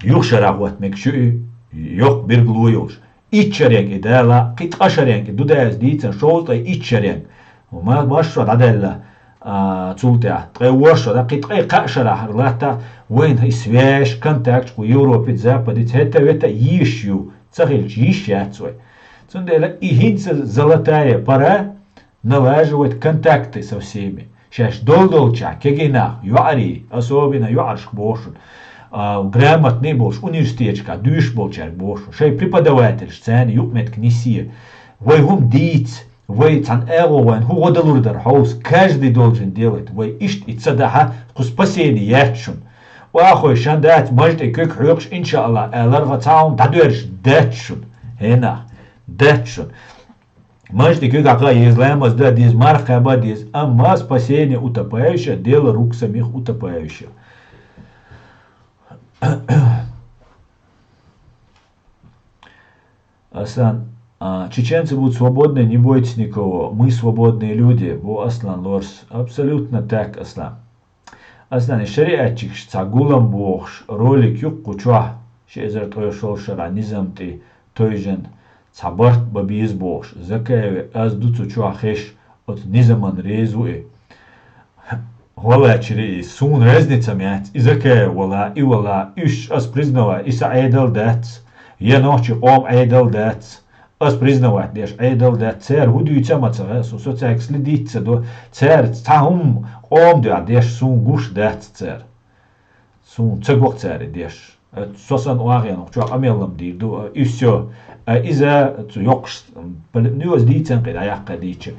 Юха шарахь хӀотта мегаш ю и, йоккха биргало йолуш. Итт шаренга и дала, кхин ткъа шаренга и дудаяз дийцан, шовзткъе итт шаренга. Ма-, машшо дӀадаьлла, а, цул тӀаьхьа. Ткъе воршо дӀа, кхин ткъе кхаа шарахь хӀара латта, вайна и связь, контакташ кху Европе, Западе, хӀетта-ветта йийш ю. Ца хилча, йиш яц вай. Цундела и хӀинца золотая пора налаживать контакты со всеми. Шаьш дол-долчохь кегий нах, йоӀарий, особенно йоӀаршка боху шуна, а, грамотный болуш, университеташкахь дуьйш болчаьрга боху шуна, шайн преподавательш царна юкъаметтиг нисъе. Вай хӀума дийца, вай цхьана агӀо вайн хӀун гӀо далур дара хьовса, каждый должен делать. Вай иштта и ца дахьа, кху спасение яц шуна. Охьахой шан дац, мажа тӀе куьг хьоькхуш, иншааллахӀ, аьлларгӀа цхьа хӀума дӀадоьрзуш дац шуна. ХӀенах, дац шуна. Мажа тӀе куьг хьакха еза, ламаз дан деза, марха кхаба деза, амма спасение утопающего, дело рук самих утопающих. Аслан, а, чеченцы будут свободны, не бойтесь никого. Мы свободные люди, бу Аслан Лорс. Абсолютно так, Аслан. Аслан, и шариатчикаш цхьа гулам бохуш, ролик юккъу чохь, ши эзар ткъе шолгӀа шарахь низам тӀе тойжан цхьа барт бан беза бохуш, Закаеве аз ду цу чохь хеш, оцу низаман реза ву и. Валлачири и, суна разница ма яц, и Закаев вала, и вала, уьш ас признавай, и сан Ӏедал дац, я нохчи къом Ӏедал дац. Ас признавать деш Ӏедал дац, цара хӀун дуьйцу а ма ца хаьа, со соцаьргас ли диц ца до, цара цхьа хӀума къоман дуьхьа деш суна гуш дац цара. Суна ца го цара и деш. Со санна оагӀенах чохь къамел лам дийр ду, и всё. А иза цу йоккхуш, блин, ну, ас дийцан кхин дӀаяккха дийча.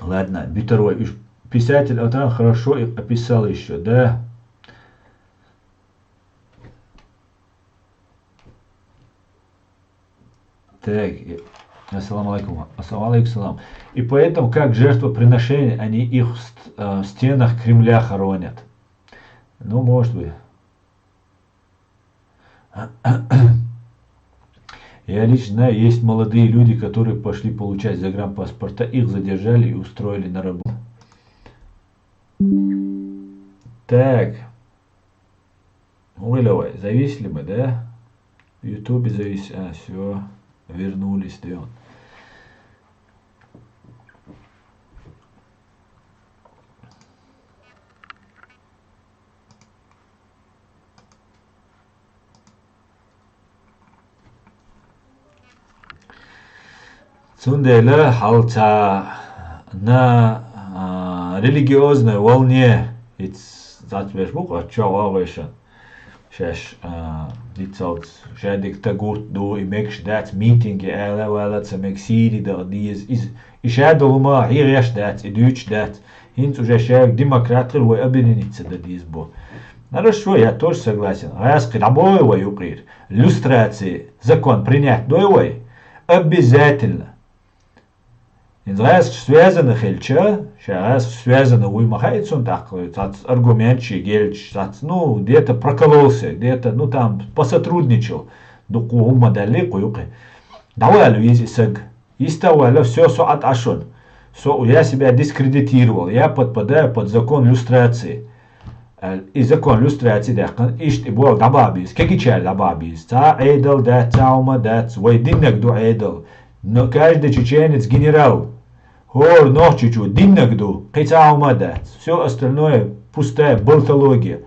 Ладно, битар вай уьш. Писатель Атан хорошо и описал ещё, да? Так, и-, ассаламу алейкум. Ассаламу алейкум салам. И поэтому, как жертвоприношение, они их в ст-, э, в стенах Кремля хоронят. Ну, может быть. Я лично знаю, есть молодые люди, которые пошли получать загранпаспорта, их задержали и устроили на работу. Так. Ой, давай, зависли мы, да? В Ютубе завис-, а, всё, вернулись, да. Цундела хьал ца на, а, религиозной волне, иц, цац беш бу, къа чогӀа вешан. Шаьш, а, дицалц, шадик тагурт ду, и мегаш дац, митинге ала вала ца мег, сири да деза, из, и шадолума хьийгӀеш дац, и дуьйцуш дац. ХӀинца уже шаьрга демократ хила вай объединиться дан деза бо. Хорошо, я тоже согласен. ГӀаскхи дӀабой вай юкъера. Люстраци закон принять дой вай? Обязательно. ХӀинца гӀаскхаш связаны хилча, ша гӀаскхаш связаны вуй ма хаьа цунна тӀаккха, цац аргумент ши гелч, цац, ну, где-то прокололся, где-то, ну, там, посотрудничал. Дукха хӀумма далли кху юкъе. ДӀавала веза и саг. Йиста вала, всё, со Ӏа тӀа шун. Со, я себя дискредитировал, я подпадаю под закон люстрации. Аьл, и закон люстрации даьккхина, иштта и бол дӀабаха беза, кегийчаьрга дӀабаха беза. Цхьа Ӏедал дац, цхьа хӀума дац, вай диннаг ду Ӏедал. Но каждый чеченец генерал. ХӀора нохчочо диннаг ду, кхин цхьа хӀума дац. Всё остальное пустая болтология.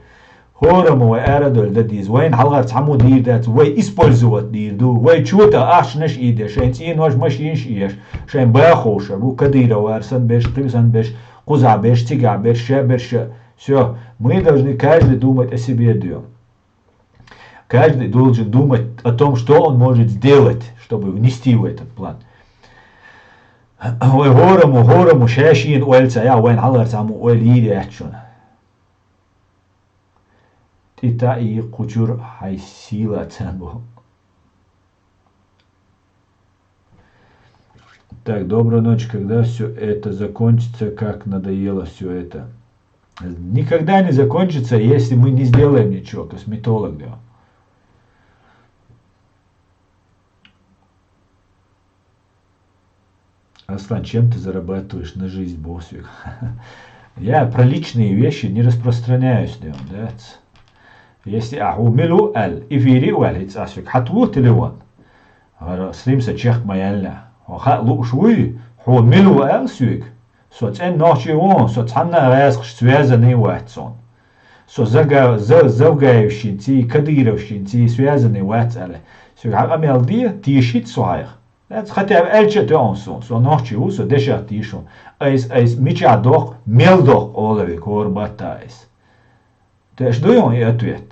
ХӀораммо вай арадовла дан деза, вайна хьалхара цхьаммо дийр дац, вай использовать дийр ду, вай чота ахчанаш ийдеш, шайн цӀенош, машинаш еш, шайн баховша бу, Кадыровар сан беш, кхин сан беш, кхуза беш, цига беш, ша беш, ша. Всё, мы должны каждый думать о себе, дё. Каждый должен думать о том, что он может сделать, чтобы внести в этот план. Вай хӀораммо, хӀораммо шаьшийна ойла ца я, вайна хьалхара цхьаммо ойла йийр яц шуна. ТӀе таӀий кхучура хьайн сийла цан бо. Так, доброй ночи. Когда все это закончится, как надоело все это? Никогда не закончится, если мы не сделаем ничего, косметолог, да. Аслан, чем ты зарабатываешь на жизнь, бо соьга? Я про личные вещи не распространяюсь, да, да. Если а хьо мила ву аьлла, эфире а ваьлла, хӀинца а соьга хьатву телефон. ХӀара Слим са чехка ма яьлла. Хьо хаа лууш вуй, хьо мила ву аьлла соьга. Со цӀен нохчий вон, со цхьанна а гӀаскхаш связанный вац сон. Со Зага-, За-, Завгаевщинций, Кадыровщинций связанный вац аьлла. Соьга хьа къамел де, тешийта со хьайх. Дац, хотя бы аьлча а тоьун сун, со нохчий ву, со дешах тийшун. Айс, айс, мичахь доху, мел доху, олу век, хӀора батта айс. Теш ду юн и ответ?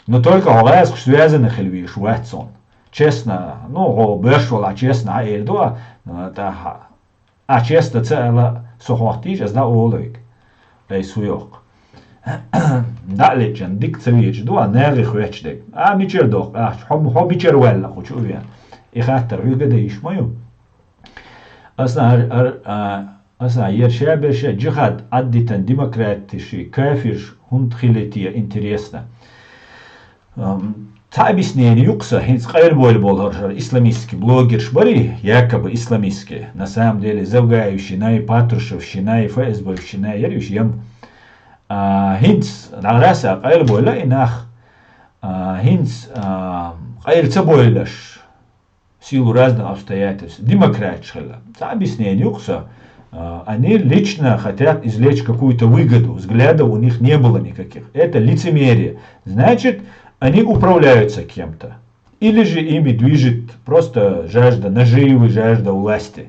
Но только хьо гӀаскхаш связанный хила везаш вац сон. Честно, ну, хьо боьрш вала честно, а эр ду, а, ну, тӀаьхьа. А честно ца ала, со хохтийча, аса дӀа олу век. Айс хӀу йоккху. ДӀа а леччан, дика ца везаш ду, а нагӀи хоьттуш дерг. А мичара дохку ахча? Хьо, хьо мичара ваьлла кху чу а вен? И хаттар хьоьга дан йиш ма ю. Аса ар-, ар-, а, аса ер ша берша джихад Ӏаддитан демократиш, кафирш хӀунда хилитий интересно. Ам, цхьа объяснение ю-кх сан, хӀинца къайлабойла болу хӀара исламистский блогерш барий, якобы исламистский. На самом деле, Завгаевщина, Патрушевщина, ФСБовщина, яра уьш ям. А, хӀинца, дӀагӀараса къайлабойла и нах, а, хӀинца, а, къайла ца бойлаш, в силу разных обстоятельств, демократиш хилла. Цхьа объяснение ю-кх сан, а, они лично хотят извлечь какую-то выгоду, взглядов у них не было никаких. Это лицемерие. Значит, они управляются кем-то. Или же ими движет просто жажда наживы, жажда власти.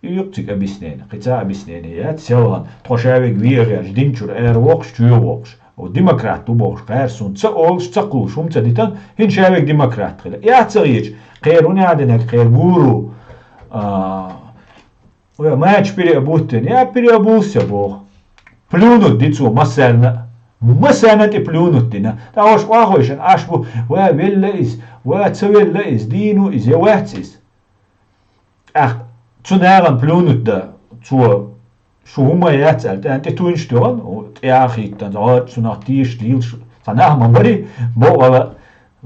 И ю-кх цига объяснение. Кхин цхьа объяснение яц, селхана, тхо ша вега вехаш, динчуьра ара воккхуш, чоь воккхуш. О, демократ ву бохуш, кхара суна ца олуш, ца кхуллуш, хӀума ца дитан, хӀинца ша вега демократ хила. И ца геча, кхера хӀун яхьдинарг, кхера гуру, а, вай мача переобуттина, я переобулся боху. Плюнуть ди цо массарна, массарна тӀе плюнуть дина. ТӀаккха ош къохойшан, аш бу, ва велла иза, ва ца велла иза, дийну иза, я вац иза. ТӀаккха цу нагӀан плюнуть дан, цо шу хӀума яц аьлла, тӀаьхьа тӀе туьйнаш тоьхна, тӀе а хӀиттан, гӀорта цунах тийша дийла шу. Цхьа нах ма барий, бо вала,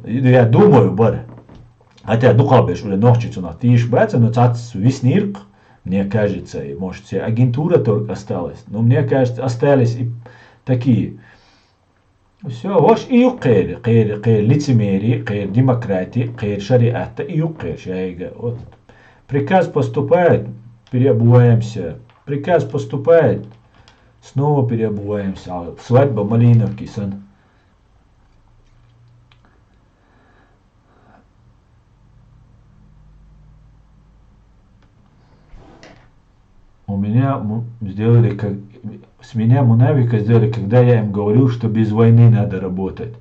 я думаю, бара. Хотя дукхахберш уже нохчий цунах тийша бац, но цац висниркх, мне кажется, и, может, вся агентура только осталась. Но мне кажется, остались и такие. Всё, ваш и ю-кх кхера, кхера, кхера лицемерие, кхера демократия, кхера шариатта и ю-кх кхера шайга. Вот приказ поступает, переобуваемся. Приказ поступает, снова переобуваемся. А свадьба Малиновки сан. У меня му-, сделали как, с меня мунафика сделали, когда я им говорил, что без войны надо работать.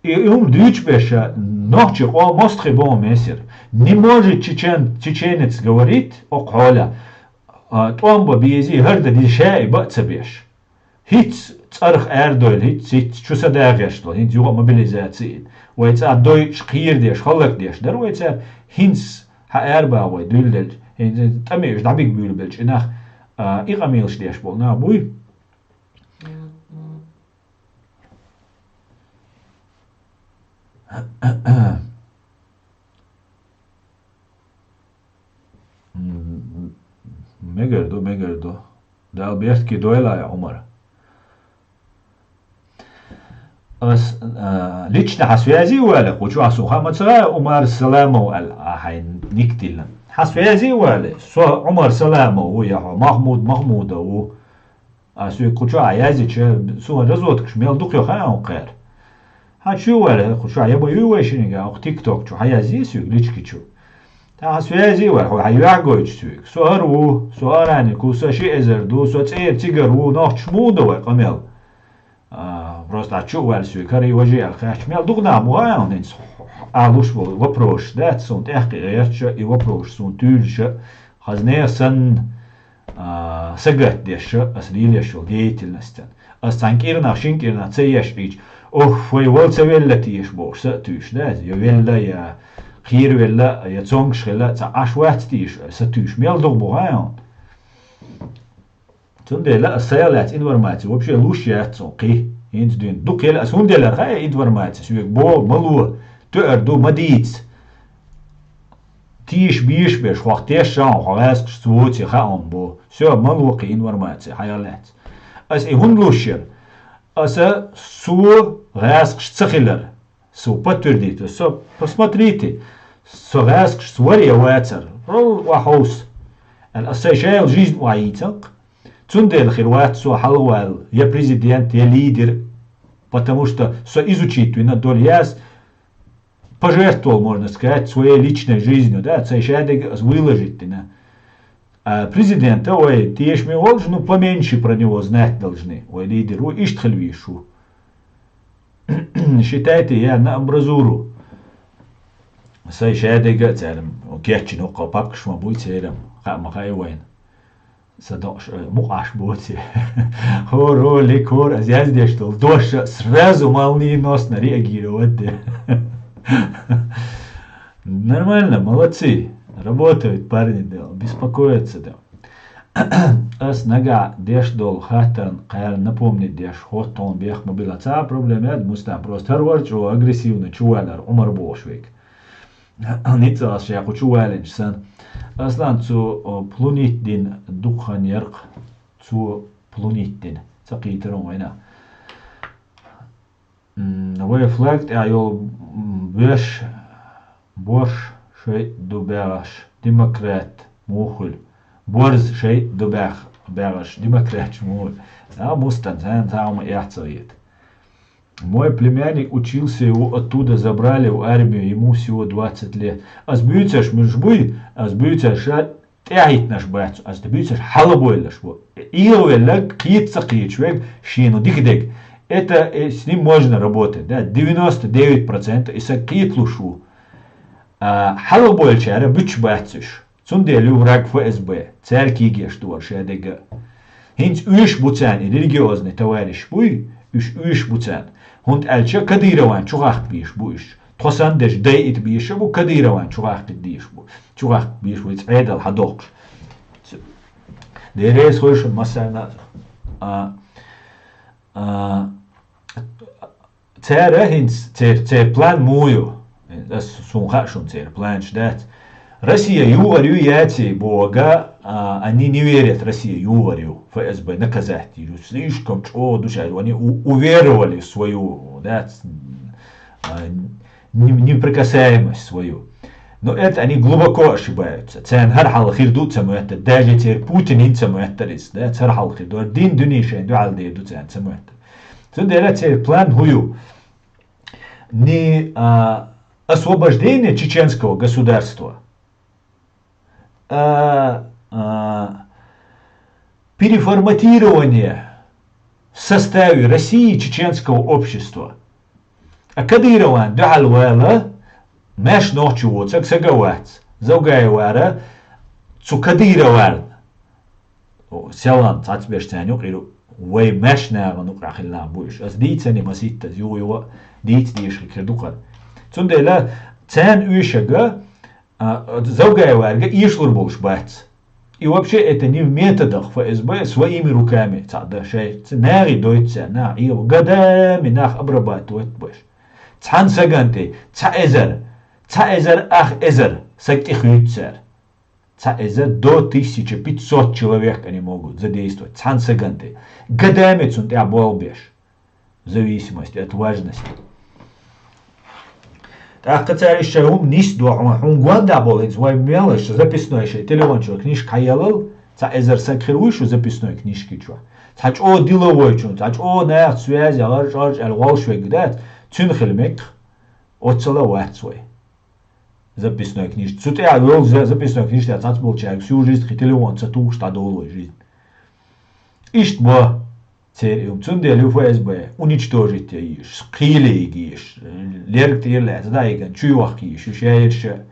И, и хӀума дуьйцуш берша, нохчи къо мостхи боху мессер. Не может чечен-, чеченец говорить, окху хьола. а, тӀом бан безий, хӀара дан деза шаьи бан а ца беш. ХӀинца цӀарах арадойла, хӀинца, хӀинца чу са дагӀеш дола, хӀинца юха а мобилизаци. Вай цӀа дойчу, кхийра деш, хӀаллак деш дара вай цара, хӀинца хьан арабагӀа вай дуьйладелча, хӀинца тӀаме уьш дӀабига буьйлабелча и нах, а, и къамелаш деш болу нах буй. М, мегар ду, мегар ду. Дала бехке дойла, Ӏумар. Ас, а, лично хьан связи а вале, кху чохь суна хаа ма ца гӀа, Умар Саламов аьлла, а, хьайн ник тиллина. Хьан связи а вале, со Умар Саламов ву, я хьо Махмуд Махмудов ву. А соьга кху чохь а яздича, суна разводкаш мел дукха йо хаьа хьуна кхара. Хьан чу вара, кху чохь я ма ю вай шинниг, а хӀокху тикток чу, хьан язъе соьга лички чу. Тахьа со язъе вара, хьо хьан юьхь гойтуш соьга. Со хӀара ву, со хӀара ник ву, со ши эзар ду, со цӀера цигара ву, нохчаш муха дан вай къамел. А, просто а чу а ваьлла соьга, хӀара и важа аьлла хаьттича, мел дукха нах бу хьуна хӀинца, а, луш болу вопросаш дац, суна тӀаьхьа кхин гӀерташ а, и вопросаш суна туьйлуш а, хазне а санна, а, сагатдеш а, ас лелош йолу деятельностан. Ас цхьана кӀирнах, шина кӀирнах ца еш Ӏийча, ох, вай вала ца велла теша бохуш, са а туьйш, да, я велла, я кхийра велла, я цомгуш хилла, цхьа Ӏаш вац теша, са туьйш, мел дукха бу хьуна хӀуна. Цундела ас сайх лаьцна информаци вообще луш яц суна кхин, хӀинца дуьйна. Дукха елла ас хӀунда еллара хаьа информаци, соьга боху, ма ло, тоьар ду, ма дийца. Тийша бийша берш, хьох тешшахьа, хьо гӀаьскхашца воций хаьа хьуна боху. Всё, ма ло кхин информаци хьайх лаьцна. Ас и хӀунда луш яра? Аса цо гӀаьскхаш ца хилар. Со подтвердить, со, посмотрите, со гӀаьскхашца вара я вацара, ролла охьовса. Аьлла, ас сайн шайла жизнь охьайийцанкх. Цундела хир вац со хьалхаваьлла я президент, я лидер, потому что со изучить вина долу яс, пожертвовал, можно сказать, своей личной жизнью, да, сайн шадерг ас выложить дина. А президента вай тешаме волчу, ну, поменьше про него знать должны, вай лидер ву, иштта хила везаш ву. Считайте, я на амбразуру. Сайн шадерг а церан кечйина хӀокху папкаш ма буй церан, хаа ма хаьа вайна. Сан дош, э, мукъаш боций. ХӀора, хӀора, лика хӀора, ас яздеш долу дош а сразу молниеносно реагировать де. Нормально, молодцы. Работают парни, да, беспокоятся, да. Ас нагахь деш долу хаттарна кхара напомнить деш, хӀотта тхуна бехк ма билла. Цхьа а проблема яц, Мустан, просто хӀара вара чӀогӀа агрессивно чу валар, Ӏумар бохуш вега. Ницкъ ас шаьху чу валинчу сан. Аслан цу, о, плунить дина дукха хан яркъ, цо плунить дина. Ца кхийтар вайна. М, вай флаг тӀехь йолу, м, боьш, борш шайтӀа ду баьгӀаш, демократ муха хуьлу? Борз шайтӀа ду баьгӀ-, баьгӀаш, демократаш муха хуьлу? А, Мустан, царна цхьа хӀума эхь ца хета. Мой племянник учился, его оттуда забрали в армию, ему всего двадцать лет. Ас буьйцурш муьлш буй, ас буьйцурш а тӀаьхьахӀиттинарш бац, ас дан буьйцурш хьалабойлаш бу. ИйгӀавелларг кхета ца кхеташ верг шена дика дерг. Это, э, с ним можно работать, да, девяносто девять процентов и са кхеталуш ву. А, хьалабойлачара буьтуш бац уьш. Цундела ю враг ФСБ, цаьрга кийгеш дора шадерг а. ХӀинца уьш бу царна и религиозный товарищ буй, уьш уьш бу царна. ХӀунда аьлча Кадырован чу гӀахка бийш бу уьш. Тхо санна дерш дайита бийш а бу, Кадырован чу гӀахкита дийш бу. Чу гӀахка бийш вуй цӀедал хьадоккхуш. Деррес хойшун массарна а, а, Цара хӀинца цер, цер план муха ю? Ас суна хаьа шуна церан планаш дац. Россия югӀар ю яций боху, а, они не верят, Россия югӀар ю, ФСБ наказать ю. Слишком чӀогӀа ду шаьш, они у-, уверовали в свою, дац, а, не-, неприкасаемость свою. Но это они глубоко ошибаются. Царна хӀара хьал хир ду ца моьттар, даже церан Путин ца моьттар иза, дац, хӀара хьал хир ду. Дин дуьне шайн дуьхьал дер ду царна ца моьттар. Цундела церан план хӀун ю? Не, а, освобождение чеченского государства, а, а, переформатирование в составе России чеченского общества. А Кадырован дуьхьал вала, маьш нохчо воцург сага вац, Завгаевара цу Кадырован селан цхьацца берш царна юкъера, вай маьрша нахана юкъера хилла нах бу уьш. Ас дийцани маситтаза, юха-юха дийца дезаш хир ду-кх. Цундела царна уьйшага, а, Завгаеварга эшалур болуш бац. И вообще это не в методах ФСБ своими руками цхьаъ дан шайн. Ца нахе дойту царна, нах Ӏева. Годами нах обрабатывать беш. Цхьана сагана тӀе цхьа эзар, цхьа эзар ах эзар саг тӀехуьйцу цара. Цхьа эзар до тысяча пятьсот человек они могут задействовать. Цхьана сагана тӀе. Годами цунна тӀехь болх беш. В зависимости от важности. ТӀаккха цара иштта шайн хӀума нисдо хьуна, хьуна гондахь болу хӀинца вай мелаш записной шайн телефон чу книжка хьаеллал, цхьа эзар саг хир вуй шу записной книжки чохь. Цхьа чӀогӀа деловой чун, цхьа чӀогӀа нахаца связи, гӀарч-гӀарч аьлла гӀолш вегга дац, цуьнан хила мегах, оццала а вац вай. Записной книжка. Цу тӀехь йолу за-, записной книжка тӀехь цхьацца болчаьрга сюжет хи телефон ца тухуш дӀадолу вай жизнь. Иштта бо церан и хӀума. Цундела ю ФСБ уничтожить ян езаш, кхеле йига езаш, лерг тӀера лаьцна дӀайиган, чу йохка езаш, ю шаьш ша.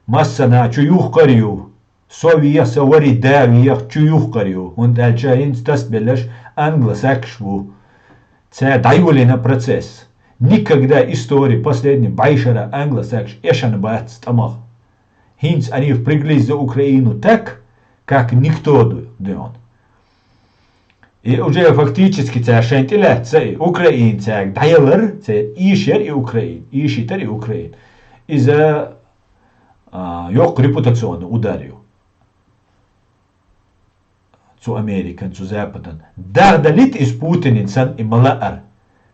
Массана чу юхкар ю. Со веха, сан вари да веха, чу юхкар ю. ХӀунда аьлча хӀинца тасбелларш англосаксаш бу. Цара дӀайолийна процесс. Никогда истории последний бӀешара англосаксаш эшна бац тӀамах. ХӀинца они впряглись за Украину так, как никто ду-, дуьйна. И уже фактически цара шайн тӀелаьцна и Украина цаьрга дӀаялар, церан ийшар и Украина, ийшийтар и Украина. Иза, а, йоккха репутационный удар ю. Цу Американ, цу Западан. Дагадалийта иза Путинан санна и ма лаара.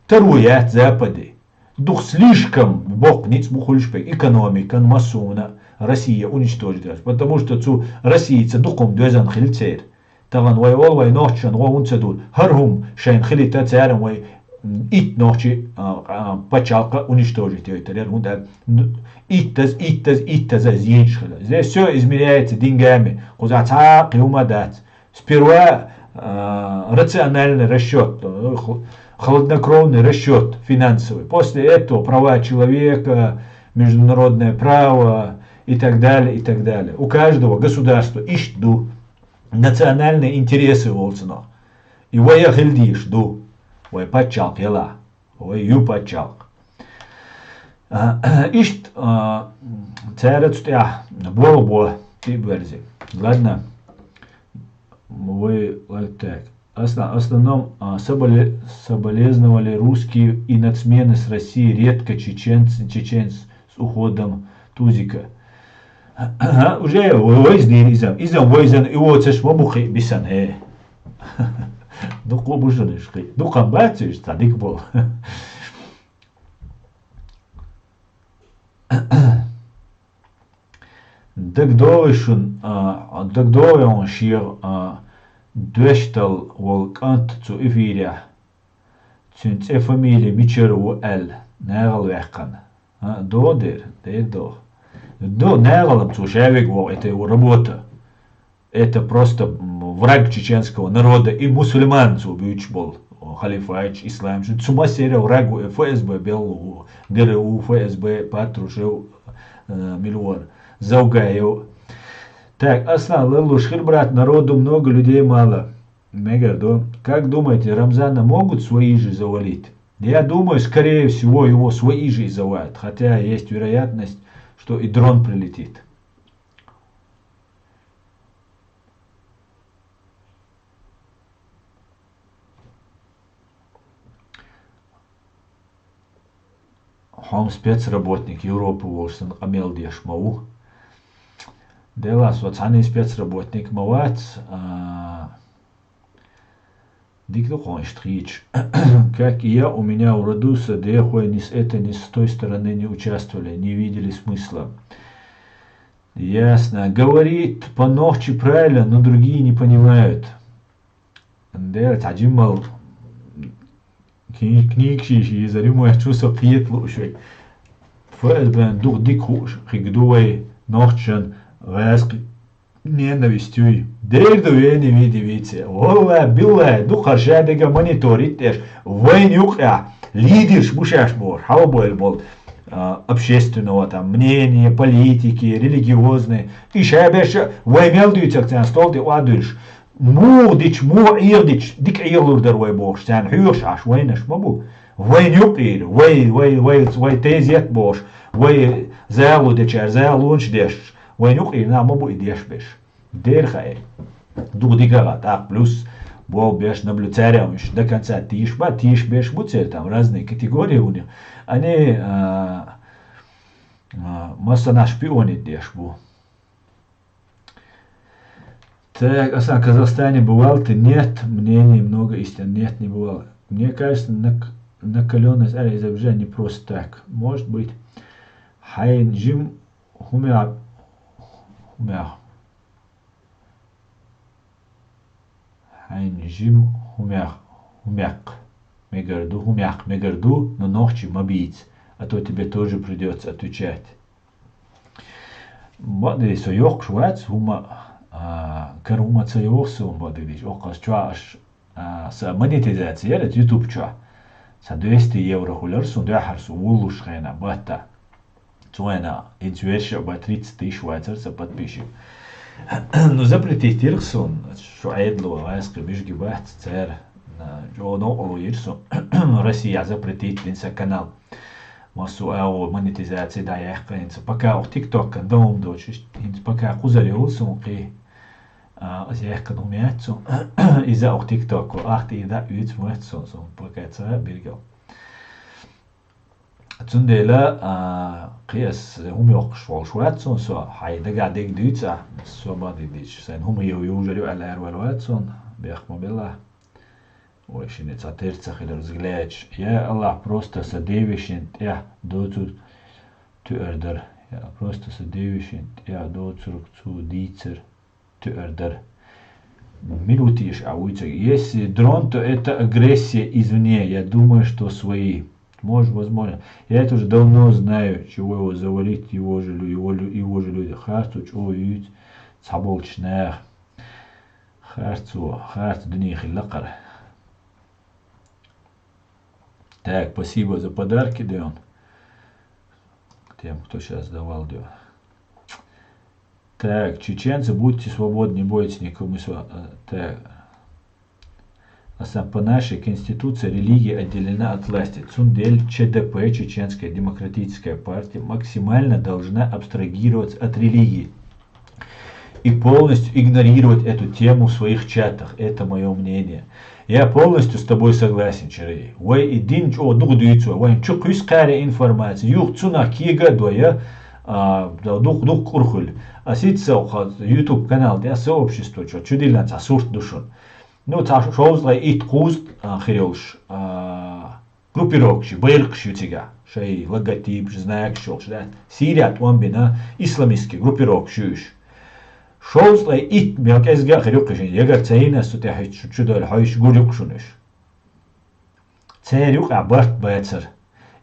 Таро яц Западе. Дукха слишком боккха ницкъ бу хуьлуш берг экономикан массо а хӀума Россия уничтожить яц. Потому что цу Россица дукха хӀума доьзна хилла церан. Тахана вай олу, вай нохчашна гӀо хӀунда ца ду? ХӀара хӀума шайна хилийта цара вай, м, итт нохчи, а, а, пачхьалкх уничтожить йойтур яра. ХӀунда аьлча, н-, иттаза, иттаза, иттаза иза йинаш хила. Здесь всё измеряется деньгами. Кхузахь цхьа а кхин хӀума дац. Сперва, а, рациональный расчёт, э, хл-, хладнокровный расчёт финансовый. После этого права человека, международное право и так далее, и так далее. У каждого государства иштта ду. Национальные интересы волу цунах. И вай а хила дезаш ду. Вай пачхьалкх ялахь. Вай ю пачхьалкх. А, иштта, а, цара цу тӀехь болх бо, тӀе а берзе. Ладно. Вай, вот так. Осна-, в основном, а, соболе-, соболезновали русские и нацмены с Россией, редко чеченцы, чеченцы с уходом Тузика. Уже вайза дийна иза. Иза вайзана и воцаш ма бу кхин бисана, э. Дукха бу шуна уьш кхин. Дукха бац уьш, цхьа дика болу. ДагадогӀий шуна, а, дагадогӀий хьуна шега, а, доьшдала волу кӀант цу эфирехь? Цуьнан цӀе, фамили мичара ву аьлла, нахала ваьккхина. А, догӀу дера, дера догӀу. До, нахала цо ша вега вогӀу, это его работа. Это просто, м, враг чеченского народа и мусульман цо буьйцуш болу. Халифаевич, Исламович, цу массеран враг ву, ФСБ белла ву, ГРУ, ФСБ, Патрушев, э, мила вара, Завгаев. Так, Аслан, ларлуш хир, брат, народу много, людей мало. Мегар ду. Как думаете, Рамзана могут свои же завалить? Я думаю, скорее всего, его свои же и завалят. Хотя есть вероятность, что и дрон прилетит. Хьо-м спецработник, Европа волуш санна къамел деш ма ву. Делахь со цхьанна спецработник ма вац, а, дика ду хьуна иштта хийча. Как и я, у меня у Радуса дехой ни с этой, ни с той стороны не участвовали, не видели смысла. Ясно. Говорит по-нохчи правильно, но другие не понимают. Дера цхьа жиммал кни-, книгаш йийзар ю, ма чу со кхета лууш вай. ФСБ-н дукха дика хууш хиг ду вай, нохчашна гӀазкхи ненависть юй. Дера ду вени види вице. Валлай, биллай, дукхар шадега мониторить деш. Вайна юкъехь лидерш бу шаьш бохуш, хьалабойла болу, а, общественного там мнения, политики, религиозные. И шаберш вай мел дуьйцург царна стол тӀе охьадуьллуш. Муха дича, муха Ӏехадича, дика Ӏехалур дара вай бохуш, царна хьоьхуш Ӏаш вайнаш ма бу. Вайна юкъера, вай, вай, вай, вай тезет бохуш, вай зало дечара залонаш деш, вайна юкъера нах ма бу и деш берш. Дера хаьа. Дукха дика гӀа, тӀаккха плюс болх беш, наблю-, цара уьш до конца тийша ба, тийша берш бу церан там, разные категории у них. Они, а, а, массанахьа шпионить деш бу. Так, Асан, в Казахстане бывал ты? Нет, мнений много истин. Нет, не бывал. Мне кажется, нак-, накалённость, а, из-за обижения не просто так. Может быть. Хьайн жим хӀумех, хӀумех. Хьайн жим хӀумех, хӀумех. Мегар ду, хӀумех, мегар ду, но нохчий ма бийца, а то тебе тоже придётся отвечать. Бакъдерг со йоккхуш вац хӀума, а, кара хӀума ца йоху суна, бакъдерг дийцича, оккхаз чохь аш, а, сан монетизация яра YouTube чохь. Сан двести евро хуьлура суна дуьххьара со вуллуш хенахь батта. Цу хенахь хӀинца вешша а бан тридцать тысяч вацара сан подписчик. Ну, запретить йира суна, шу Ӏедало, гӀаьскхи бижги бац цара, а, чӀогӀа новкъарло йира суна. Россия запретить дина сан канал. Массо а агӀо монетизация дӀаяьккха хӀинца. Пока оха TikTok-ан дан хӀума доцуш, хӀинца пока кхузара йолу суна кхин. А, аса яьккхина хӀума яц суна. Иза оха TikTok-о ахта и дӀа а оьцуш вац суна, суна пока ца биргал. Цундела, а, кхин аса хӀума йоккхуш волуш вац суна со, хьайн дагахь дерг дуьйцу ахь, со ма дийдича, сайна хӀума йо-, йожар ю аьлла аьрвар вац суна, бехк ма белла. Вай шинна цхьа тера ца хилар взглядаш. Я Аллах, просто сан девешин тӀехь доцург туьар дара. Я, просто сан девешин тӀехь доцург цо дийцар туьар дара. Минутиш а вуьйцург. Если дрон, то это агрессия извне. Я думаю, что свои. Может, возможно. Я это уже давно знаю, чего его завалить, его же лю-, его лю-, его же люди. Харцо чӀогӀа юьйцу цхьаболчу наха. Харцо, харц дуьне хилла кхара. Так, спасибо за подарки, Дион. Тем, кто сейчас давал, Дион. Так, чеченцы, будьте свободны, не бойтесь никого, мы с ва-, э, так. А сам по нашей конституции религия отделена от власти. Цундела ЧДП, Чеченская демократическая партия, максимально должна абстрагироваться от религии и полностью игнорировать эту тему в своих чатах. Это моё мнение. Я полностью с тобой согласен, Чарей. Вай и дин чӀогӀа дукха дуьйцу, вайн чу кхуьйсу кхаьрин информация, юха цунах кега а дой, а, дукха, дукха кӀур хуьлу. Ас итт сов хаза YouTube канал тӀе сообщество чу, чудиллина цхьа сурт ду шуна. Ну, цхьа шовзткъе итт кхузткъа, а, хир йолуш, а, группировкаш, байракхаш ю цигахь, шайн логотипаш, знакаш йолуш, да? Сирия тӀом бина исламистский группировкаш ю уьш. Шовзткъе итт мел кӀезга а хир ю кхин, ягар ца йина ас цу тӀехь хӀетта шу чу дойла хьовсуш гур ю-кх шуна уьш. Церан юкъахь барт бацара.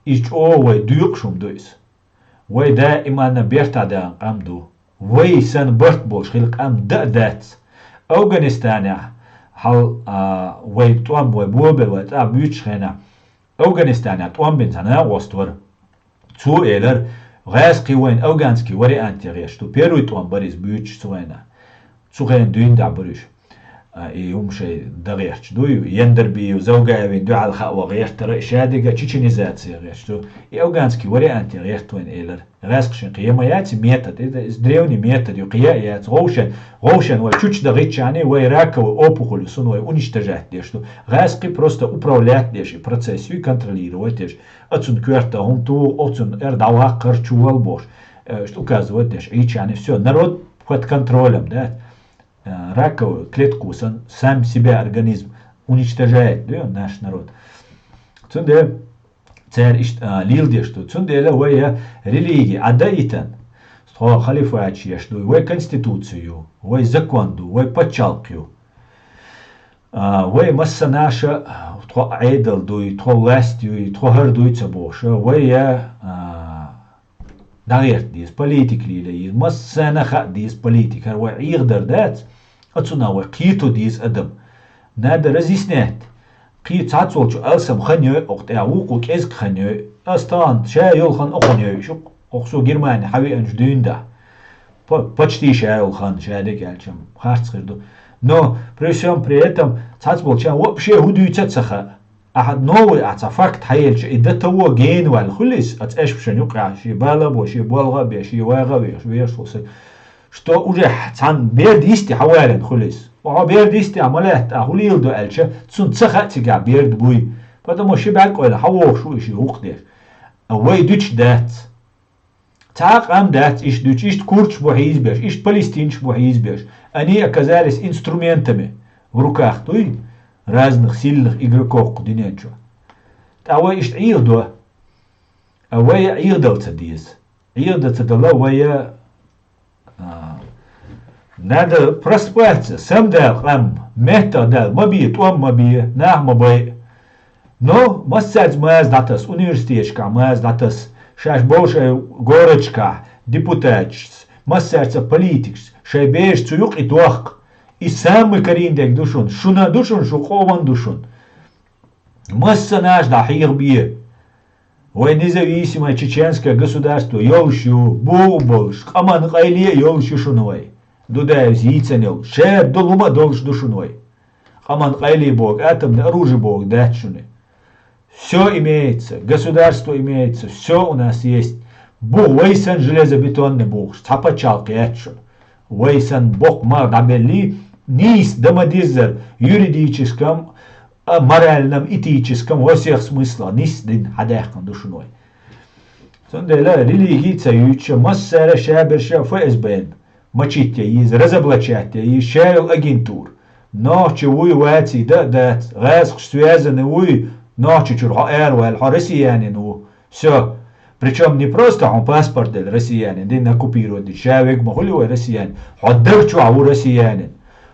Иза чӀогӀа вай доькъуш хӀума ду иза. Вай даиманна бертахь даьхна къам ду. Вай санна барт болуш хила къам дан а дац. Афганистанехь хьал, а, вай тӀом, вай бобер, вай цӀа буьйцучу хенахь, Афганистанехь тӀом бина цхьа накъост вара. Цо элира, гӀаьскхи вайн афганский варианте гӀерташ ду. Первый тӀом бара иза буьйцуш цу хенахь. Цу хенахь дуьйна дӀа бара уьш. А, и хӀума шайн дан гӀерташ ду, Яндарбиев, Завгаевн дуьхьал хаьа ван гӀертара, и шадерг а чеченизация гӀерташ ду. И афганский варианте гӀерта вайн элира. ГӀаьскхашна кхин я ма яц и метод, это из древний метод ю, кхин я а яц. ГӀовшен, гӀовшен вай чучу дахийтча а, вай раковый опухоль ю, цунна вай уничтожать деш ду. ГӀаьскхи просто управлять деш и процесс ю, контролировать деш. Оцунна коьрта хӀума туху, оцунна эр дӀаваккхара чувал бохуш. Э, указывать деш, Ӏийча а, всё, народ под контролем, да? Э, раковую клетку сан, сам себя организм уничтожает, да, наш народ. Цундела цара иштта, а, леладеш ду. Цундела вай я религи, Ӏа даийтина, тхо халифаташ еш ду, вай конституци ю, вай закон ду, вай пачхьалкх ю. А, вай массанаша, тхо Ӏедал дуй, тхо власть юй, тхо хӀара дуй ца бохуша, вай я, а, дӀагӀерта деза, политика лелае еза, массарна хаа деза политика. ХӀара вай Ӏехадар дац, оцунах вай кхето деза адам. Надо разъяснять. Кхин цхьацца волчо алсам хан йой, окху тӀехь вукхо кӀезиг хан йой. Ас тахана ша йолу хан окхунна йой, шу окху со Германи хьан веанчу дуьйна дахь. По-, почти ша йолу хан, ша дерг аьлча, харц хир ду. Но при всем при этом цхьацца болчарна вообще хӀу дуьйцу а ца хаьа. Ахьа новый а цхьа факт хьаелча, и до того генвал хуьлис, а цӀешпашан юкъахь шен бала а бо, шен болга а бе, шен вагӀа а веш, веш ву сан, что уже цхьана берда йисте хьаварен хуьлис. Оха берда йисте а ма лаьтта, а хӀу леладо аьлча, цунна ца хаьа цигахь берда буй. Потому что ши бӀаьрг къойла хьавогӀуш ву и шен гӀуллакх деш. А вай дуьтуш дац. Цхьа а къам дац иштта дуьтуш, иштта курдаш бу хьийзабеш, иштта палестинцаш бу хьийзабеш. Они оказались инструментами в руках, дуй, разных сильных игроков кху дуьнен чу. ТӀаккха вай иштта Ӏехадо. А вай а Ӏехадала ца деза. Ӏехадан ца дала вай а, а, надо просыпаться, самадала къам, меттах дала, ма бе, тӀом ма бе, нах ма бай. Но массаьрца маза дӀатаса, университеташкахь маза дӀатаса, шаьш болу шайн городашкахь депутаташца, массаьрца политикашца, шайн бераш цу юкъе дохка. И самый карийна дерг ду шуна, шуна ду шуна, шун къоман ду шуна. Массанаш дӀахьехабе. Вай независимое чеченское государство йолуш ю, боху болуш, къаман къайле а йолуш ю шуна вай. Дудаевс йийцина йолу, шера ду лума а долуш ду шуна вай. Къаман къайле боху, атомный оружие боху дац шуна. Всё имеется, государство имеется, всё у нас есть. Бу вай санна железобетонный бохуш, цхьа пачхьалкх яц шуна. Вай санна боккха мах дӀабеллий, нийса дан ма деззара, юридическом, а моральном, этическом, во всех смыслах нийса дин хьадаьккхина ду шуна вай. Цундела религи а ца юьйцуш, массара а шаберш а ФСБ-н мочить ян еза, разоблачать ян еза, шаьрал агентура. Нохчи вуй, ваций дан а дац, гӀазкхаш связаны вуй, Нохчийчуьра хьо араваьлла, хьо россиянин ву. Всё. Причём не просто хьуна паспорт делла россиянин, дин оккупировать дича, ша верг ма хуьлу вай россиянин. Хьо дар чохь ву россиянин.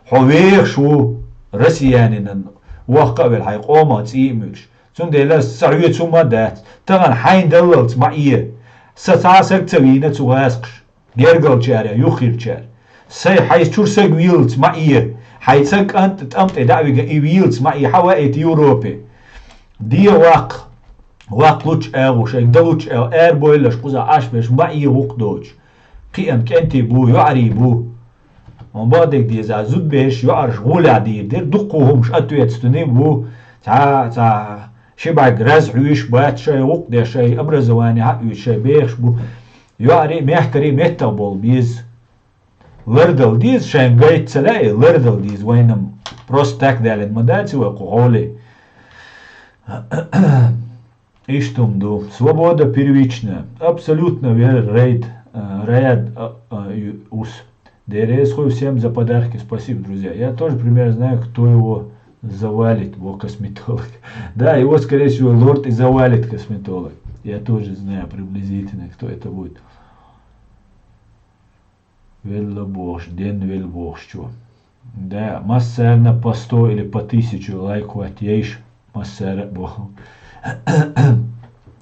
Хьо вехаш ву россиянинан воккха а велла, хьайн къоман цӀий а муьйлуш. Цундела сан хьоьца хӀумма а дац. Тахана хьайна даллалц ма Ӏе. Сан цхьа а саг ца вийна цу гӀазкхаша, гергарчара, юххерчара. Сайн хьайца чуьра саг вийлалц ма Ӏе. Хьайца кӀант тӀам тӀе дӀа а вигна, и вийлалц ма Ӏе, хьан ваийта Европе. Де ваккха, ваккха лучу агӀо, шайга дан лучу агӀо, арабойлаш кхузахь Ӏаш берш ма Ӏе гӀуллакх доцуш. Кхиъна кӀентий бу, йоӀарий бу. Хьуна бакъдерг деза, зудаберш йоӀарш гӀолехь дийр дара, дуккха хӀумаш ответственный бу, цхьа, цхьа, ши бӀаьрг раз хьуьйш бац шайн гӀуллакх деш, шайн образование хьаоьцуш шайн бехаш бу. ЙоӀарий, мехкарий меттах болу беза. Лардала деза, шайн гайта ца лаьий, лардала деза, вайна-м просто так далийна ма дац вай кху хьоле. Иштта хӀума ду. Свобода первичная. Абсолютно вер рейд, э, ряд, э, э, ю-, ус. Дерез хуй всем за подарки. Спасибо, друзья. Я тоже примерно знаю, кто его завалит, бо косметолог. Да, его, скорее всего, лорд и завалит косметолог. Я тоже знаю приблизительно, кто это будет. Велла бохуш, ден велла бохуш чу. Да, массарна по сто или по тысячу лайк хӀоттайша, массара а боху.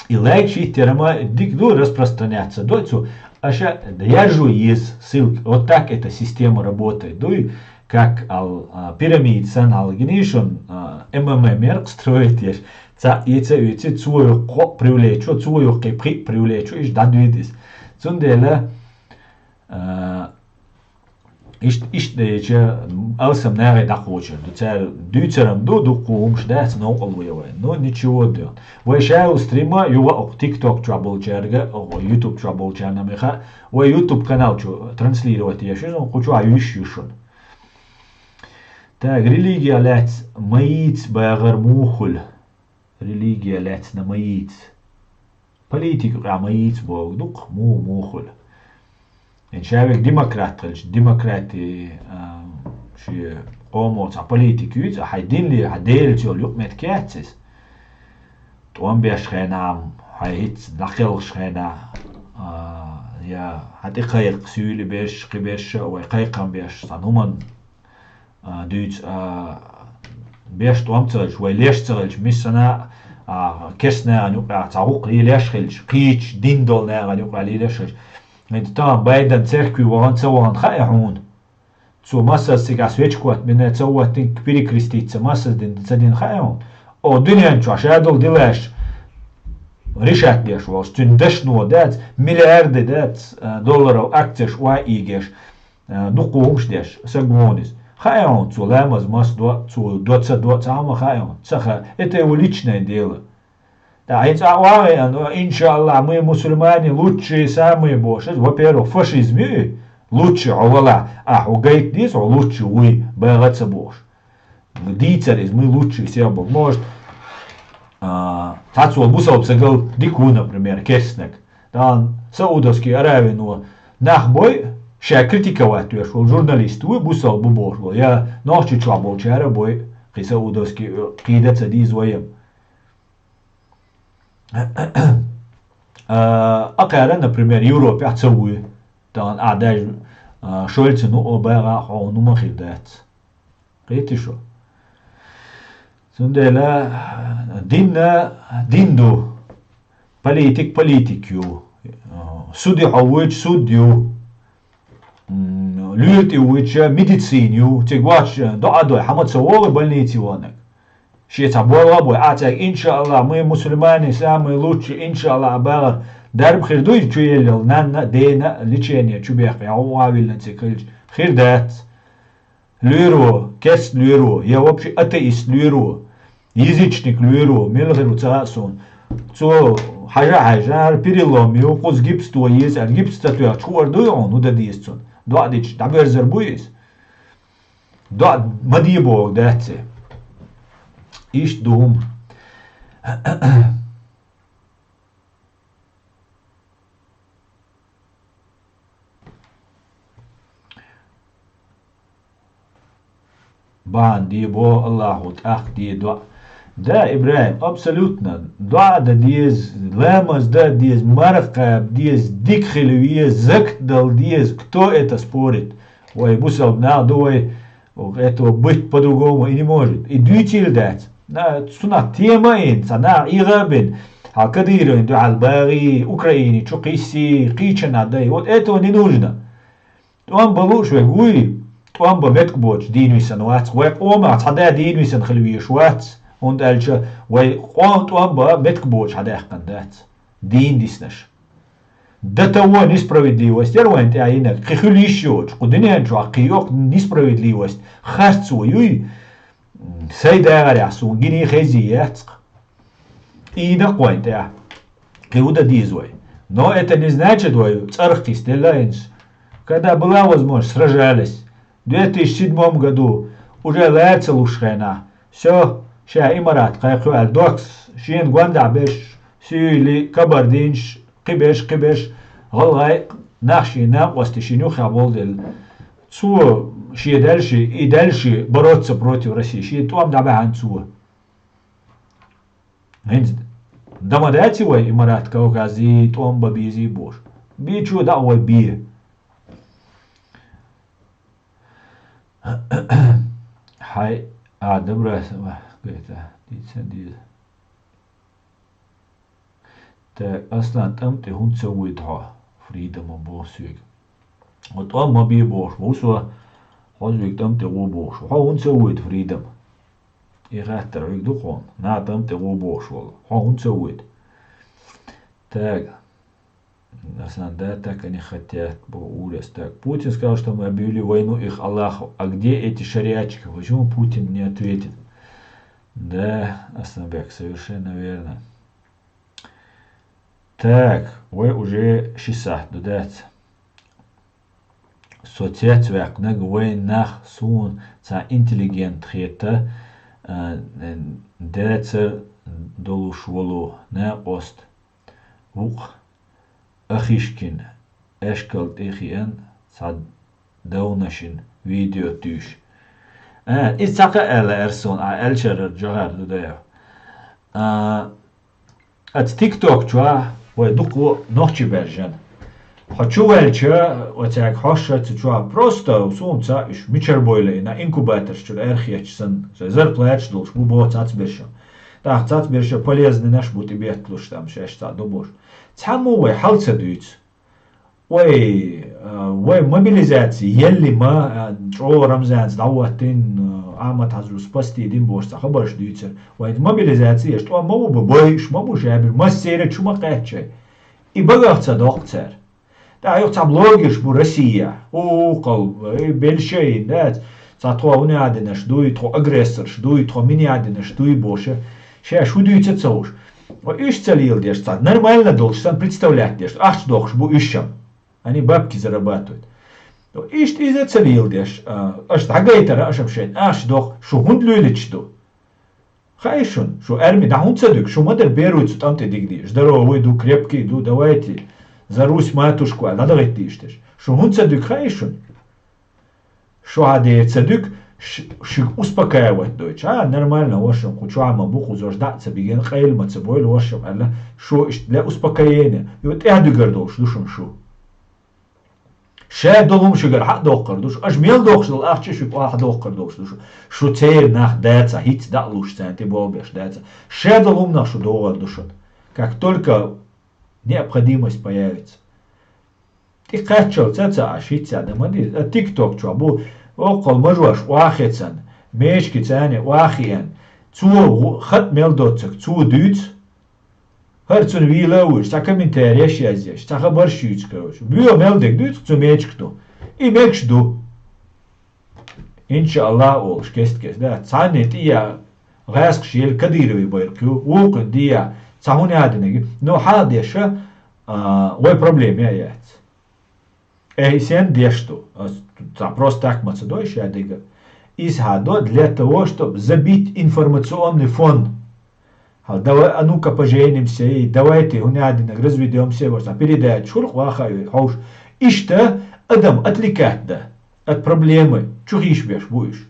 И лайк шийтта яра ма дика ду, распространяться дой цу. Аша яржо еза ссылка. Вот так эта система работает. Дуй, как ал, а, пирамида санна ал гинийшун, а, МММ-р строить еш. Ца ица уьци, цо юккъе кхо привлечу, цо юккъе пхи привлечу, иш дӀадуьйдис. Цундела А, ишт-, иштта деча, алсам нахе дӀакхочур ду. Цара дуьйцаран ду, дуккха хӀумаш дац, новкъарло я вайн. Ну, ничего ду. Вай шаьлла стрима юха окху TikTok чохь болчаьрга, окху YouTube чохь болчарна меха, вай YouTube канал чу транслировать еш ю, кху чохь юьш ю шуна. Так, религия лаьцна ма йийца багӀар муха хуьлу? Религия лаьцна ма йийца. Политика юкъахь ма йийца боху дукха, муха, муха хуьлу. Эн ша вега демократ хилча, демократи, а, шен къомо цхьа политика юьйцу, а хьайн динле, хьан Делаца йолу юкъаметтиг яц иза. ТӀом беш хенахь, хьайн хӀинца дӀакхелхаш хенахь, а, я хьан тӀе кхайкха суьйли берш, кхин берш а, вай кхайкхам беш, цхьана хӀуманна а, дуьйцу, а, беш тӀом ца хилча, вай леш ца хилча, миссана а, а, керста нахана юкъахь цхьа гӀуллакх лелеш хилча, кхечу дин долу нахана юкъахь лелеш хилча. ХӀинца тахана Байден церкви вахана ца вахана хаьа хьуна? Цо массаза цигахь свечкот бина ца хӀоттина, перекреститься массаза дина ца дина хаьа хьуна? О, дуьнен чохь ша долу дилаш решать деш волуш, цуьнан дашно дац, миллиарды дац, а, долларов акцеш ой ийгеш, а, дуккха хӀумаш деш, сагонис. Хаьий хьуна, цо ламаз мас до, цо до ца до, цхьа хӀама хаьий хьуна? Ца хаьа. Это его личное дело. Да, хӀинца а вагӀе, а, ну, иншаллах, мы мусульмане лучшие самые бохуш. Во-первых, фашизм ю и, лучший хьо валахь, а хьо гайта деза, хьо лучший вуй, багӀа ца бохуш. Дийцар иза, мы лучшие все боху. Может, а, цхьацца волу бусалба стаг дика ву, например, керстанаг. Тахана Саудовский Аравино нах бой, ша критиковать веш волу журналист вуй, бусалба бу бохуш волу. Я Нохчийчохь болчара бой, кхин Саудовский, э, кхийда ца дийза вайна. А, акхара, например, Европехь ца вуй. Тахана а даже, а, Шольца ну о багӀа хьо ну ма хир дац. Кхетий шу? Цундела дин а дин ду, политик политик ю, а, суд и хьо вуйча суд ю, м, луьра тӀе вуйча медицина ю, цига вач доӀа дой, хьама ца вогӀу больнице ванаг. Шен цхьа болх а бой, а цаьрга, иншаллах, мы мусульмане самые лучшие, иншаллах, а багӀар дарба хир дуй, чу еллал, нанна а, дена а лечение чу бехка, я гӀо виллина цига хилча, хир дац. Луьйр ву, керст луьйр ву, я вообще атеист луьйр ву, язычник луьйр ву, мила хир ву ца хаьа суна. Цо хьажа а хьаьжна, ара перелом ю, кхуза гипс то еза, ара гипс ца тоьхча, хуур дуй хьуна, хӀун дан деза цунна? ДоӀа дича, дӀаберзар бу иза? ДоӀа ма де боху дац и. Иштта ду хӀума. Бахьана де боху Аллахо, тӀаккха де доӀа. Да, Ибрахим, абсолютно. ДоӀа дан деза, ламаз дан деза, марха кхаба деза, дика хила веза, закат дала деза. Кто это спорит? Вай бусалба нах ду вай, этого быть по-другому и не может. И дуьйцийла дац. На, цунах тема а йина, цхьа наха эгӀа а бина, хьан Кадыровн дуьхьал багӀий, Украине чу кхиссий, кхийчанна дай. Вот этого не нужно. ТӀом бан лууш верг вуй, тӀом бан меттиг боцуш дийна висина вац. Вай къомах цхьа да дийна висина хила везаш вац, хӀунда аьлча вай къоман тӀом бан меттиг боцуш хьадаьккхина дац. Дийна диснарш. До того несправедливость яра вайна тӀехь йинарг, кхин хуьлу йиш йоцуш, кху дуьнен чохь кхин йоккха несправедливость, харцо юй, сайн дагӀарехь суна гиний хезий яц-кх. Ийна-кх вайна тӀехь. Кхин хӀун дан деза вай? Но это не значит, вай цӀарах кхийсделла хӀинца. Когда была возможность, сражались. Две тысячи седьмом году уже лаьцалуш хенахь, всё, ша Имарат кхайкхо аьлла, доккхас шена гондахь берш, суьйли, кабардинаш, кхиберш, кхиберш, гӀалгӀай, нах шен накъостий шен юххехь болу делла. Цо шен даьллаши, и даьллаши бороться против России, шен тӀом дӀабаьхьана цо. ХӀинца дан ма дац и вай Имарат Кавказе тӀом бан безий бохуш? Бечо дӀа а вай бе. Хьай, а, добра, гайта, дийца деза. Так, Аслан, тӀам тӀе хӀунда ца вуьйту хьо, Фридома боху соьга. Хьо тӀом ма бе бохуш ву со, хьо соьга тӀам тӀе гӀо бохуш ву. Хьо хӀунда ца вуьйту, Фридом? И хаттар хьоьга ду хьуна, наха тӀам тӀе гӀо бохуш волу. Хьо хӀунда ца вуьйту? Так. Аслан, да, так они хотят, бо ужас. Так, Путин сказал, что мы объявили войну их Аллаху. А где эти шариатчики? Почему Путин не ответит? Да, Асланбек, совершенно верно. Так, вай уже ши сахьт ду дац. Со цецваьккхинарг вайн нах суна цхьа интеллигент хета, а, дацар долуш волу накъост вукх Ахишкин эшкал тӀе хиъна цхьа давнашин видео туьйш. А, иза цхьа кхаъ аьлла эр суна, а аьллачарара жагӀар ду дайо. А, Ацу ТикТок чохь вай дукха нохчий баьржина. Хьо чу ваьлча, оцаьрга хьоьжуш ца чохь, просто суна ца уьш мичара бойла и на инкубаторш чуьра аьрхеташ санна, цо зарплаташ долуш бу боху цацбершо. ТӀаккха цацберша полезнинаш бу тӀебетталуш там шаьш цхьа добуш. Цхьаммо вай хьал ца дуьйцу. Вай, а, вай мобилизаци елли ма, а, чӀогӀа Рамзанца дӀахӀоттийна, а, Ахьмад-Хьажас пасти дина бохуш цхьа хабарш дуьйцура. Вай мобилизаци еш тӀом ма бу, бойуш ма бу шабир, массеран чу ма кхаьччай. И багах ца доккху цара. ТӀаккха юха цхьа блогерш бу Россия. Укхал, э, белшайн, дац. Цхьа тхо хӀунеадинаш дуй, тхо агрессорш дуй, тхо минеадинаш дуй боша. Шаьш хӀу дуьйца ца хууш. Ва уьш ца леладеш, цхьа нормально долуш сан представлять деш, ахча дохуш бу уьш шам. Они бабки зарабатывают. Иштта иза ца леладеш, а, аша дӀагайтара, аша шайн ахча доху, шу хӀунда луьйлуьйтуш ду? Хаьий шуна, шу арми дӀа хӀунда ца дуьгу? Шу ма дара беруй цу тӀам тӀе дигде. Здоровый ду, крепкий ду, давайте за Русь матушку аьлла, дӀадагӀийтдийша деш. Шу хӀунда ца дуьгу, хаьий шуна? Шу хьан дера ца дуьгу, ш-, шуьга успокаивать дойтуш. А, нормально, вашам, кху чохь ма бу, кхузош дӀа а ца бигина, къайла ма ца бойла, вашам, аьлла, шу иштта для успокоения. Ю тӀаьхьа дуьгар долуш ду шуна шу. Ша долу хӀума шуьгара хьа а доккхур ду шу. Аша мел дохуш долу ахча шуьга хьа доккхур долуш ду шу. Шу церан нах дацахь, хӀинца дӀа а луш царна тӀе болх беш дацахь. Ша долу хӀуманах шу догӀур ду шуна. Как только необходимость появится. ТӀекхаччалца ца Ӏаш, хӀинца а дан ма деза. А TikTok чохь бу, оккхал мажош охьахецан, мечки царна охьахиъна. Цо гӀу-, хатӀ мел доцург, цо дуьйцу. ХӀара цунна вийла а вуьйш, цхьа комментареш язъеш, цхьа хабарш юьйцу, короче. Боьха мел дерг дуьйцу цу мечка тӀе. И мегаш ду. Иншааллах олуш, кест-кест, да. Цхьанне тӀе я гӀаскхаш елла Кадыровый байракх ю, вукхунна де я, цхьа хӀун ядинарг ю. Но хьан а деша, а, вай проблема я яц. Э, и сен деш ду? Ас цхьа просто так ма ца дой ша дерг. Иза хьан до для того, чтобы забить информационный фон. Хьал, давай, а ну-ка поженимся, и давайте, хӀун ядинарг, разведёмся, вот, а передача шурх вахай, хьовш. Иштта адам отвлекать да от проблемы, чу хийш беш бу уьш.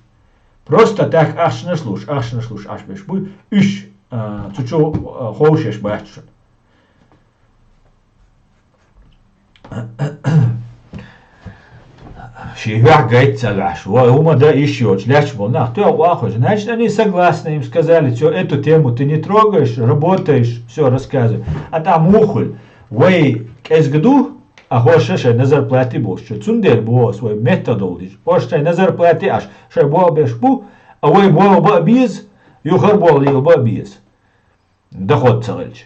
Просто так ахчанаш луш, ахчанаш луш, ахча беш бу уьш, а, цу чу, а, ховшеш бац шуна. Шен юьхь гайта ца ваьш, ва хӀума дан иш йоцуш, лаьтташ болу нах тоьа вахуш. Значит, они согласны, им сказали: «Всё, эту тему ты не трогаешь, работаешь, всё, рассказывай». А там мухуль, вай кӀезга ду, а хӀорш шайн на зарплате болуш чу. Цундела боху ас, вай метта долу дижа. ХӀорш шайн на зарплате аш, шайн болх беш бу, а вай болх бан а беза, юхар болх лела бан а беза. Доход ца хилча.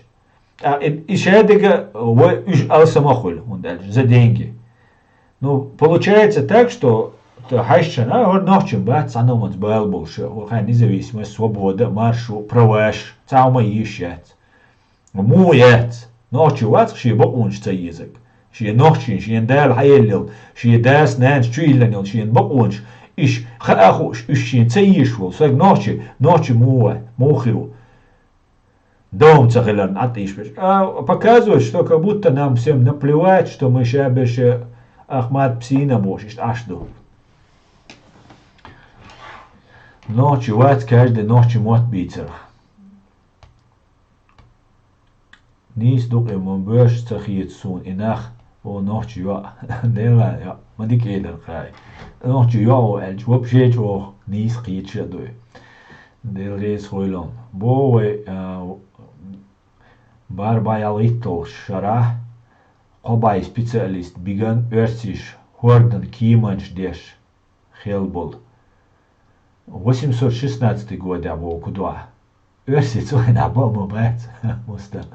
А, и, и шадига вай уьш алсама хуьлу, хӀунда аьлча за деньги. Ну, получается так, что т-, хьаьшчана, а, хӀора нохчун бац, цхьа номанца бала болуш, хӀора хьайн независимость, свобода, маршо, праваш, цхьа хӀума йиш яц. Муха яц? Нохчи вац шен бакъонаш ца езаг. Шен нохчийн, шен дала хьаеллал, шен дас, нанас чу йилланал, шен бакъонаш, иш хаа хууш, уьш шен ца езаш волу, саг нохчи, нохчи муха вац, муха хир ву? Дом ца хиларна Ӏад ийш берш. А, показывает, что как будто нам всем наплевать, что мы ша берш Ахмат Псина бохуш, иштта Ӏаш ду. Нохчи вац каждый нохчи мотт бийцарх. Нийса дукъе ма боьш ца хета суна и нах, о, нохчи йоӀ. Дела йоӀ, ма дика элира кхай. Нохчи йоӀ о аьлча, вообще чӀогӀа нийса кхеташ а дуй. Дела реза хуйлун. Бо вай, а, барбай ялгӀитталгӀуш шарахь, кхо бай специалист биган оьрсиш хӀордан кийманаш деш хел болу. Восемьсот шестнадцатый годехь боху кху дуьхьа. Оьрси цу хенахь бан ма бац, Мустан.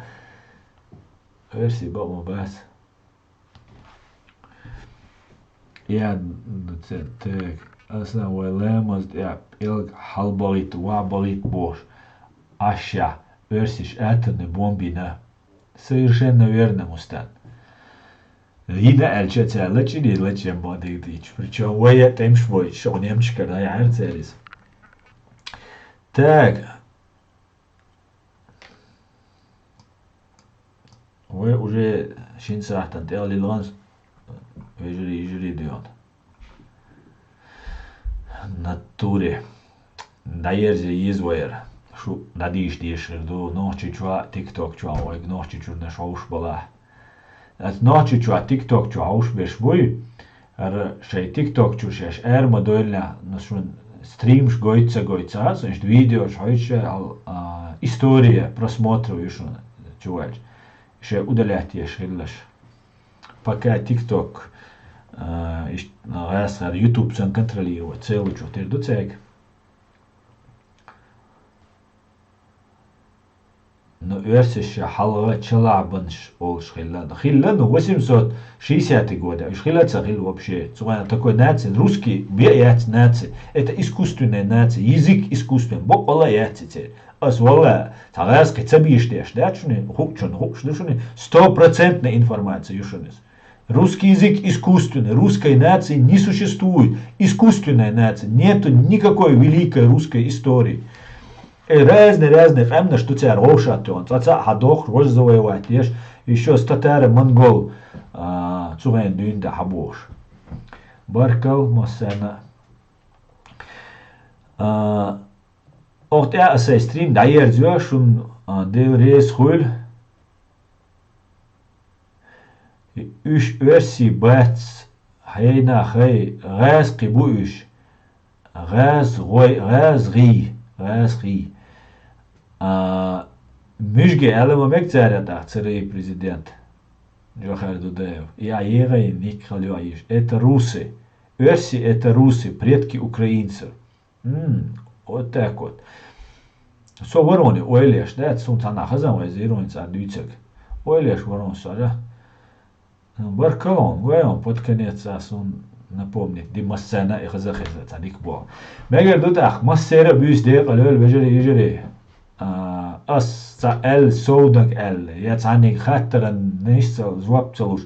Оьрси бан ма бац. Я, ну, це, так. Аса вай ламаз тӀе пӀелг хьалбагӀитта, ван багӀитта бохуш. Аш ша, оьрсиш атомный бомбина. Совершенно верно, Мустан. Йина аьлча ца лачили лачем бадигдич. Причём вая тӀемаш бойтуш, шо немчкара яхьар церис. Так. Вай уже шин сахьтан тӀел лилгӀанс, вежарий, йижарий дуьйхьал. Натуре. ДӀаерзе еза вайра. Шу дӀадийша дезаш хир ду, Нохчийчохь, TikTok чохь вайга Нохчийчуьрнаш хьовш балахь. Ас Нохчийчохь, TikTok чохь хьовш берш буй, хӀара шайн TikTok чу шаьш ара ма дойла, но шуна стримаш гойту ца гойту ца хаьа, сан иштта видеош хьойтуш а, а, история просмотров ю шуна чуваьлча. Шайн удалять еш хиллаш. Пока TikTok, а, иштта гӀаскхьара YouTube сан контролировать ца лучу тера ду цаьрга. Ну, оьрсаша хьалха чалахьбанаш олуш хилла. Хилла, ну, восемьсот шестидесятый года. Уьш хилла ца хилла вообще. Цугана такой наци, русский, бе яц наци. Это искусственная нация. Язык искусственный. Бокъала яц церан. Ас валла, цхьа гӀазкхи ца бийш деш, да, шуни, ху-, шуни, ху-, ду шуни, стопроцентная информация ю шуни. Русский язык искусственный, русской нации не существует. Искусственная нация. Нету никакой великой русской истории. Э, разные-разные къаьмнаш ду цара вовшат тохана. Цкъа цхьа а хьадохуш, важа завоевать деш, ещё с татаро-монгол, а, цу хенахь дуьйна тӀе хьабохуш. Баркалла, массарна. А, оха тӀе а сайн стрим дӀаерзайо, шун, а, Дела реза хуьлда. Уьш оьрсий бац, хьенахай, гӀазкхи бу уьш. ГӀазгӀой, гӀазгӀий, гӀазгӀий. А, муьжги аьлла ма мега цара тӀаккха ЦРУ-й президент Джохар Дудаев. Я егӀай ник хала йоӀ йиш. Это русы. Оьрси — это русы, предки украинцев. М, вот так вот. Со вароне ойлеш, да, суна цхьана хазан вай зироин цӀа дуьйцаг. Ойлеш варон со, да? Баркалла, гой он, под конец а сун напомнить ди массарна и хаза хеза цхьа дика бо. Мегар ду тӀаккха, массера а буьйса декъала йойла, вежарий, йижарий. А, ас ца аьлла, совнаг аьлла, я цхьанниг хаттаран нийсцал жоп ца луш,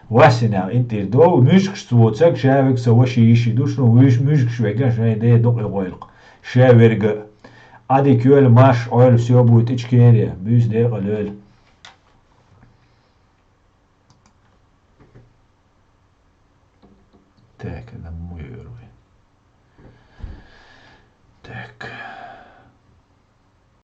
вассинехь интӀир долу, муьжгаш цо ца ша вега, со ваши йиши ду, шуна вуьш муьжгаш вега, шайн ден дукъе гӀойлакх, ша верга. Ӏадик йойла, марш Ӏойла, всё будет Ичкерия, буьйса декъала йойла. Так, это мой первый.